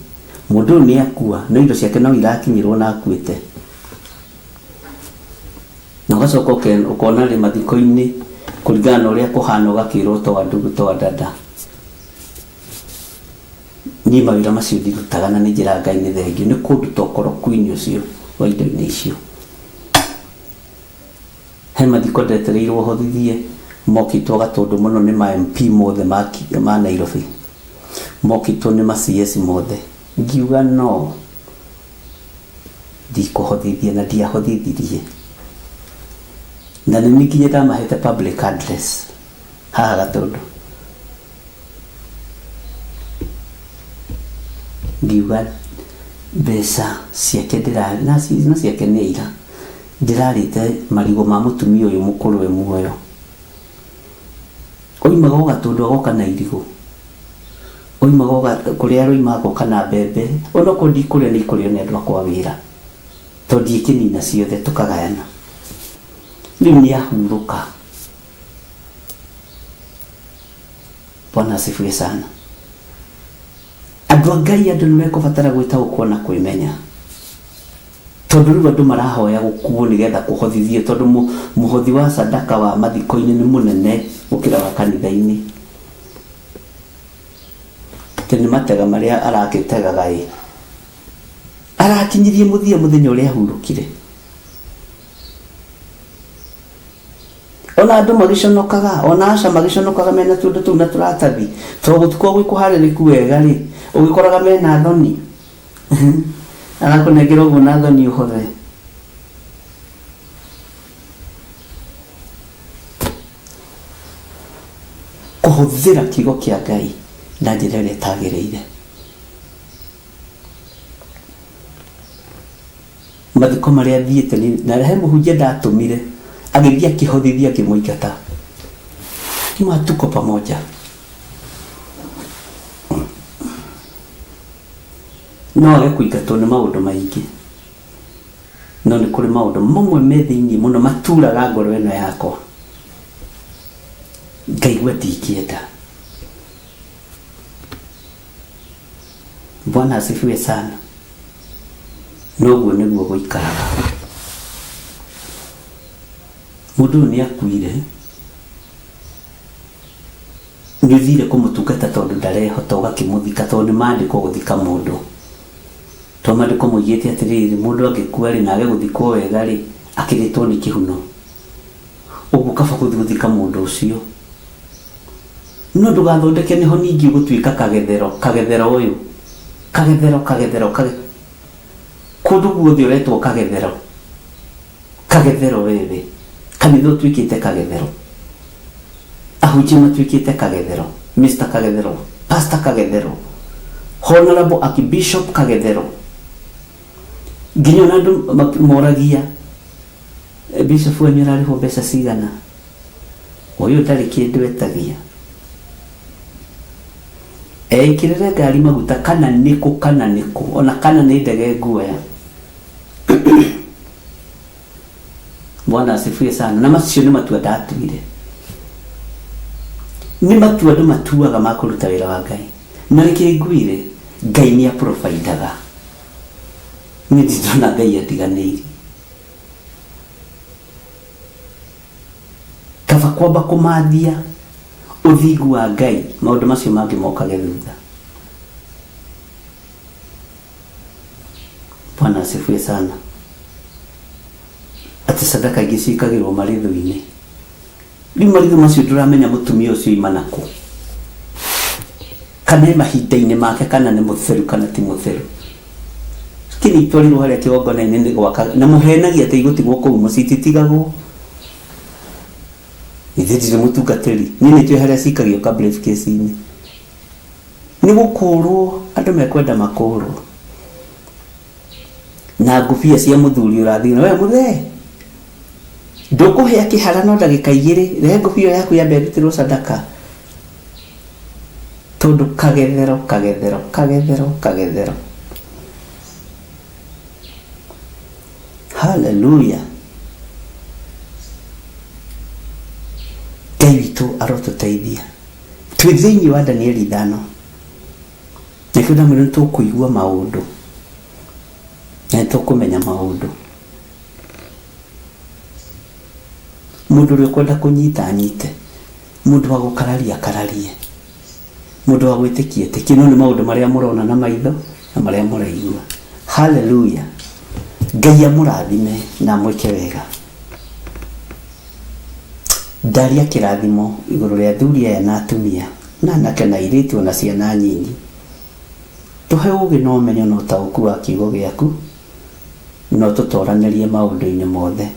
mũndũ ũyũ nĩ akua no indo ciake no irakinyĩrwo na akuĩte. Na ũgacoka ũkona rĩ mathiko-inĩ kũringana na ũrĩa kũhana ũgakĩrwo toa ndugu toa dada. Niĩ mawĩra macio ndirutaga na nĩ njĩraga Ngai nĩ thengiũ nĩ kũnduta ũkoroku-inĩ ũcio wa indo-inĩ icio. He mathiko ndetereirwo hothithie mokĩtwo Gatũndũ mũno nĩ ma MP mothe ma Nairobi, mokĩtwo nĩ ma CS mothe. Ngiuga no ndikũhothithia na ndiahothithirie. Na nĩ niĩ nginya ndamahete public address haha Gatũndũ. Ngiuga mbeca ciake ndĩra, na ciake nĩ aira, ndĩrarĩte marigũ ma mũtumia ũyũ mũkũrũ e muoyo. Oimaga o Gatũndũ agoka na irigũ, oimaga o kũrĩa aroima agoka na mbembe, onokorwo ndikũrĩa nĩ ikũrĩo nĩ andũ akwa a wĩra, tondũ ndiĩkĩnina ciothe tũkagayana. Rĩu nĩ ahurũka. Bwana asifiwe sana. Andũ a Ngai, andũ nĩ mekũbatara gwĩtaũkwo na kwĩmenya. Tondũ rĩu andũ marahoya gũkuo nĩgetha kũhothithio, tondũ mũhothi wa sadaka wa mathiko-inĩ nĩ mũnene gũkĩra wa kanitha-inĩ. Atĩ nĩ matega marĩa arakĩtegaga ĩ. Arakinyirie mũthia mũthenya ũrĩa ahurũkire. Ona andũ magĩconokaga, ona aca magĩconokaga mena tũndũ tũu na tũratathi, tondũ gũtikoragwo gwĩ kũharĩrĩku wega rĩ, ũgĩkoraga mena thoni. Arakũnengera ũguo na thoni ũhothe. Kũhũthĩra kiugo kĩa Ngai na njĩra ĩrĩa ĩtagĩrĩire. Mathiko marĩa thiĩte na he mũhunjia ndatũmire agĩthiĩ akĩhothithia ngĩmũingata. Ngĩmwĩra tuko pamoja. No age kũingatwo nĩ maũndũ maingĩ, no nĩ kũrĩ maũndũ mamwe me thĩinĩ mũno maturaga ngoro ĩno yakwa, ngaigua ndingĩenda. Bwana asifiwe sana. Noguo nĩguo gũikaraga. Mũndũ ũyũ nĩ akuire, nĩ ũthire kũmũtungata tondũ ndarehota ũgakĩmũthika tondũ nĩ maandĩko gũthika mũndũ. Tondũ maandĩko moigĩte atĩrĩrĩ, mũndũ angĩkua rĩ na age gũthikwo wega rĩ, akĩrĩtwo nĩ kĩhuno. Ũguo kaba gũthiĩ gũthika mũndũ ũcio. No ndũgathondeke nĩho ningĩ ũgũtuĩka kagethero, kagethero ũyũ, kagethero, kagethero, kage... Kũndũ guothe ũretwo kagethero, kagethero wewe. Kanitha ũtuĩkĩte kagethero. Ahunjia matuĩkĩte kagethero. Mr. Kagethero, Pastor Kagethero, Honorable Archbishop Kagethero. Nginya ona andũ moragia, Bishop wanyu ararĩhwo mbeca cigana? Ũyũ ndarĩ kĩndũ etagia. Eĩkĩrĩre ngari maguta kana nĩkũ kana nĩkũ, ona kana nĩ ndege nguoya. Bwana asifiwe sana. Na macio nĩ matua ndatuire. Nĩ matua andũ matuaga ma kũruta wĩra wa Ngai. Na reke ngwĩre, Ngai nĩ aprovidaga. Niĩ ndirĩ ndona Ngai atiganĩirie. Kaba kwamba kũmathia ũthingu wa Ngai, maũndũ macio mangĩ mokage thutha. Bwana asifiwe sana. Atĩ sadaka ingĩ ciĩkagĩrwo marĩthũ-inĩ. Rĩu marĩthũ macio ndũramenya mũtumia ũcio oima nakũ. Kana e mahinda-inĩ make kana nĩ mũtheru kana ti mũtheru. Lakini itwarirwo harĩa kĩgongona-inĩ nĩ gwaka na mũhenagia atĩ igũtigwo kũu mũciĩ ititigagwo. Ithe ndirĩ mũtungatĩri. Niĩ nĩ njũĩ harĩa cikagio ka briefcase-inĩ. Nĩ gũkũrwo andũ mekwenda makũrwo. Na ngũbia cia mũthuri ũrathiĩ na we mũthee. Ndũkũhĩa kĩhara no ndagĩka igĩrĩ, rehe ngũbia ĩyo yaku yambe ĩrutĩrwo sadaka. Tondũ kagethero, kagethero, kagethero, kagethero. Hallelujah. Ngai witũ arotũteithia. Twĩ thĩinĩ wa Danieli ithano. Nĩkĩo ndamwĩra nĩ tũkũigua maũndũ na nĩ tũkũmenya maũndũ. Mũndũ ũrĩa ũkwenda kũnyita anyite, mũndũ wa gũkararia akararie, mũndũ wa gwĩtĩkia etĩkie, no nĩ maũndũ marĩa mũrona na maitho na marĩa mũraigua. Hallelujah. Ngai amũrathime na amwĩke wega. Ndaria kĩrathimo igũrũ rĩa athuri aya na atumia, na anake na airĩtu o na ciana nyinyi. Tũhe ũũgĩ na ũmenyo na ũtaũku wa kiugo gĩaku, na ũtũtoranĩrie maũndũ-inĩ mothe.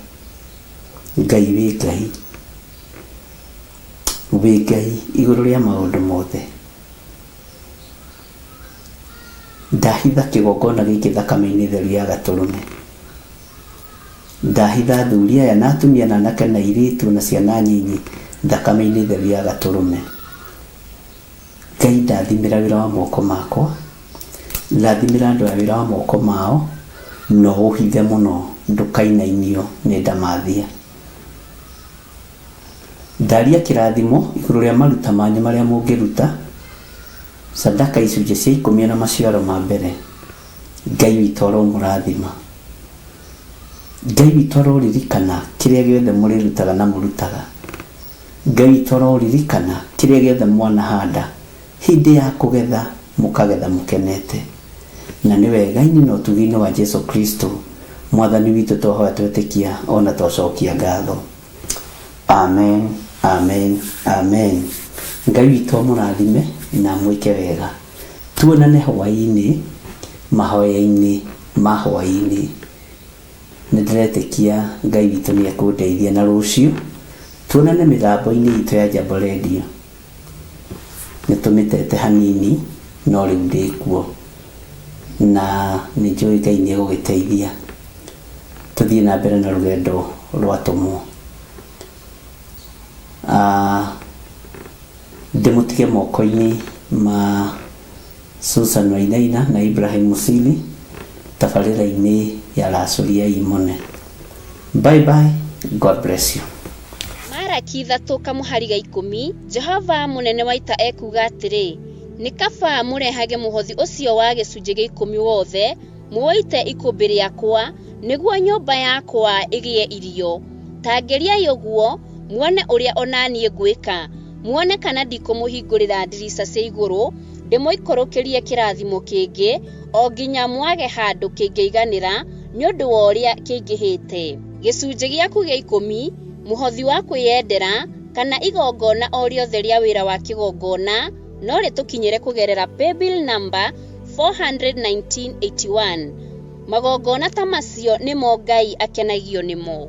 Ngai wĩ Ngai. Wĩ Ngai igũrũ rĩa maũndũ mothe. Ndahitha kĩgongona gĩkĩ thakame-inĩ theru ya Gatũrũme. Ndahitha athuri aya na atumia na anake na airĩtu na ciana nyinyi thakame-inĩ theru ya Gatũrũme. Ngai ndathimĩra wĩra wa moko makwa, rathimĩra andũ aya wĩra wa moko mao, na ũũhithe mũno ndũkainainio nĩ ndamathia. Ndaria kĩrathimo igũrũ rĩa maruta manyu marĩa mũngĩruta, sadaka icunjĩ cia ikũmi na maciaro ma mbere. Ngai witũ aromũrathima. Ngai witũ aroririkana kĩrĩa gĩothe mũrĩrutaga na mũrutaga. Ngai witũ aroririkana kĩrĩa gĩothe mwanahanda hĩndĩ ya kũgetha mũkagetha mũkenete. Na nĩ wega-inĩ na ũtugi-inĩ wa Jesu Kristo mwathani witũ twahoya twetĩkia ona twacokia ngatho. Amen, amen, amen. Ngai witũ amũrathime na amwĩke wega. Tuonane hwaĩ-inĩ mahoya-inĩ ma hwaĩ-inĩ. Nĩ ndĩretĩkia Ngai witũ nĩ ekũndeithia na rũciũ tuonane mĩtambo-inĩ itũ ya Jambo Radio. Nĩ tũmĩtete hanini no rĩu ndĩkuo na nĩ njũĩ Ngai nĩ egũgĩteithia tũthiĩ na mbere na rũgendo rwa atũmwo. Ndĩmũtige moko-inĩ ma Susan Wainaina na Ibrahim Musili tabarĩra-inĩ ya Racũria Imone. Bye bye, God bless you. Maraki ithatũ kamũhari ga ikũmi, Jehova mũnene wa ita ekuuga atĩrĩ, Nĩ kaba mũrehage mũhothi ũcio wa gĩcunjĩ gĩa ikũmi wothe, mũũite ikũmbĩ rĩakwa, nĩguo nyũmba yakwa ĩgĩe irio. Ta ngeriai ũguo, muone ũrĩa o na niĩ ngwĩka, muone kana ndikũmũhingũrĩra ndirica cia igũrũ, ndĩmũikũrũkĩrie kĩrathimo kĩngĩ, o nginya mwage handũ kĩngĩiganĩra nĩ ũndũ wa ũrĩa kĩingĩhĩte. Gĩcunjĩ gĩaku gĩa ikũmi, mũhothi wa kwĩyendera, kana igongona o rĩothe rĩa wĩra wa kĩgongona, no rĩtũkinyĩre kũgerera paybill number 41981. Magongona ta macio nĩmo Ngai akenagio nĩmo.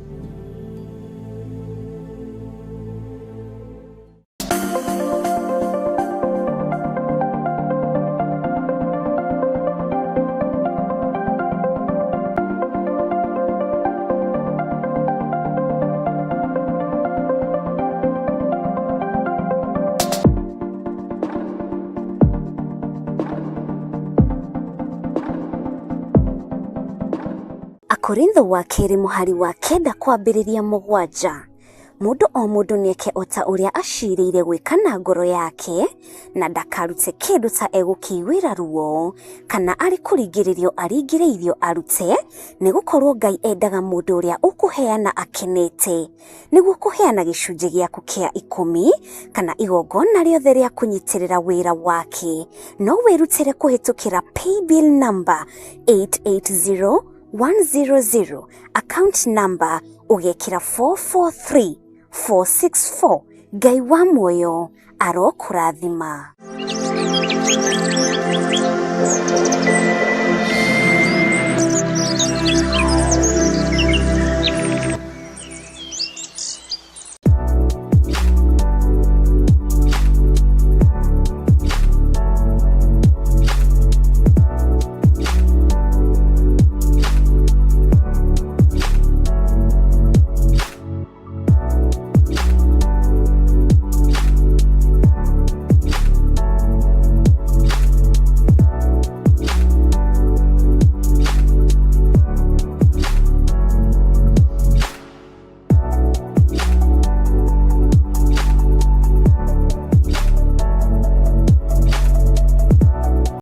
Akorintho wa kerĩ mũhari wa kenda kwambĩrĩria mũgwanja. Mũndũ o mũndũ nĩeke o ta ũrĩa acirĩire gwĩka na ngoro yake, na ndakarute kĩndũ ta egũkĩiguĩra ruo, kana arĩ kũringĩrĩrio aringĩrĩirio arute, nĩgũkorwo Ngai endaga mũndũ ũrĩa ũkũheana akenete. Nĩguo kũheana gĩcunjĩ gĩaku kĩa ikũmi, kana igongona rĩothe rĩa kũnyitĩrĩra wĩra wake, no wĩrutĩre kũhĩtũkĩra paybill number 880100, account number ũgekĩra 443464. Ngai wa muoyo arokũrathima.